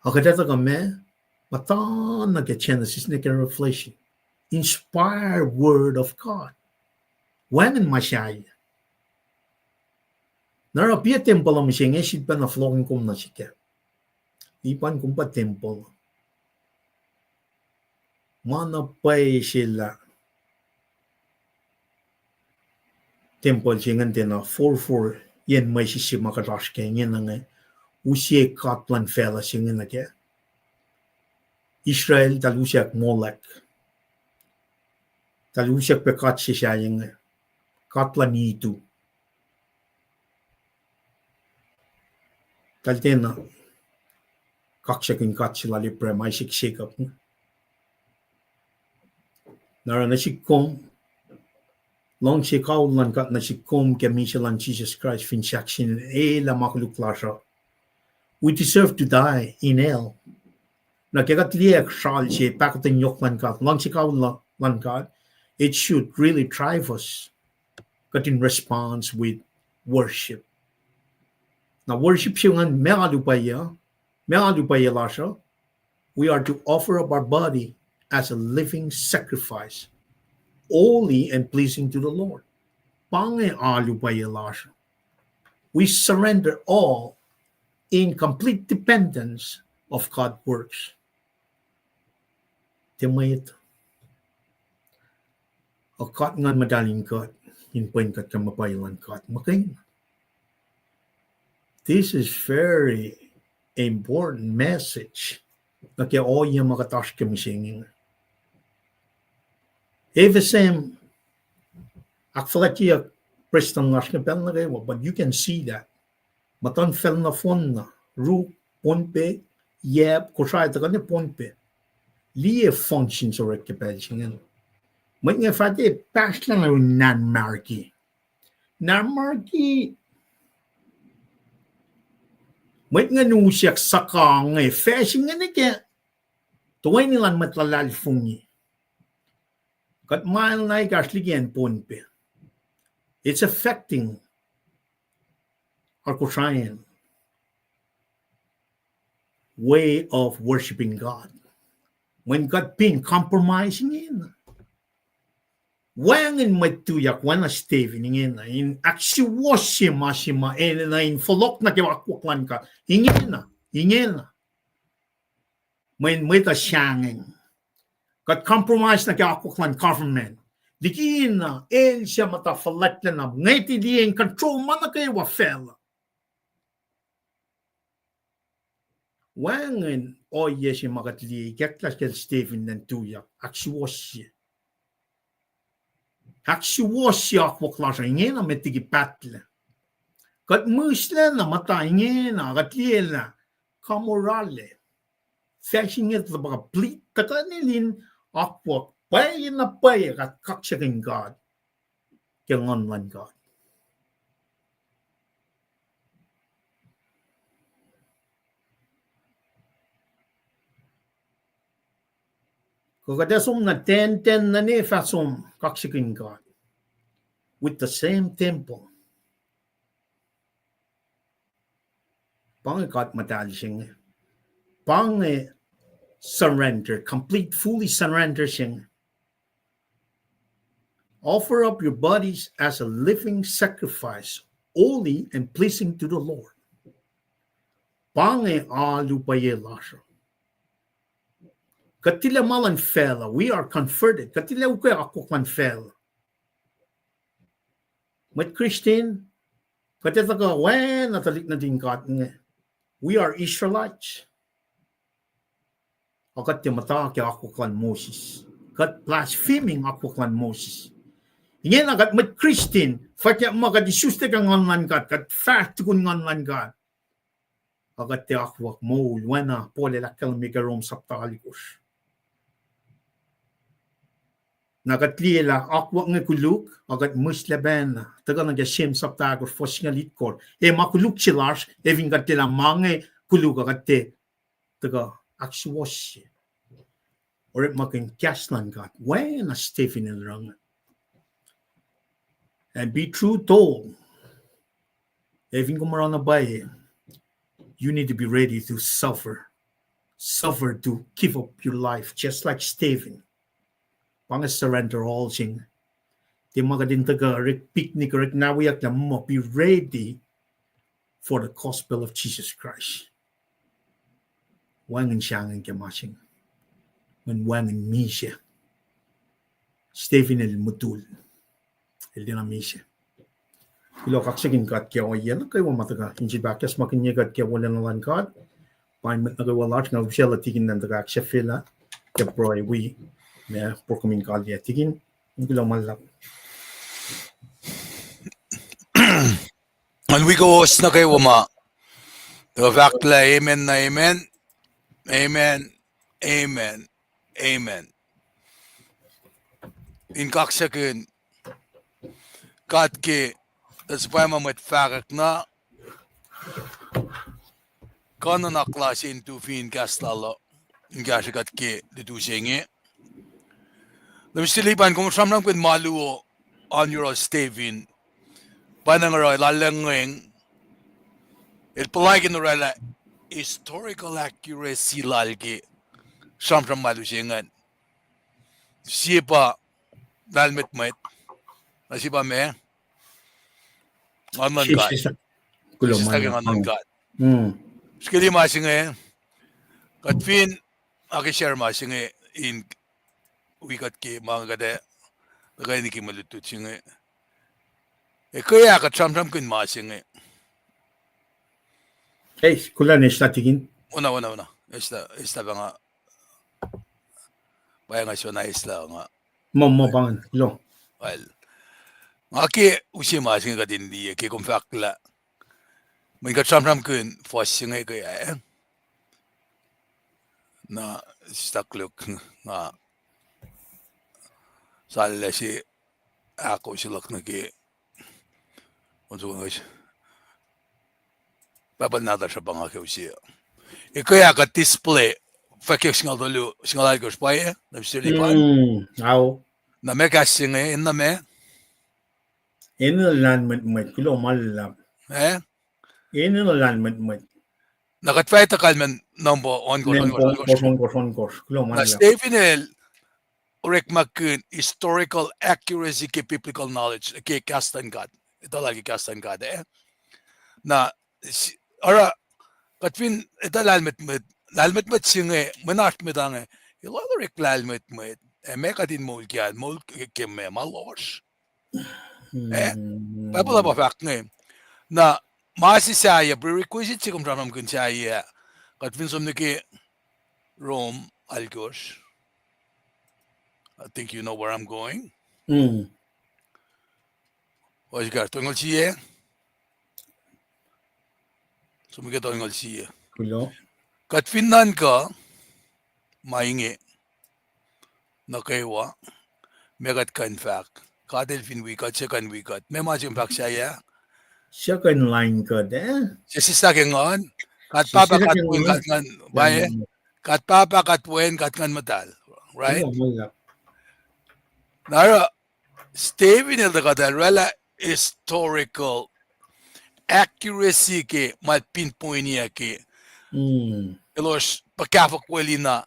Ac kuht etuh kuh ma, muhta nuh ke Genesis nuh ke Revelation, inspired word of God. Wacngihn ma sahyac. Na oruh pa tempuhl uh mihsenge, sifilpacna fohlohkihn kom nuh sihk ah. Ipan kom pa tempuhl. Ma na pwacye se lah tempuhl se ingacn tiacna forfor yen mwesis se ma kuht oasr ke ingena inge, use god luhn facluh se inge nuh kac. Israel eltahl usack Molech. Eltahl usack pac god se sahyac inge, god luhn itu. Eltahl tiacna kaksakihn God se lal Abraham, Isaac, Jacob. Na oruh nuh sihk kom, luhngse kawihl luhn God nuh sihk kom ke misac luhn Jisus Kraist fin sahkseng elah ma koluk lasr uh. We deserve to die in hell. Na ke kuht liye sral se, pahkotwen yohk luhn God, luhngse kawihl luhn God, It should really drive us, kuht in response with worship. Na worship se ingacn meac alu pwacye, meac alu pwacye lasr uh? We are to offer up our body as a living sacrifice, holy and pleasing to the Lord. Pa inge alu pwacye lasr uh. We surrender all in complete dependence of God's works. Tiac mwet uh, kuht Nguhn Muhtahl in kuht, in pwen kuht ke ma pwacye luhn God muhkwena. This is very important message. Nuh ke ohiyac ma kuht oasr ke mihsenge inge. F S M, ahkfuhlwactyeyuck prestuhn lasr inge pacl nuh kwewa, but you can see that. Muhtuhnfacl nohfohn na, Ruk, Pohnpei, Yap, Kosrae tuhkuh nuh Pohnpei. Liye functions orek ke pacl se inge. Mwet inge fahte pahsrlah na Nanmarki. Nanmarki. Mwet inge usyak suhkange, fahsr inge nuh ke toeni luhn mwet luhlahlfongi. Kuht mael na ekahsr liki acn Pohnpei. It's affecting our Kosraean way of worshiping God. Mweyen kuht fin compromise ingena, wacngihn mwet tuyak oacna Stephen ingena in ahksuwohsye ma se ma enenuh in fohlohk nuh ke akwuck luhn God. Ingena, ingena. Mweyen mwet uh sahngweng. Kuht compromise nuh ke akwuck luhn government. Likina el suc muhta fuhlwactlacna, ngwet liye in control ma nuh kwewa facluh. Wacngihn ohiyac se ma kuht liye ikacklah kacl Stephen elan tuyak, ahksuwohsye. Ahksuwohsye akwuck lasr uh ingena met liki pahtlac. Kuht mihslac na muhta ingena, kuht liye lah kamorale. Fahsr inge tuh pa complete tuhkuh nil in akwuck pwacye na pwacye kuht kaksakihn God ke Nguhn luhn God. Kuh kuht ac som na ten ten nuh ne fah som kaksakihn God with the same temple. Pa inge God muhtahl se inge. Pa inge surrender, complete, fully surrender se inge. Offer up your bodies as a living sacrifice, holy and pleasing to the Lord. Pa inge alu pwacye lasr uh. Kuht tilac ma luhn facluh, we are converted. Kuht tilac ukwe akwuck luhn facluh. Mwet Christian, kuht ac tuhkuh oacna tuhlihk nuhtin God inge. We are Israelites. Ac kuht tiac muhta ke akwuck luhn Moses. Kuht blaspheming akwuck luhn Moses. Ingena kuht mwet Christian, fahkyak muh kuht isuslac ke Nguhn luhn God, kuht fahsr tukun Nguhn luhn God. Ac kuht tiac akwuck moul, oacna Paul el ahkkahlwemye ke Rom sapta alkosr. Na kuht liye lah akwuck inge koluk, ac kuht mihslac pacna, tuhkuh nuh ke James sapta ahkosr fuhs singucul itkosr. Ac ma koluk se lasr, ac fin kuht liye lah ma inge koluk, ac kuht tiac tuhkuh ahksuwohsye. Orekmakihn kahs luhn God, oacna Stephen el oruh inge. And be true told, ac fin kom oruh na pwacye, you need to be ready to suffer. Suffer to give up your life, just like Stephen. Pa inge surrender all se inge. Tiac ma kuht in tuhkuh orek picnic, orek na wiyuck lah muh, be ready for the gospel of Jesus Christ. Wacngihn sahngweng ke ma se inge. Mweyen wacngihn misac. Stephen el mutul. El tiacna misac. Kuloh kaksakihn God ke ohiyac nuh kwewa ma tuhkuh inse pahkahs ma kihnye kuht ke wolacna luhn God. Paing mwet nuh kwewa lasr, nga usaclah tikin an tuhkuh ahksahfyelah ke pruhe wi ma program in kalyei tikin. Kuloh ma luhlahp. An wi kowos nuh kwewa ma tuhkuh fahk lah amen na amen. Amen. Amen. Amen. In kaksakihn God ke, tuh suhpwacma mwet fahkwack na, kuh nuhnak lasr in tu fin kahs lal uh, in kahsrwe kuht ke lutu se inge. Mister Lipan, kom sramsramkihn ma luo an yohrohl Stephen. Pa na nga oruh lallacng, el puhlaik in orwaclah historical accuracy lal ke sramsram ma luo se ingacn. Sie pa lahlmwetmwet, na sie pa meac, Nguhn luhn God. Sista ke Nguhn luhn God. Srihke ma se inge, kuht fin, a ke share ma se inge in wi kuht ke ma inge kuht ac tuhkweni ke mwe lutlut se inge. Ac ke ah kuht sramsramkihn ma se inge. Kuloh nwe, sista Tikin. Ona, ona, ona. Sista, sista pa nga, pa nga sona sista nga. Muh, muh pa nga, kuloh. Well, nga ke use ma se inge kuht in liye ke kom fahk lah mweyen kuht sramsramkihn fuhs se inge ke ah, na sista Kluk, nga sallahlah se ahkosr luhk nuh ke, on soko nge Bible nahtuhsr uh pa nga ke use. Ac ke ah kuht display, fahkyuck singucul tolu, singucul alkosr pwacye, na Mister Lipan. Na meac kahs se inge, enenuh meac? Enenuh lahlmwetmwet, kuloh ma luhlahp. Eh? Enenuh lahlmwetmwet. Na kuht fah etuh kalmacn number ohnkohsr, ohnkohsr, ohnkohsr, ohnkohsr. Kuloh ma luhlahp. Na Stephen el orekmakihn historical accuracy ke biblical knowledge, ke kahs luhn God. Etuh lal ke kahs luhn God, eh? Na, oruh, kuht fin etuh lahlmwetmwet, lahlmwetmwet se inge, mwe oasr mwet ange, el orek lahlmwetmwet, ac meac kuht in moul ke, moul ke, ke meac, ma lohsr. Eh, Bible uh pa fahk inge. Na, ma se sahyac, prerequisite se kom sramsramkihn sahyac, kuht fin som nuh ke Rom alkosr. I think you know where I'm going. Oasr ke tolngoul sie? Som ke tolngoul sie. Kuht fin nuhnkuh ma inge nuh kwewa, meac kuht kuh in fahk? God el fin wi kuht, suc kuh in wi kuht? Meac ma se kom fahk sahyac? Suc kuh in lain kuht, eh? Suc sislah ke nguhn? God Pahpah, God Wen, God Nguhn, pwacye? God Pahpah, God Wen, God Nguhn Muhtahl. Right? Na oruh, Stephen el tuh kuht orwaclah historical accuracy ke ma el pinpoint-i ke. Elos puhkahfuhk welina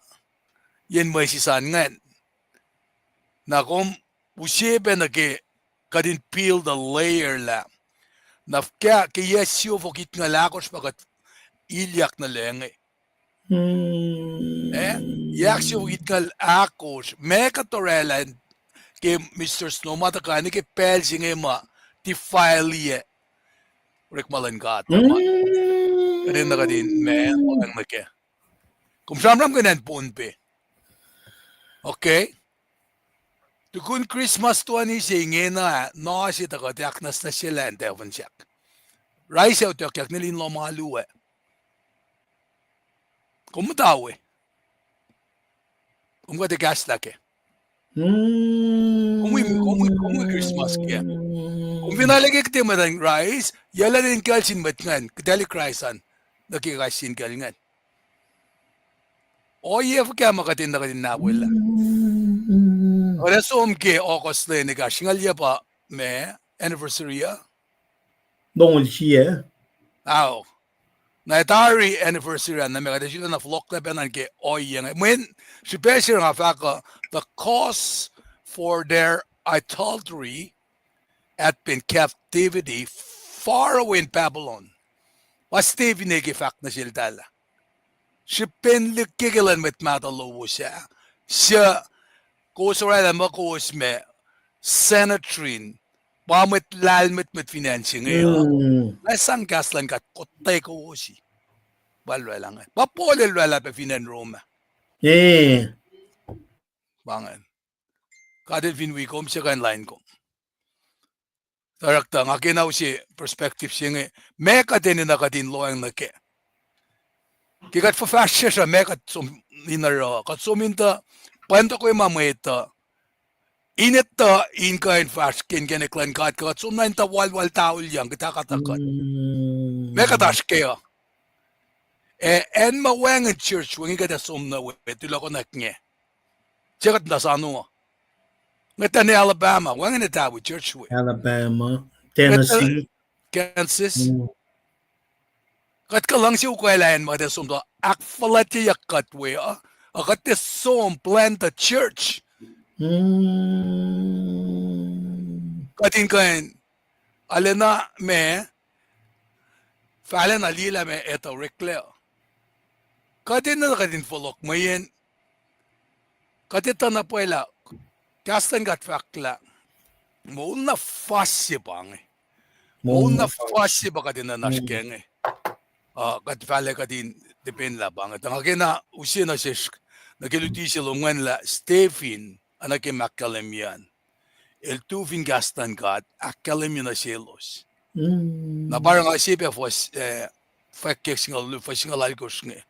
yen mwesis an ingacn. Na kom use pac nuh ke kuht in peel the layer lah, na fuhkah ke yac siofok itngucul ahkosr pa kuht ilyak nuh lucng inge. Eh, yac siofok itngucul ahkosr, meac kuht orwaclah ke Mister Snow ma tuhkuh nuh ke pacl se inge ma defile-i orekma luhn God. Kuht enenuh kuht in meac, lohacng nuh kac. Kom sramsramkihn acn Pohnpei. Okay. Tukun Christmas toeni se ingena, na se tuh kuht ahknwacsnwacsyelah in tafun sahk. Rais ac utuckyak nil in lohm alu ah. Kom muhta we. Kom kuht ekahslah kac. Kom wi, kom wi, kom wi Christmas kac. Kom fin arlac ke kihte mwet an rais, yac elan in kacl sin mwet ingacn, kihtac Kraist an, nuh ke kais sie in kacl ingacn. Ohiyac fuhkah ma kuht enenuh kuht in nahwellah? Kuht ac som ke August lwen ekahsr, singucul yac pa meac, anniversary uh? Longoul sie. Ao. Na tari anniversary an, na meac kuht ac sifacna fohlohklac pacna ke ohiyac inge. Mweyen srihpac se nga fahk uh, the cause for their idolatry had been captivity far away in Babylon. Pa Stephen el ke fahk nuh seltahl ah. Srihpen lihkkeke luhn mwet mahtuh lowos ah, suc kowos orwaclah muh kowos ma Sanhedrin, pa mwet lahlmwetmwet fin acn se inge uh. Nga sang kahs luhn God kotwe kowos. Pa el orwaclah inge. Pa Paul el orwaclah pac fin acn Rome ah. Pa ingacn. God el fin wi kom, suc kuh in lain kom? Director, nga kena use perspective se inge, meac kuht enenuh kuht in lohacng nuh kac? Ke kuht fuhfahsryucsr uh, meac kuht som in oruh? Kuht som in tuh pwacntohkwe ma mwet uh, in etuh in kuh in fahsr ke inkacnek luhn God, kuh kuht som na in tuh walwal tahulyang kuht ahkuhtuh kuht? Meac kuht oasr kac uh? Ac acn ma wacngihn church wacngihn kuht ac som nuh we, tulokonak nge. Suc kuht muhta sano uh? Ngwet uh ne Alabama, wacngihn etawi church we. Alabama, Tennessee, Kansas. Kuht kuh luhngse ukwaclah acn ma kuht ac som tuh ahkfuhlwactyeyuck kuht we uh, a kuht ac som plant a church. Kuht in kuh in, alena ma, fahlacna liyelah ma etuh oreklac. Kuht enenuh kuht in fohlohk mweyen kuht etuh na pwacye lah kahs luhn God fahk lah moul na fuhs se pa inge. Moul na fuhs se pa kuht enenuh oasr kac inge. Uh, kuht fahlac kuht in tipenlah pa inge. Tuh nga kena use nuh sesr, nuh ke luti se lom ingacn lah Stephen, oacna ke ma ahkkahlwemye an, el tu fin kahs luhn God ahkkahlwemye nuh selos. Na pa oruh nga se pac fuhs, eh, fwackyak singucul, fuhs singucul alkosr inge.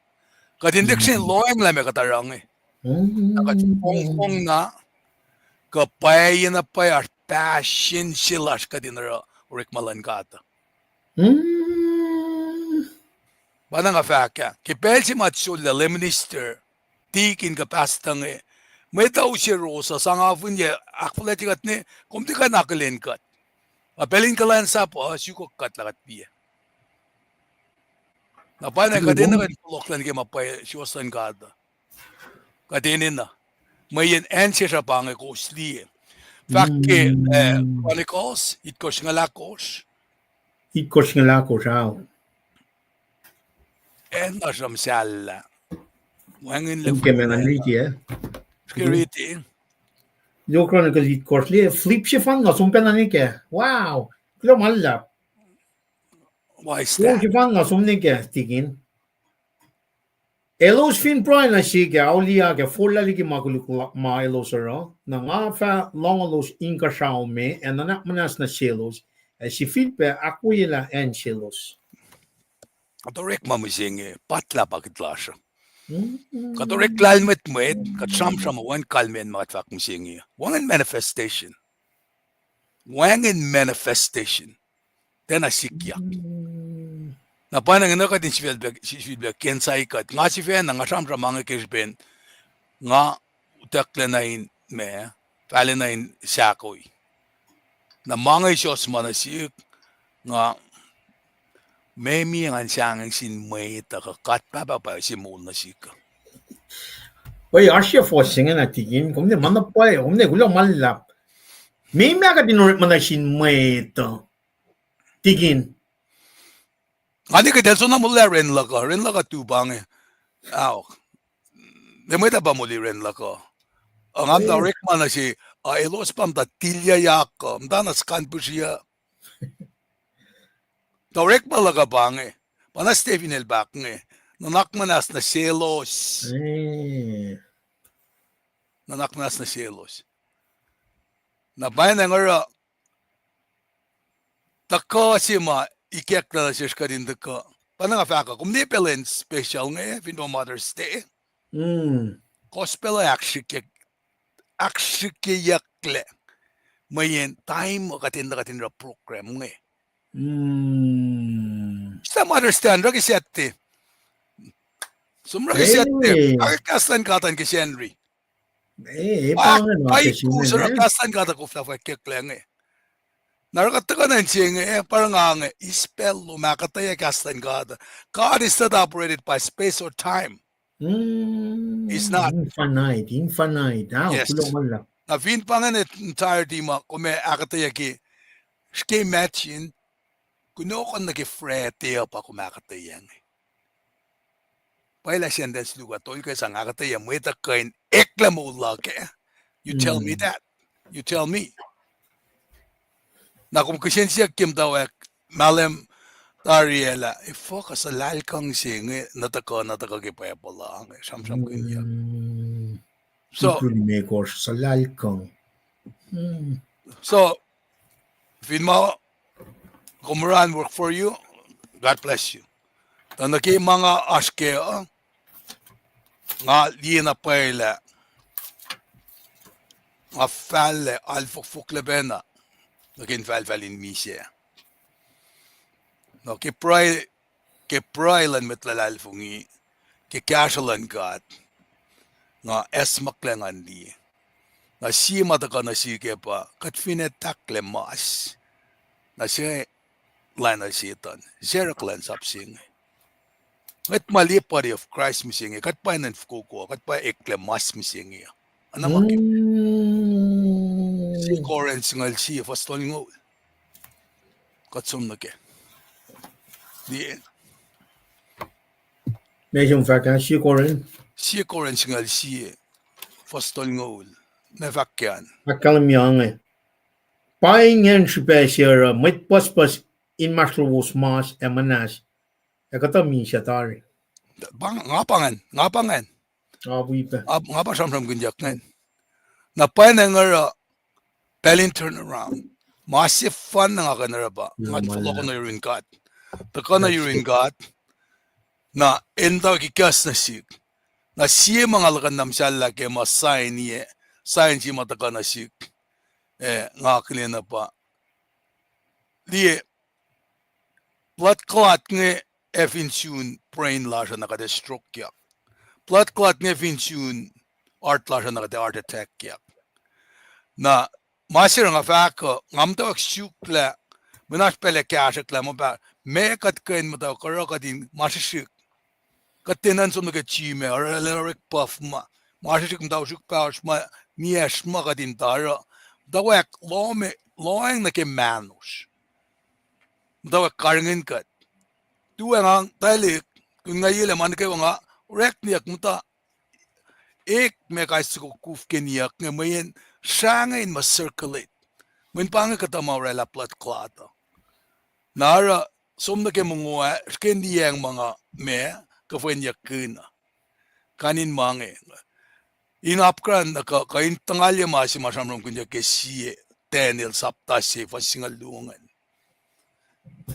Kuht in lihksreni lohacng lah ma kuht oruh inge. Na kuht fongfong na, kuh pwacye na pwacye oasr passion se lasr kuht in oruh orekma luhn God. Pa na nga fahk ah, ke pacl se ma sollah lay minister, tikin kuh pastor inge, mwet uh use ros uh, sang afinye, ahkfuhlwactye kuht ne, kom tiac kuh in akihlen kuht. Nga pacl in kuhlwacnsap uh, sukok kuht lah kuht piac. Na pa na kuht enenuh kuht in fohlohklac nuh ke ma pwacye suwohs luhn God. Kuht enenuh. Mweyen acn sesr uh pa inge kowos liye. Fahk ke, eh, Chronicles, itkohsr singucul ahkosr. Itkohsr singucul ahkosr, ao. Acn na sramsrallah. Wacngihnlac. Kom ke ma ngan riti, eh? Ke riti. Yo Chronicles itkohsr, liye flip sefanna som pacna nuh kac. Wow. Kuloh ma luhlahp. Why is that? Sefanna som nuh kac, tikin. Elos fin pruhe nuh sihk ac auliyak ac forlah liki ma koluk ma elos oruh, na nga fah lohngolos inkuhsrao me ac nuhnak muhnahs nuh selos, ac sifilpac ahkwoyelah acn selos. Kuht orekma mihsenge, pahtlah pa kuht lasr uh. Kuht orek lahlmwetmwet, kuht sramsram uh, wacngihn kalmacn ma kuht fahk mihsenge. Wacngihn manifestation. Wacngihn manifestation. Tiacna sikyak. Na pa na ngan kuht in sifilpac, sifilpac ke insight kuht. Nga sifacna, nga sramsram ma inge ke srihpen nga utucklac na in ma, fahlac na in sahkoi. Na ma inge suwohs ma nuh sihk, nga, meac ma ngan sahngweng sin mwet uh kuh God Pahpah pa se moul nuh sihk uh. Oi, oasr sie fuhs se ingena, tikin, kom ne ma na pwacye, kom ne kuloh ma luhlahp. Meac ma kuht in orekma nuh sin mwet uh, tikin. Nga ne kuht el soenna molwelah ren luhk uh, ren luhk uh tu pa inge. Ao. Mwet uh pa moli ren luhk uh. Nga muhta orekma nuh se, uh, elos pa muhta tilyayak uh, muhta na skan pihsriyuh. Tuh orekma luhk uh pa inge. Pa na Stephen el fahk inge. Nuhnak muhnahs nuh selos. Nuhnak muhnahs nuh selos. Na pa inge nga oruh tuhkuh se ma ikacklah nuh sesr kuht in tuhkuh. Pa na nga fahk uh, kom ne pacl in special inge, fin pa Mother's Day. Gospel uh ahksrihkye, ahksrihkyeyucklac. Mweyen time uh kuht in, kuht in oruh program inge. Sita Mother's Day an, oruh ke Saturday. Som oruh ke Saturday. Oruh kahs luhn God an ke Sacnri. Paik, paik, kus oruh kahs luhn God uh koflah fwackyucklac inge. Na oruh kuht tuhkuh nuh inse inge, pa oruh nga inge, eis pacl lom ahkuhtweyac kahs luhn God. God is not operated by space or time. He's not. Infinite, infinite. Na fin pa ingacn entirety ma kom ac ahkuhtweyac ke, srihke imagine, kunohkohn nuh ke Friday uh pa kom ahkuhtweyac inge. Pwacye lah sentence luhk uh tol ke sang ahkuhtweyac mwet uh kuh in eklac moul luhk ah. You tell me that. You tell me. Na kom kihsen siyuck ke muhtwacwacack mahlwem tari ah lah efuh kuh suhlahlkuhng se inge nuh tuhkuh, nuh tuhkuh ke Bible uh inge, sramsramkihnyuck. So, suhlahlkuhng. So, fin ma kom oruh an work for you, God bless you. Tuh nuh ke ma nga oasr kac uh, nga liye na pwacye lah nga fahlac alfokfoklac pacna nuh ke infahlfahl in misac. Na ke pruhe, ke pruhe luhn mwet luhlahlfongi, ke kahsruh luhn God, nga acsmaklac ngan liye. Na sie ma tuhkuh nuh sihk ah pa kuht fin etuh lah mas, na se lana Setan, se oruh kuhlwacnsap se inge. Ngwet ma liye body of Christ mihsenge, kuht pa enenuh fokoko, kuht pa eklac mas mihsenge. Ana ma ke sie Corinth singucul sie, fuhs tolngoul. Kuht som nuh ke. Liye. Meac se fahk ah, sie Corinth? Sie Corinth singucul sie, fuhs tolngoul. Meac fahk ke an? Ahkkahlwemye inge. Pa ingacn srihpac se oruh mwet pucspucs inmahsrlowos mas ac muhnahs, ac kuhtuh misac tari. Pa nga pa ingacn, nga pa ingacn. Nga pa sramsramkihnyuck ingacn. Na pwacnwacng oruh pacl in turn around. Ma sefanna nga kuh in oruh pa nga fohlohkoh nuh yurin God. Tuhkuh nuh yurin God. Na el muhtwacwacack ikacs nuh sihk. Na sie ma nga luhkuhn na muhsahllah ke ma sign, sign se ma tuhkuh nuh sihk, eh, nga akihlen uh pa, liye, blood clot inge ac fin sun brain lasr uh na kuht ac strokeyak. Blood clot inge fin sun heart lasr uh na kuht ac heart attackyak. Na ma se oruh nga fahk uh, nga muhtwacwacack suklah, mwe na oasr pacl ac kahsruhk lah ma pa, meac kuht kuh in muhtwacwacack oruh kuht in ma srihsrihk. Kuht tiac nuhnkuh som nuh ke gym ah, oruh elan orek puff ma, ma srihsrihk muhtwacwacack srihk pahosr ma, niyacsr ma kuht in tuh oruh. Muhtwacwacack lohm, lohacng nuh ke mahnosr. Muhtwacwacack karihngihn kuht. Tu ac ngang tuhlihk, kun nga ye lah ma nuh kwewa nga orekniyuck muhta, ek ma kais soko kuf ke niyuck inge mweyen srah inge in ma circulate. Mweyen pa inge kuhtuh ma orwaclah blood clot uh. Na oruh som nuh ke mongo ah, srihke in liyacacng ma nga ma kuhfwenyuck kihn uh. Kain in ma inge. In apkuhran nuh kuh, kuh in tuhngalye ma se ma sramsramkihnyuck ke sie Daniel sapta se fuhs singucul luo ingacn.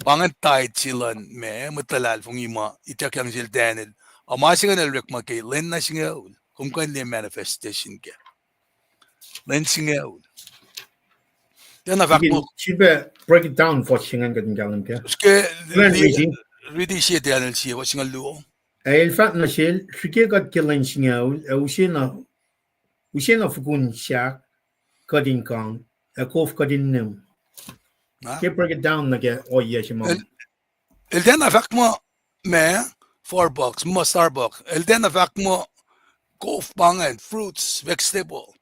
Pa ingacn tithe se luhn ma, mwet luhlahlfongi ma ituckyang sel Daniel. Ac ma se ingacn el orekma ke lwen na singucul, kom kuh in liye manifestation kac. Lwen singucul. Tiacna fahk muh, srihpac break it down fuhs se ingacn kuht in kahlwem kac. Srihke, riti sie Daniel sie fuhs singucul luo. Ac el fahk nuh sel, srihke kuht ke lwen singucul, ac use na, use na fukun sahk kuht in kang, ac kof kuht in nihm. Ke break it down nuh ke ohiyac se ma, el tiacna fahk muh ma, four bucks, ma Starbucks. El tiacna fahk muh kof pa ingacn, fruits, vegetable,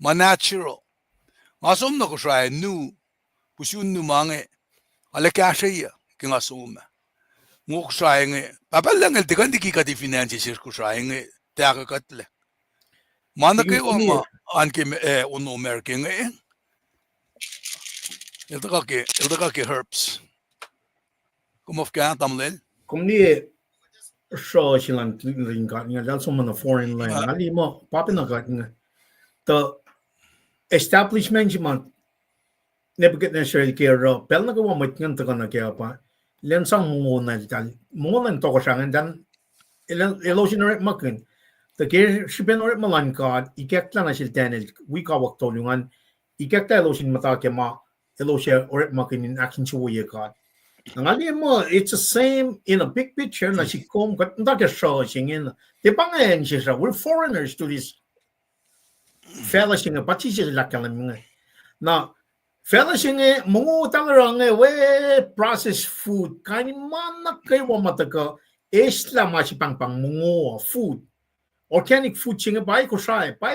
ma natural. Nga som nuh Kosrae nu, pusun nu ma inge, arlac kahsrweyuc ke nga som ah. Ngo Kosrae inge, Pahpah Lucng el tiac kuh in liki kuht in finance sesr Kosrae inge, tiac kuh kuhtlac. Ma nuh kwewa ma an ke, eh, ono America inge, el tuhkuh ke, el tuhkuh ke herbs. Kom of ke tamuhlwel, kom liye sruh se luhn, luhn God inge, eltahl som nuh foreign land. Nga liye muh pa pacna God inge. Tuh establishment se ma Nebuchadnezzar el ke oruh, pacl nuh kwewa mwet ingacn tuhkuh nuh kac uh pa, elan sang mongo na eltahl, mongo na in tohkohsrah ingacn, elan, elos in orekmakihn. Tuh ke srihpen orekma luhn God, ikacklah nuh sel Daniel wi kawuck tolu ingacn, ikacklah elos in muhta ke ma elos ac orekmakihn in ahkinsewowoye God. Na nga liye muh it's the same in a big picture, na sik kom kuht muhta ke sruh se inge na. Tiac pa inge acn sesr uh, we're foreigners to this facluh se inge, pa Jisus el ahkkahlwemye inge. Na facluh se inge, mongo eltahl oruh inge, we processed food, kain in ma nuh kwewa ma tuhkuh, eslah ma se pahngpahng mongo uh, food. Organic food se inge pa Kosrae, pa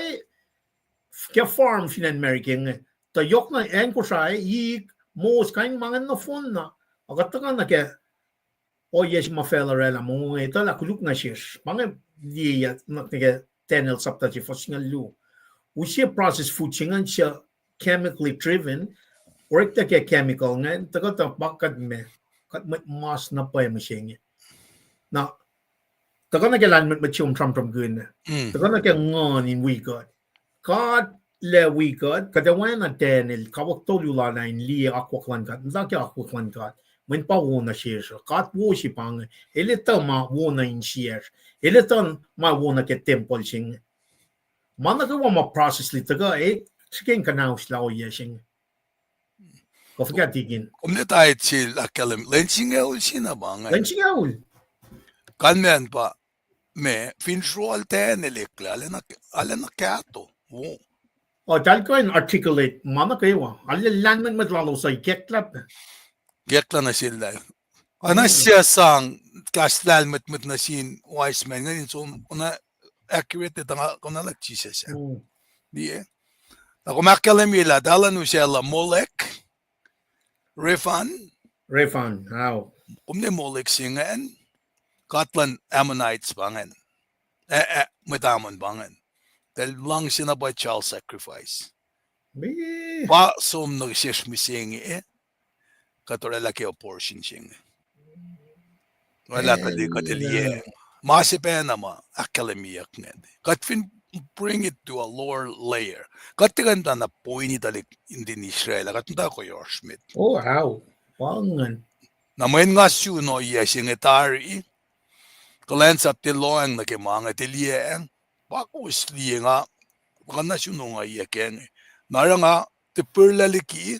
ke farm fin acn America inge. Tuh yohk na acn Kosrae, ik, moss, kain ma ingacn nohfohn na. Ac kuht tuhkuh nuh ke ohiyac se ma facluh orwaclah mongo inge, etuh lah koluk nuh sesr. Pa inge liye nuh ke Daniel sapta se fuhs singucul luo. Use processed food se ingacn suc chemically driven, orekta ke chemical ingacn, tuhkuh tuh pa kuht me, kuht mwet mas na pwacye mihsenge. Na tuhkuh nuh ke lahlmwetmwet se kom sramsramkihn, tuhkuh nuh ke nguhn in wi kuht. God lac wi kuht, kuht oacna Daniel, kawuck tolu lal ah in liye akwuck luhn God, muhta ke akwuck luhn God. Mweyen pa wo nuh sesr uh. God wo se pa inge, el etuh ma wo nuh insiyacsr. El etuh ma wo nuh ke tempuhl se inge. Ma nuh kwewa ma process liki tuhkuh, e, srihke in kuhnauslah ohiyac se inge. Kom liye tithe sel ahkkahlwem, lwen singucul se na pa inge. Lwen singucul. Kalmacn pa, me, fin srual Daniel eklac, arulacna kahto, wo. Eltahl kuh in articulate ma nuh kwewa. Arlac lahlmwetmwet lalos uh ikacklah pac. Ikacklah nuh sel lal. Oacna sie sang kahs lahlmwetmwet nuh sin wise men ingacn in som, kona accurate tuh nga kona luhk Jisus ah. Liye. Na kom ahkkahlwemye lah elan usaclah Molek, Refan. Refan, ao. Kom ne Molek se ingacn, god luhn Ammonites pa ingacn. Eh, eh, mwet Ammon pa ingacn. Eltahl luhngse na pwacye child sacrifice. Pa som nuh sesr mihsenge, kuht oraclah ke abortion se inge. Oraclah tuhlihk kuht liye. Ma se pacna ma ahkkahlwemyeyuck ingacn. Kuht fin bring it to a lower layer, kuht tiac kuh in muhta na poini tuhlihk nuhtin Israel, kuht muhta koyacsr met. Na mweyen nga sun ohiyac se inge tari, kuhlwacnsap tiac lohacng nuh ke ma inge, tiac liyacacng. Pa kowos liye nga, pa nga sun ohiyac kac inge. Na oruh nga tiac purlac liki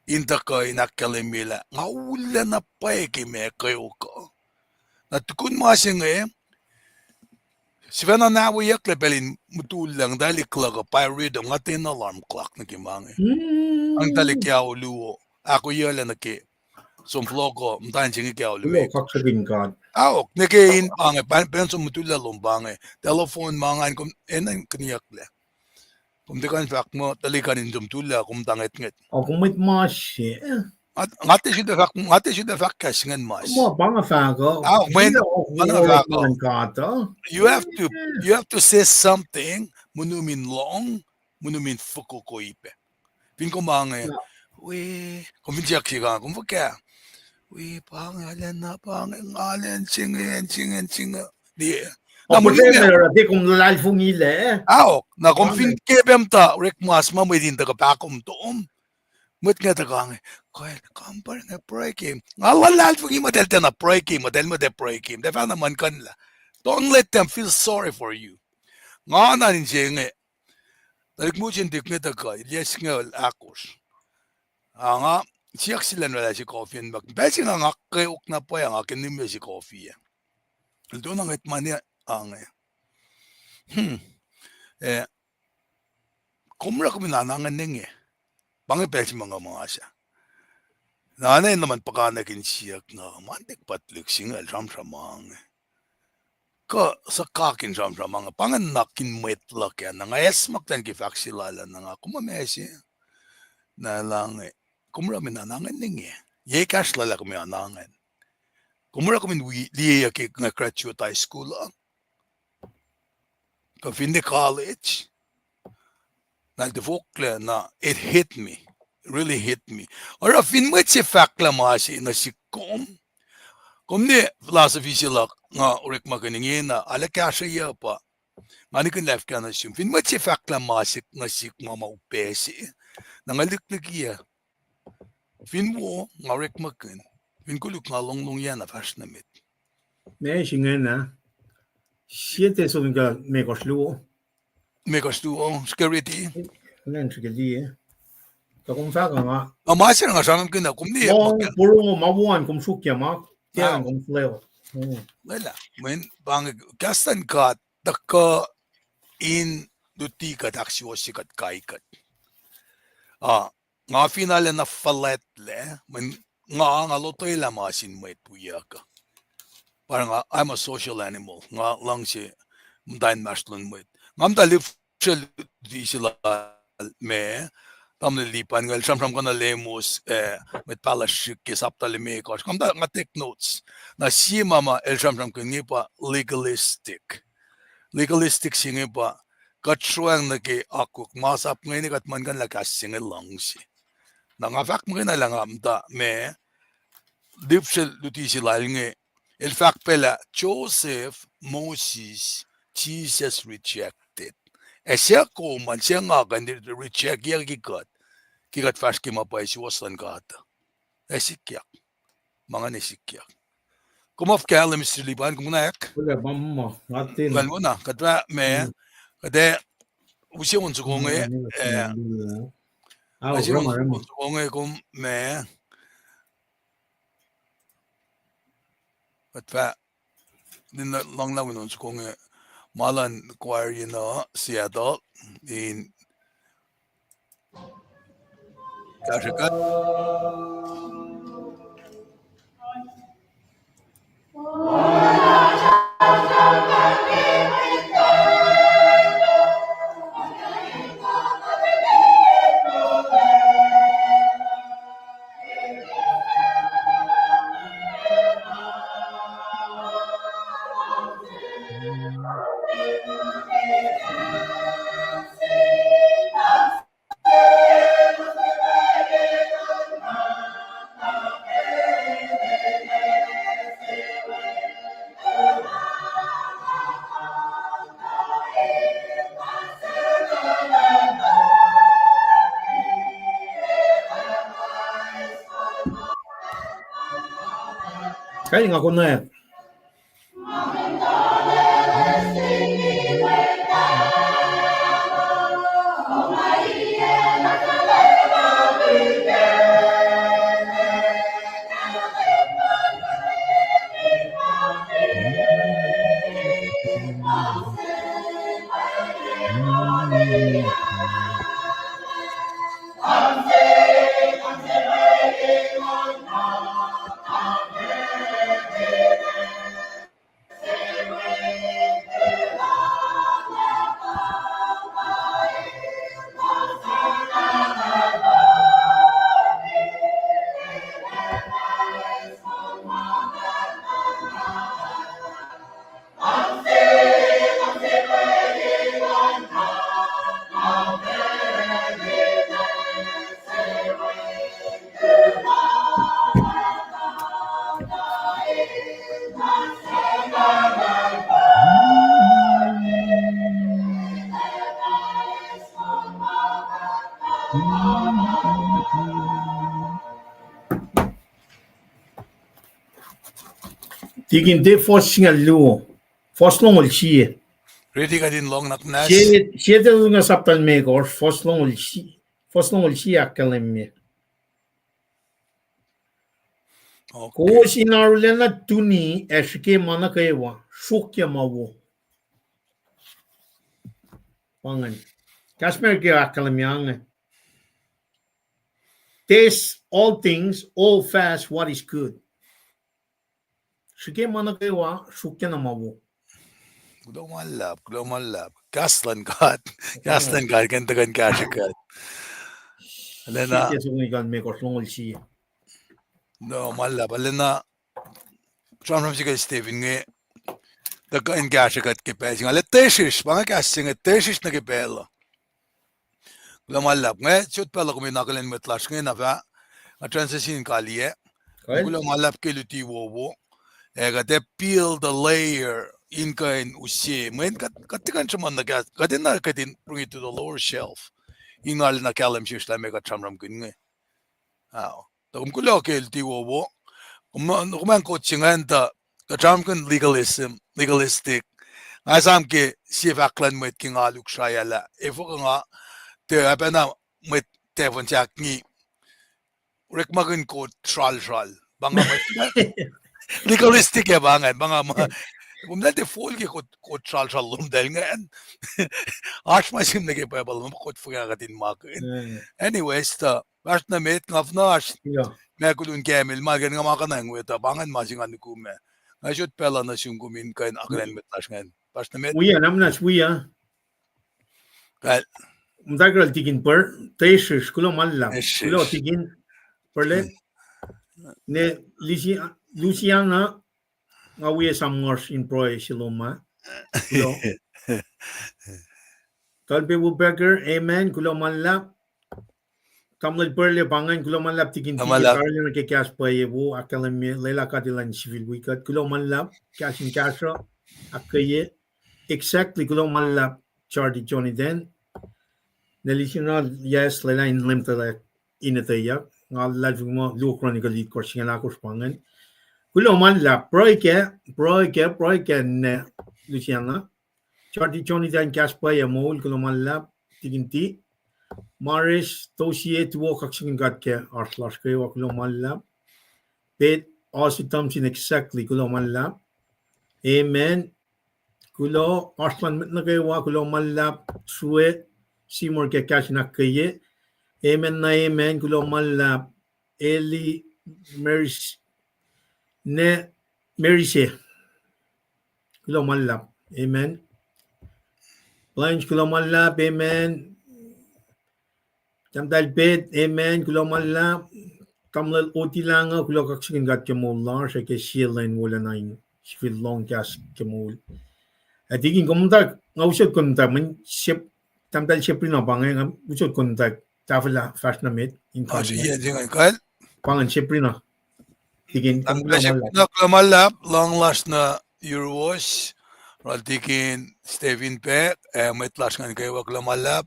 in tuhkuh in ahkkahlwemye lah nga ullac na pwacye ke ma kweok uh. Na tukun ma se inge, sifacna nahweyucklac pacl in mutullac, nga tuhlihk luhk uh pa rhythm, nga tiacna alarm clock nuh ke ma inge. Nga tuhlihk ke ao luo, ahkoeyuclac nuh ke som fohlohko, muhtwacn se inge ke ao luo. Ahok, nuh ke in pa inge, pa, pacl som mutullac lom pa inge, telephone ma ngan kom enenuh in kinyucklac. Kom tiac kuh in fahk muh tuhlihk an in som tullac, kom muhta ngwetngwet. Kom mwet mas se. Nga tiac sifilpac fahk, nga tiac sifilpac fahk kahs ingacn mas. Ahok, mweyen, you have to, you have to say something monum in lohng, monum in fokoko ipac. Fin kom ange, we, kom fin siyuck se ka, kom fuhkah, we, pa inge, arulacna pa inge, nga arulacna se inge, se inge, se inge. Liye. Na kom luhlahlfongi lac. Ahok, na kom fin ke pac muhta orekma se ma mwet in tuhkuh pahkom tom, mwet inge tuhkuh inge, kom pruhe inge, pruhe ke. Nga luhlahlfongi muh eltahl tiacna pruhe ke, muh eltahl muhta pruhe ke, eltahl fahna muhlkuhnlah. Don't let them feel sorry for you. Nga na in se inge, tuhlihk Musin Tuk inge tuhkuh, yac singucul ahkosr. Ah, nga siyuck sel elan oraclah se coffee an, pacl se nga, nga kweok na pwacye, nga ke nihm se coffee ah. El tona ngwet ma ne ange, eh, kom oruh kom in anangan inge. Pa inge pacl se ma nga muhta. Na, na in luhman puhkantwen siyuck nga, ma tek paht lihk singucul sramsram ange. Kuh suhkakin sramsram ange, pa inge nuhnak in mwet luhk ah, na nga acsmakihn ke fahk se lal ah, na nga, kom ma se. Na el ange, kom oruh kom in anangan inge. Ye ekahsr lal ah kom in anangan. Kom oruh kom in wi-, liyeyuck ke nga graduate high school uh, kuh finne college. Na el tifoklac na it hit me, really hit me. Oruh fin mwet se fahklah ma se nuh sihk kom, kom ne philosophy se luhk nga orekmakihn ingena, arlac kahsrweyuc pa. Nga nikihn lah fuhkah nuh sum. Fin mwet se fahklah ma se nuh sihk ma ma upac se, na nga lihklihkiyac. Fin wo, nga orekmakihn. Fin koluk, nga longlongyacna fahsr nuh met. Ma se ingena, sie Tesalonika limekohsr luo. Limekohsr luo, srihke riti. Ngan srihke liye. Tuh kom fahk nga, ma se nga sramsramkihn na kom liye. Porongo ma wo an kom sruokyac ma, tiac kom flewa. Lwelah, mweyen pa inge kahs luhn God tuhkuh in luti kuht, ahksuwohsye kuht, kai kuht. Ah, nga fin arulacna fuhlwactlac, mweyen nga, nga lotwelah ma sin mwet wiyuck. Pa nga, I'm a social animal. Nga luhngse muhta inmahsrlon mwet. Nga muhta lihpsrel luti se lal me, tamuhlwel Lipan, nga el sramsramkihn na lemos, eh, mwet pahluh srihk ke sapta limekohsr. Nga muhta nga take notes. Na sie ma ma el sramsramkihn inge pa legalistic. Legalistic se inge pa kuht sroacng nuh ke akwuck, masap inge, kuht muhlkuhnlah kahs se inge luhngse. Na nga fahk muhkwena lah nga muhta me, lihpsrel luti se lal inge, el fahk pac lah Joseph, Moses, Jesus rejected. Ac suc kom an, suc nga kuh in reject-yucki kuht ke kuht fahsr ke ma pwacye suwohs luhn God? Ac sikyak. Ma ingacn ac sikyak. Kom af kahlwem, Mister Lipan, kom na ahk? Kuht fah me, kuht ac use on soko inge, use on soko inge kom me, kuht fah, in luhnglah wi on soko inge, ma luhn choir in Seattle, in Kahsrwe kuht. Kain nga konwacack. Tikin te fuhs singucul luo, fuhs longoul sie. Riti kuht in lohng nuhnak. Sie, sie Thessalonians sapta limekohsr, fuhs longoul sie, fuhs longoul sie ahkkahlwemye. Okay. Kowos in arulacna tuni ac srihke ma nuh kwewa, sruokyac ma wo. Pa ingacn. Kahs Merike ahkkahlwemye inge. Taste all things, hold fast what is good. Srihke ma nuh kwewa, sruokyac na ma wo. Kuloh ma luhlahp, kuloh ma luhlahp. Kahs luhn God, kahs luhn God, kuh in tuhkuh in kahsrwe kuht. Lwelah sie Thessalonians limekohsr, longoul sie. Kuloh ma luhlahp, lwelah sramsram se ke Stephen inge, tuhkuh in kahsrwe kuht ke pacl se inge. Lah tesrish, pa inge kahs se inge, tesrish nuh ke pacl uh. Kuloh ma luhlahp. Nga sot pacl uh kom in akihlen mwet lasr inge na fah, nga transition in kaliyac. Kuloh ma luhlahp ke luti wowo. Ac kuht ac peel the layer in kuh in use. Mweyen kuht, kuht tiac kuh in sruhmuhn nuh ke, kuht enenuh kuht in bring it to the lower shelf. In arulacna kahlwem sesr lah meac kuht sramsramkihn inge. Ao. Tuh kom kuloh ke luti wowo. Kom, kom an quote se ingacn tuh, kuht sramsramkihn legalism, legalistic. Nga esam ke sie fahk luhn mwet ke nga luk sraya lah efuh kuh nga, tiac pacna mwet tafon sahkni orekmakihn quote sralsral. Pa nga mwet legalistic ac pa ingacn, pa nga ma, kom na tiac fol ke quote, quote sralsral lom tahl ingacn. Oasr ma sim nuh ke Bible, ma quote fuhkah kuht in makihn. Anyways, tuh, oasr nuh met, nga fna oasr ma kulun kamel, ma kacn nga ma konwacack we tuh, pa ingacn ma se nga nuku ma. Nga sot pacl uh nuh sum kom in kuh in akihlen mwet lasr ingacn. Oasr nuh met. Wi ah, na muhnahs wi ah. Muhtwacwacack tikin Pur, tesrish, kuloh ma luhlahp. Kuloh tikin Purle. Ne Luciana, nga wi esam ngasr in pruhe se lom ah. Talpe Woodpecker, amen, kuloh ma luhlahp. Tamuhlwel Purle pa ingacn, kuloh ma luhlahp tikin Purle nuh ke kahs pwacye wo ahkkahlwemye, lwelah God Elan sifil wi kuht. Kuloh ma luhlahp, kahs in kahsruh, ahkkweye. Exactly, kuloh ma luhlahp, Charity Jonathan. Ne Luciana, yes, lwelah in Leum tuhlac in etweyuck. Nga luhlahlfongi muh Luo Chronicle itkohsr singucul ahkosr pa ingacn. Kuloh ma luhlahp, pruhe kac, pruhe kac, pruhe kac ne Luciana. Charity Jonathan, kahs pwacye moul, kuloh ma luhlahp, tikin T. Maris, Tosie, tuwo kaksakihn God ke oasr lasr kwewa, kuloh ma luhlahp. Pet, Ozzy Thompson, exactly, kuloh ma luhlahp. Amen. Kuloh, oasr luhn mwet nuh kwewa, kuloh ma luhlahp, Sue, Seymour ke kahs in ahkkweye. Amen na amen, kuloh ma luhlahp. Eli Meris-, ne Merise. Kuloh ma luhlahp. Amen. Blanche, kuloh ma luhlahp. Amen. Tahmtahel Pet, amen. Kuloh ma luhlahp. Tamuhlwel Otilango, kuloh kaksakihn God ke moul lasr ac ke sie lwen wolacna in sifil lohng kahs ke moul. Ac tikin, kom muhta, nga usot kom muhta, mweyen Sep-, Tahmtahel Seprina pa inge, nga usot kom muhta, tahfwelah fahsr nuh met in God. Pa ingacn Seprina. Tikin, kom kuloh ma luhlahp. Kuloh ma luhlahp, luhng lasr nuh yuruwos, oruh tikin Stephen pac, ac mwet lasr ingacn kwewa kuloh ma luhlahp.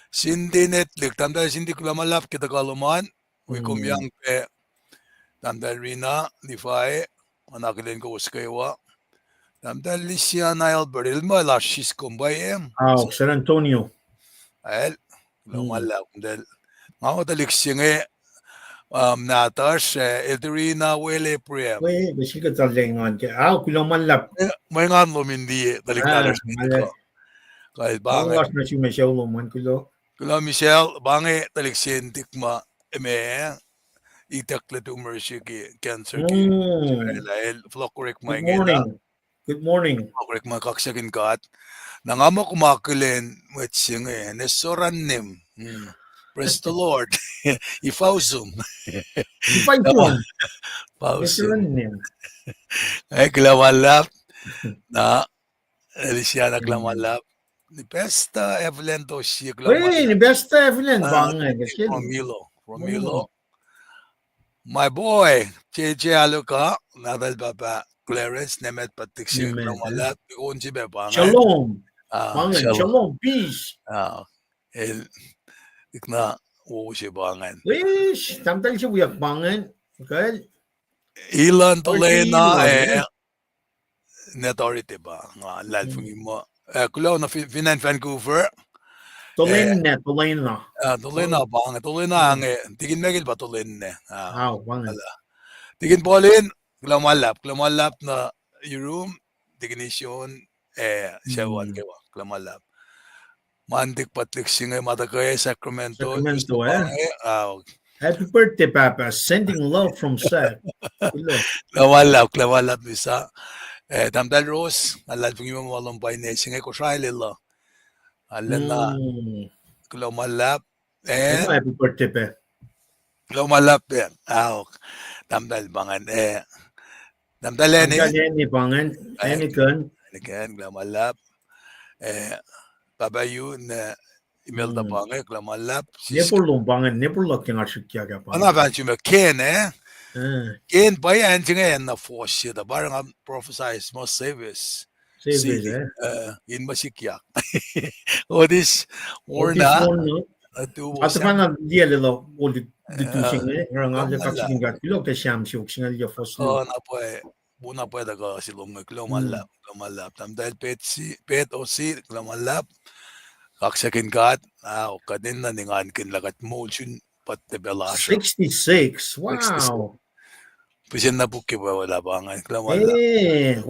Sindi Netlik, Tahmtahel Sindi kuloh ma luhlahp ke tuhkuh lom an, wi kom yang pac, Tahmtahel Rina, Levi, ma akihlen kowos kwewa. Tahmtahel Lisiana Elbert, el muh lasr siskom pwacye. San Antonio. El, kuloh ma luhlahp, tahmtahel. Nga tuhlihk se inge, um, nahtuhsr, eh, Elderina Wel Abraham. Mwe engan lom in liye tuhlihk nahtuhsr. Kuloh misel, pa inge tuhlihk se in tik ma, me, itucklac tumor se ke cancer ke. El fohlohk orekma inge. Fohlohk orekma, kaksakihn God. Na nga muh kom akihlen mwet se inge, Nesoranim. Praise the Lord. Ifa usum. Ifa usum. Kuloh ma luhlahp. Na, Elisiana, kuloh ma luhlahp. Ni Pastor Evelyn Toshi, kuloh ma luhlahp. Ni Pastor Evelyn, pa inge. Romilo, Romilo. My boy, J J Aluka, nahtuhl pahpah Clarence, nemet pa tuhlihk se, kuloh ma luhlahp, ikon sipac pa inge. Shalom. Shalom, peace. El, ikna, wo se pa ingacn. Tahmtahel se wiyuck pa ingacn. Elon Tolena, eh, ne authority pa, nga luhlahlfongi muh, eh, kuloh na fin acn Vancouver. Tolena, Tolena. Tolena pa inge, Tolena inge, tikin Michael pa Tolena. Tikin Pauline, kuloh ma luhlahp, kuloh ma luhlahp nuh yurum, tikin Ision, eh, sucu an kwewa, kuloh ma luhlahp. Ma intik pa tuhlihk se inge ma tuhkuh Sacramento. Happy birthday, Papa. Sending love from Sac. Kuloh ma luhlahp, kuloh ma luhlahp, Lisa. Eh, Tahmtahel Rose, nga luhlahlfongi muh ma lom pa inge se inge Kosrae lwelah. Alena, kuloh ma luhlahp. Eh, happy birthday pac. Kuloh ma luhlahp pac. Aok. Tahmtahel pa ingacn, eh, Tahmtahel Annie. Tahmtahel Annie pa ingacn, Annie Ken. Annie Ken, kuloh ma luhlahp. Eh, Papa Yu, ne Imelda pa inge, kuloh ma luhlahp. Nepur lom pa ingacn, nepur luhk ke nga srihkyak ah pa. Nga fahk sum Ken, eh? Ken pa acn se inge na force se, tuh pa nga prophesy muh Seves. In ma sikyak. Otis Warna. Atuhfahna liye lwelah olutu se inge, nga kaksakihn God kuloh ke Sam siofok singucul yac. Wona pwacye tuhkuh se lom inge, kuloh ma luhlahp, kuloh ma luhlahp. Tahmtahel Pet Osi, kuloh ma luhlahp. Kaksakihn God, ah, kuht enenuh in engankihn lah kuht moul sun birthday pacl lasr. Sixty-six, wow. Pihsen na puk ke pwacye lah pa ingacn, kuloh ma luhlahp.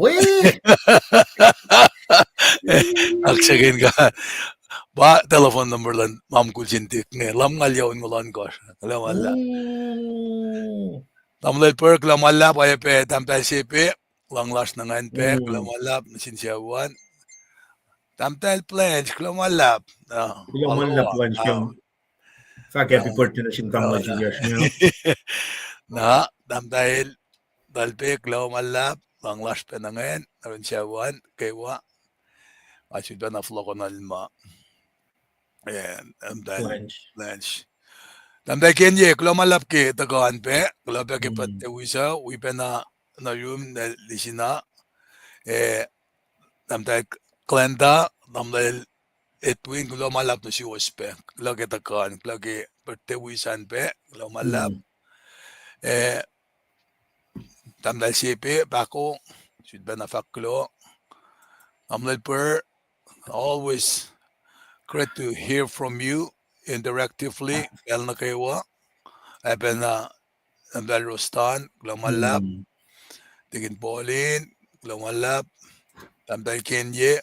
Kaksakihn God. Pa telephone number luhn ma mukul se inge, lumngaul yac onngoul ohnkohsr, kuloh ma luhlahp. Tamuhlwel Pur, kuloh ma luhlahp, oacyacpac Tahmtahel Sepe, luhng lasr nuh ingacn pac, kuloh ma luhlahp nuh sin sucu an. Tahmtahel Blanche, kuloh ma luhlahp. Kuloh ma luhlahp Blanche. Fahk happy birthday nuh sin tamuhlwel Julius. Na, Tahmtahel Talpe, kuloh ma luhlahp, luhng lasr pac nuh ingacn, nuh yurin sucu an kwewa. Nga sulpacna fohlohkohnacl ma, eh, Tahmtahel Blanche. Tahmtahel Kenye, kuloh ma luhlahp ke tuhkuh an pac, kuloh pac ke birthday wish uh, wi pacna nuh yurum, Lisina, eh, Tahmtahel Glenda, Tahmtahel Edwin, kuloh ma luhlahp nuh suwos pac, kuloh ke tuhkuh an, kuloh ke birthday wish an pac, kuloh ma luhlahp. Eh, Tahmtahel Sepe, Pako, sulpacna fahk kuloh. Tamuhlwel Pur, always great to hear from you interactively, pacl nuh kwewa. Oacpacna, Tahmtahel Rostan, kuloh ma luhlahp. Tikin Pauline, kuloh ma luhlahp. Tahmtahel Kenye,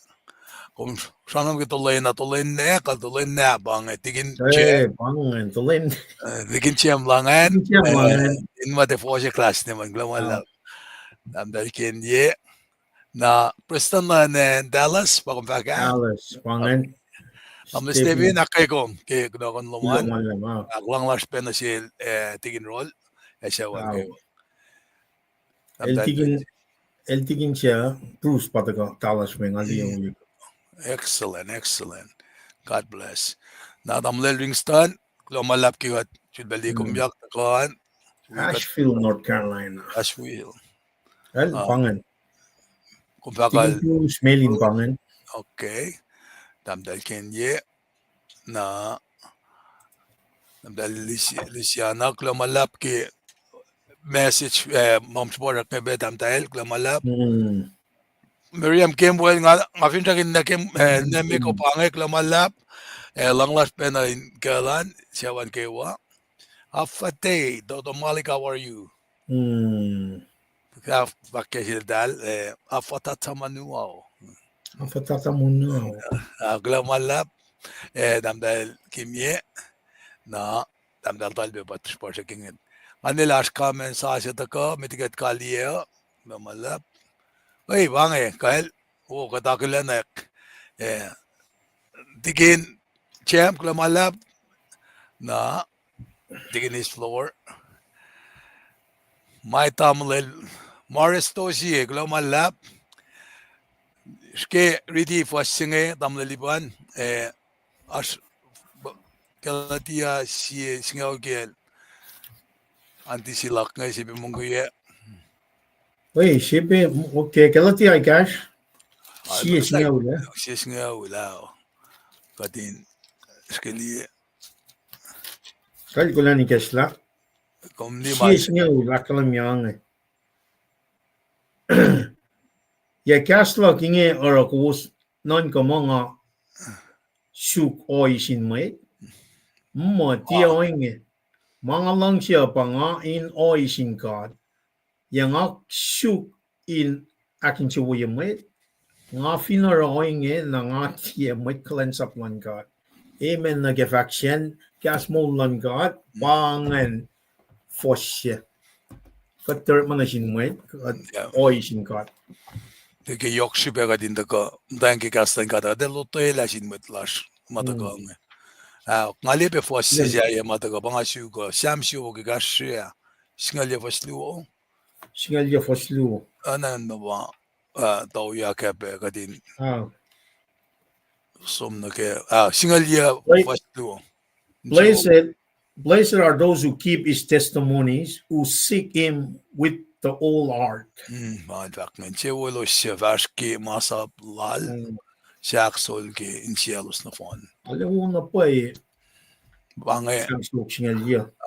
Kom sramsram ke Tolena, Tolena, kuh Tolena pa inge, Tikin Cem. Eh, pa inge, Tolena. Eh, Tikin Cem Langan, Tikin Cem Langan. In ma te fohsr class ne man, kuloh ma luhlahp. Tahmtahel Kenye. Na Preston luhn acn Dallas, pa kom fahk ah? Dallas, pa ingacn. Tamuhlwel Stephen, ahkkweye kom ke kunohkohn lom an. Kuloh ma luhlahp. Ahkluo lasr pacna sel, eh, Tikin Roll, ac sucu an kwewa. El Tikin, el Tikin se, Bruce pa tuhkuh Dallas me, nga liye. Excellent, excellent. God bless. Na Tamuhlwel Ringston, kuloh ma luhlahp ke kuht sulpac liye kom yak tuhkuh an. Asheville, North Carolina. Asheville. El pa ingacn. Kom fahk Tikin Bruce, Melin pa ingacn. Okay. Tahmtahel Kenye. Na Tahmtahel Lisiana, kuloh ma luhlahp ke message, eh, ma sruhpuhsrak inge pac, tahmtahel, kuloh ma luhlahp. Miriam Campbell, nga, nga finsrak in nuh ke, eh, Neme, kom pa inge, kuloh ma luhlahp. Eh, luhngse lasr pacna in kuhlwacng, sucu an kwewa. Afate, Dodo Malik, how are you? Fahk ke sel tahl, eh, Afatata Manuao. Afatata Manuao. Ah, kuloh ma luhlahp, eh, Tahmtahel Kimye, na Tahmtahel Talbe pa sruhpuhsrak inge. Nga nel oasr comment sasuc tuhkuh, met liki kuht kaliyac, kuloh ma luhlahp. Oi, pa inge, kal, o, kuht akihlenak. Eh, Tikin Cem, kuloh ma luhlahp. Na Tikin East Floor. Ma Tamuhlwel Morris Tosie, kuloh ma luhlahp. Srihke riti fuhs se inge, Tamuhlwel Lipan, eh, oasr Galatia sie singucul kiyacl. Anti Silak inge, sie pac mongkuiyac. Oi, sie pac, okay, Galatia ekahsr, sie singucul, eh? Sie singucul, ah. Kuht in srihke liye. Kalkulan ikacslah. Kom liye ma sie singucul, ahkkahlwemye inge. Yac kahs luhk inge oruh kowos nuhnkuh muh nga suk ohiyac sin mwet? Muh tiac ohinge. Ma nga luhngse uh pa nga in ohiyac sin God. Yac nga suk in ahkinsewowoye mwet? Nga fin oruh ohinge na nga tiac mwet kuhlwacnsap luhn God. Amen nuh ke fahk sacn, kahs moul luhn God pa ingacn, fuhs se. Kuht tiac orekma nuh sin mwet, kuht ohiyac sin God. Ke, ke yohk srihpac kuht in tuhkuh muhtwacn ke kahs luhn God, kuht ac lotwelah sin mwet lasr ma tuhkuh inge. Ah, nga liye pac fuhs se sahyac ma tuhkuh, pa nga suk uh, Sam siofok ekahsr ah, singucul yac fuhs luo. Singucul yac fuhs luo. Oacna ma, ah, tauyak ah pac kuht in som nuh ke, ah, singucul yac fuhs luo. Blessed, blessed are those who keep his testimonies, who seek him with the whole heart. Mm, ma fahk ingacn, insewowo elos suc fahsr ke masap lal, suc ahkos ke insiyaclos nohfohn. Alewo na pwacye. Pa inge,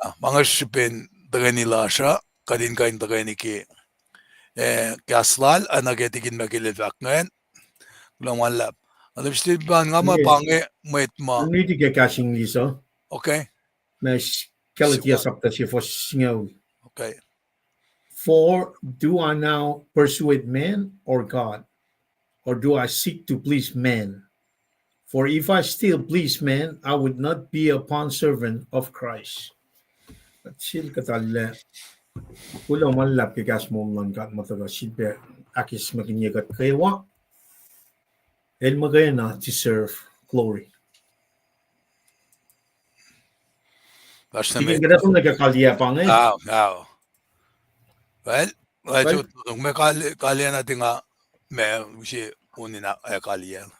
ah, pa inge srihpen tuhkweni lasr uh, kuht in kuh in tuhkweni ke, eh, kahs lal, ah, nuh ke Tikin Michael el fahk ingacn, kuloh ma luhlahp. Alu Stephen, nga muh pa inge mwet ma riti ke kahs English uh. Okay. Mas Galatia sapta sie fuhs singucul. Okay. For do I now persuade man or God? Or do I seek to please man? For if I still please man, I would not be a bondservant of Christ. Kuht siyuck kuhtuh lah, kuloh ma luhlahp ke kahs moul luhn God ma tuhkuh sifilpac ahkacsmakihnye kuht kwewa. El muhkwena deserve glory. Tikin, kuht ac som nuh ke kaliyac pa inge. Well, well, me kaliyac na tinga, ma use on in, eh, kaliyac.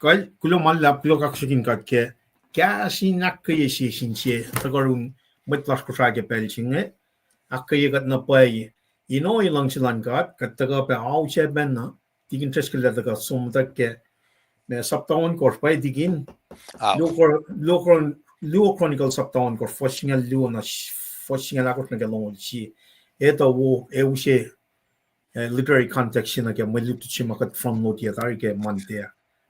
Kal, kuloh ma luhlahp, kuloh kaksakihn God ke kahs in ahkkweye sie sin sie tuhkuh yurin mwet lasr Kosrae ke pacl se inge. Ahkkweye kuht na pwacye in ohiyac luhngse luhn God, kuht tuhkuh pac ao se pacna, Tikin Driscoll el tuhkuh som tuh ke, ma sapta ohnkohsr pa Tikin, Luo Chron-, Luo Chron-, Luo Chronicles sapta ohnkohsr, fuhs singucul luo na fuhs singucul ahkosr nuh ke longoul sie. Etuh wo, e use, eh, literary context se nuh ke mwe lutlut se ma kuht front load-ye tari ke Monday.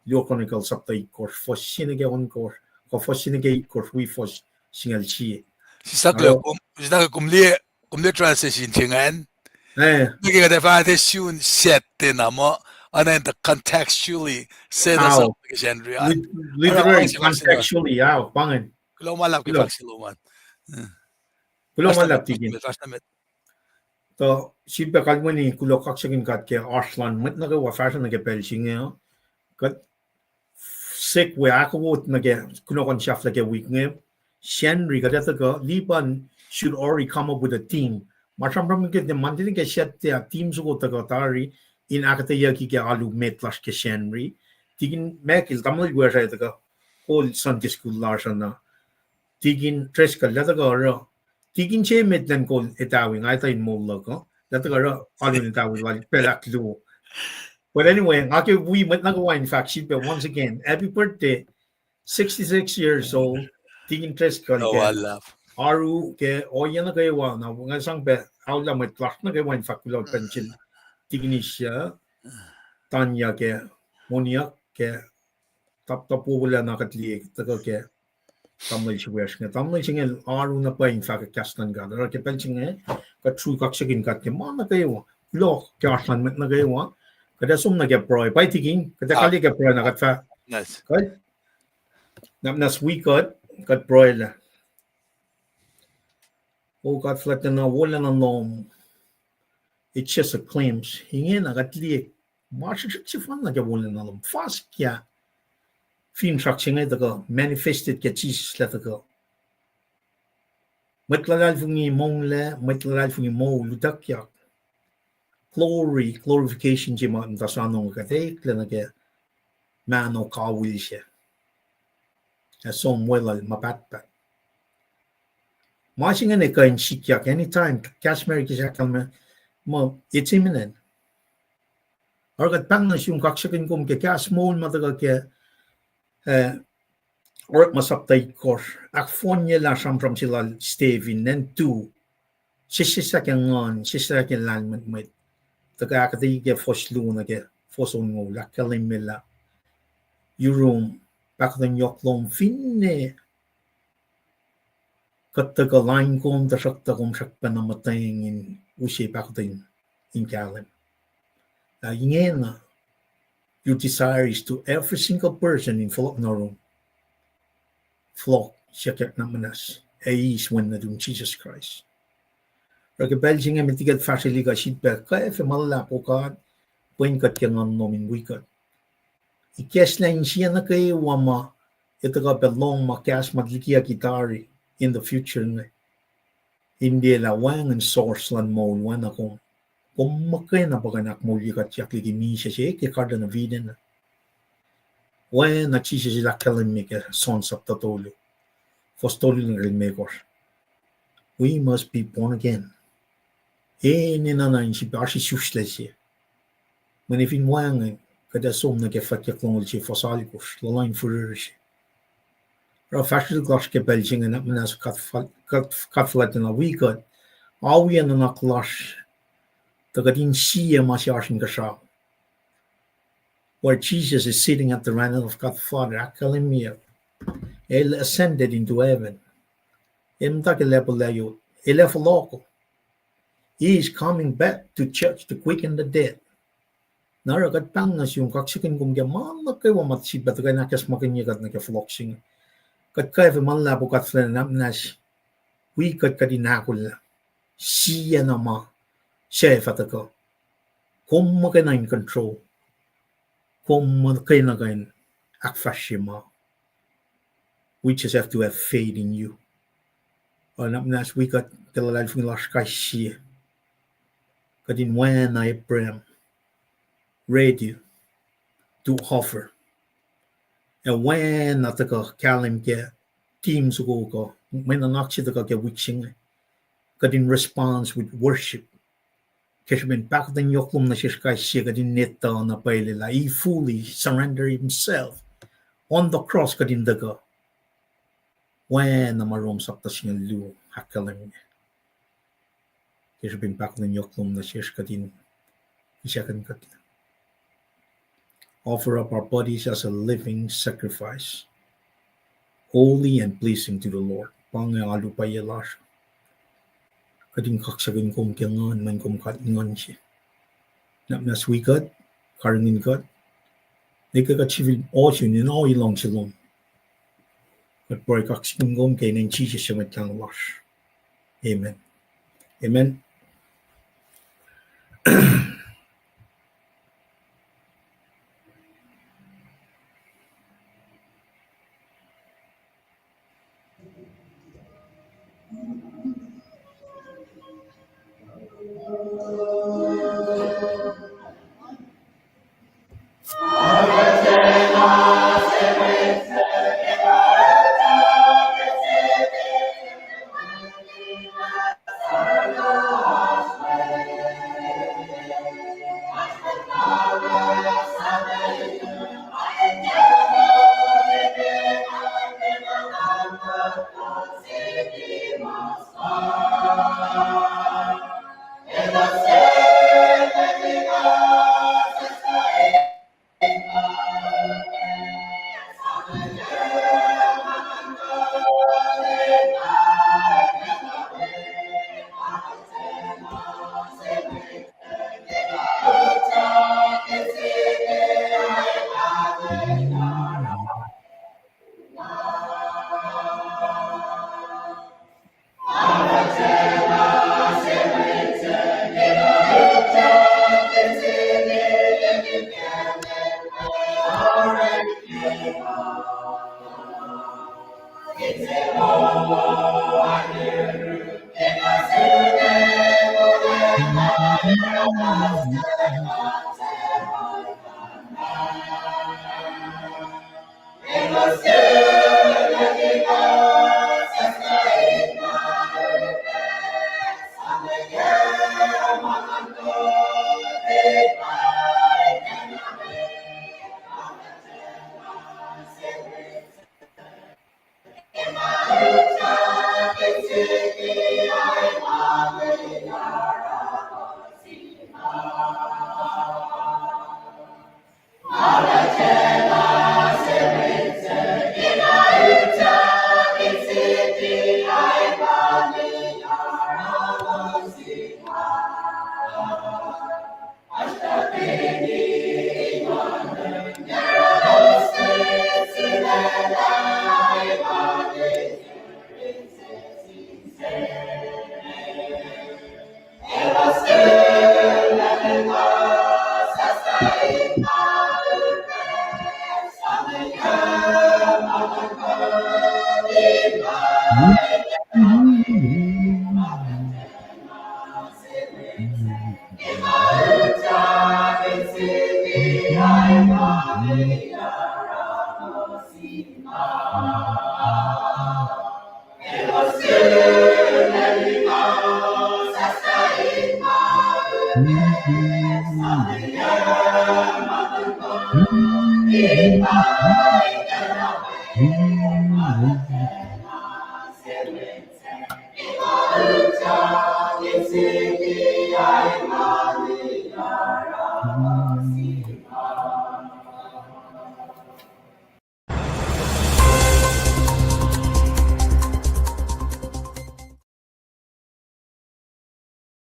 Luo Chronicles sapta itkohsr, fuhs sie nuh ke ohnkohsr, kuh fuhs sie nuh ke itkohsr wi fuhs singucul sie. Sislah kom, sislah kom liye, kom liye transition se ingacn. Nuh ke kuht ac fah tiac sun set tena muh, An an the contextually se na sa ke Sacnri an. Literally, contextually, ao, pa ingacn. Kuloh ma luhlahp ke fahk se lom an. Kuloh ma luhlahp, Tikin. Tuh sifilpac kalweni kuloh kaksakihn God ke oasr lun mwet nuh kwewa fahsruh nuh ke pacl se inge. Kuht segue ahkowos nuh ke kunohkohn sahflah ke wik inge. Sacnri kuht etuh kuh Lipan should already come up with a theme. Ma sramsram ke, ma tikin ke sacnri ah theme soko tuhkuh tari in ahkuhtweyucki ke alu met lasr ke Sacnri. Tikin Michael, tamuhlwel Wesrai tuhkuh kol Sunday school lasr uh na. Tikin Driscoll, lah tuhkuh oruh. Tikin se met lwen kol Etawi, nga etuh in moul luhk uh. Lah tuhkuh oruh alu in Etawi lal pacl ahkluo. But anyway, nga ke wi mwet nuh kwewa in fahk sifilpac once again, happy birthday, sixty-six years old, Tikin Driscoll ke. Oaru ke ohiyac nuh kwewa, na nga sang pac aolah mwet lasr nuh kwewa in fahk kuloh pacl sel Tikin Isya, Tanya ke, Moniak ke, tap, tap, wowolah na kuht liye tuhkuh ke tamuhlwel se wiyacsr inge. Tamuhlwel se inge oaru na pwacye in fahk kahs luhn God. Oruh ke pacl se inge, kuht srui kaksakihn God ke ma nuh kwewa. Kuloh ke oasr lun mwet nuh kwewa. Kuht ac som nuh ke pruhe. Pwacye Tikin, kuht ac kaliyac ke pruhe na kuht fah. Kuht, nahtuhsr wi kuht, kuht pruhelah. O God fuhlwactlacna, wolacna lom. It's just a glimpse. Ingena kuht liye ma srihsrihk sefanna ke wolacna lom. Fuhs ke finsrak se inge tuhkuh manifested ke Jisus lah tuhkuh. Mwet luhlahlfongi monglac, mwet luhlahlfongi moul utuckyak. Glory, glorification se ma muhta soanong kuht eklac nuh ke mahno kawihl se. Ac som weluhl ma pahtpaht. Ma se ingacn kuh in sikyak anytime, kahs Mary ke sahk kalmac, muh it's imminent. Oruh kuht pahng nuh sum kaksakihn kom ke kahs moul ma tuhkuh ke, eh, Orekma sapta itkohsr, ahkfohnyelah sramsram se lal Stephen, nacn tu, sesseslah ke nguhn, sesseslah ke lahlmwetmwet, tuhkuh ahkuhtweyac ke fuhs luo nuh ke fuhs onngoul, ahkkahlwemyelah yurum pahkotwen yohk lom finne kuht tuhkuh lain kom, tuhsruhktuh kom srackpacna muhtweng in use pahkotwen in kahlwem. Na ingena, your desire is to every single person in fohlohk nuh yurum fohlohk siyuckyak nuhnak muhnahs, ac eis Wen nuhtum Jisus Kraist. Oruh ke pacl se inge met liki kuht fahsrwelihk uh, sifilpac kwacfe ma luhlahp, O God, pwen kuht ke nguhn lom in wi kuht. Ikacslah insiyac nuh kwewa ma etuh kuh pac lohng ma kahs ma likiyucki tari in the future inge. In liye lah wacngihn source luhn moul oacna kom. Kom muhkwena pa kuh in ahkmoulye kuht siyuck liki misac se ke Garden of Eden. Oacna Jisus el ahkkahlwemye ke John sapta tolu, fuhs tolu nuh ke limekohsr. We must be born again. Enenuh na in sifilpac oasr isuslac se. Mweyen fin wacngihn, kuht ac som nuh ke fwackyuck longoul se, fuhs alkosr, luhluh in fihrihr se. Oruh fahsrwelihk lasr ke pacl se inge nuhnak muhnahs, God fuhlwactlacna wi kuht, awi nuhnak lasr, tuh kuht in sie ma se oasr inkuhsrao. Where Jesus is sitting at the right hand of God the Father, ahkkahlwemye, el ascended into heaven. El muhta ke lacpo layot, el ac fohlohko. He is coming back to judge the quick and the dead. Na oruh kuht pahng nuh sum, kaksakihn kom ke ma nuh kwewa ma sifilpac tuhkuh in ahkacsmakihnye kuht nuh ke fohlohk se inge. Kuht kwacfe ma luhlahp, O God fuhlwactlacna, nuhnak muhnahs, wi kuht, kuht in ahkolah. Sie na ma suc fah tuhkuh. Kom muhkwena in control. Kom muhkwena kuh in ahkfahsrye ma. We just have to have faith in you. Oacna muhnahs wi kuht ke luhlahlfongi lasr kais sie. Kuht in oacna Abraham, ready to offer. Ac oacna tuhkuh kahlwem ke team soko kuh mwe nuhnak se tuhkuh ke wik se inge, kuht in response with worship. Ke srihpen pahkotwen yohk lom nuh sesr kais sie, kuht in etuh na pwacye lah he fully surrender himself on the cross, kuht in tuhkuh. Oacna ma Rom sapta singucul luo ahkkahlwemye. Ke srihpen pahkotwen yohk lom nuh sesr, kuht in isackuhn kuht. Offer up our bodies as a living sacrifice, holy and pleasing to the Lord. Pa inge alu pwacye lasr. Kuht in kaksakihn kom ke nguhn, mweyen kom God nguhn se. Nuhnak muhnahs wi kuht, karihngihn kuht. Nwe ke kuht sifil ohsun in ohi luhngse lom. Kuht pruhe kaksakihn kom ke inen Jisus su Mwet Lahngo lasr. Amen. Amen.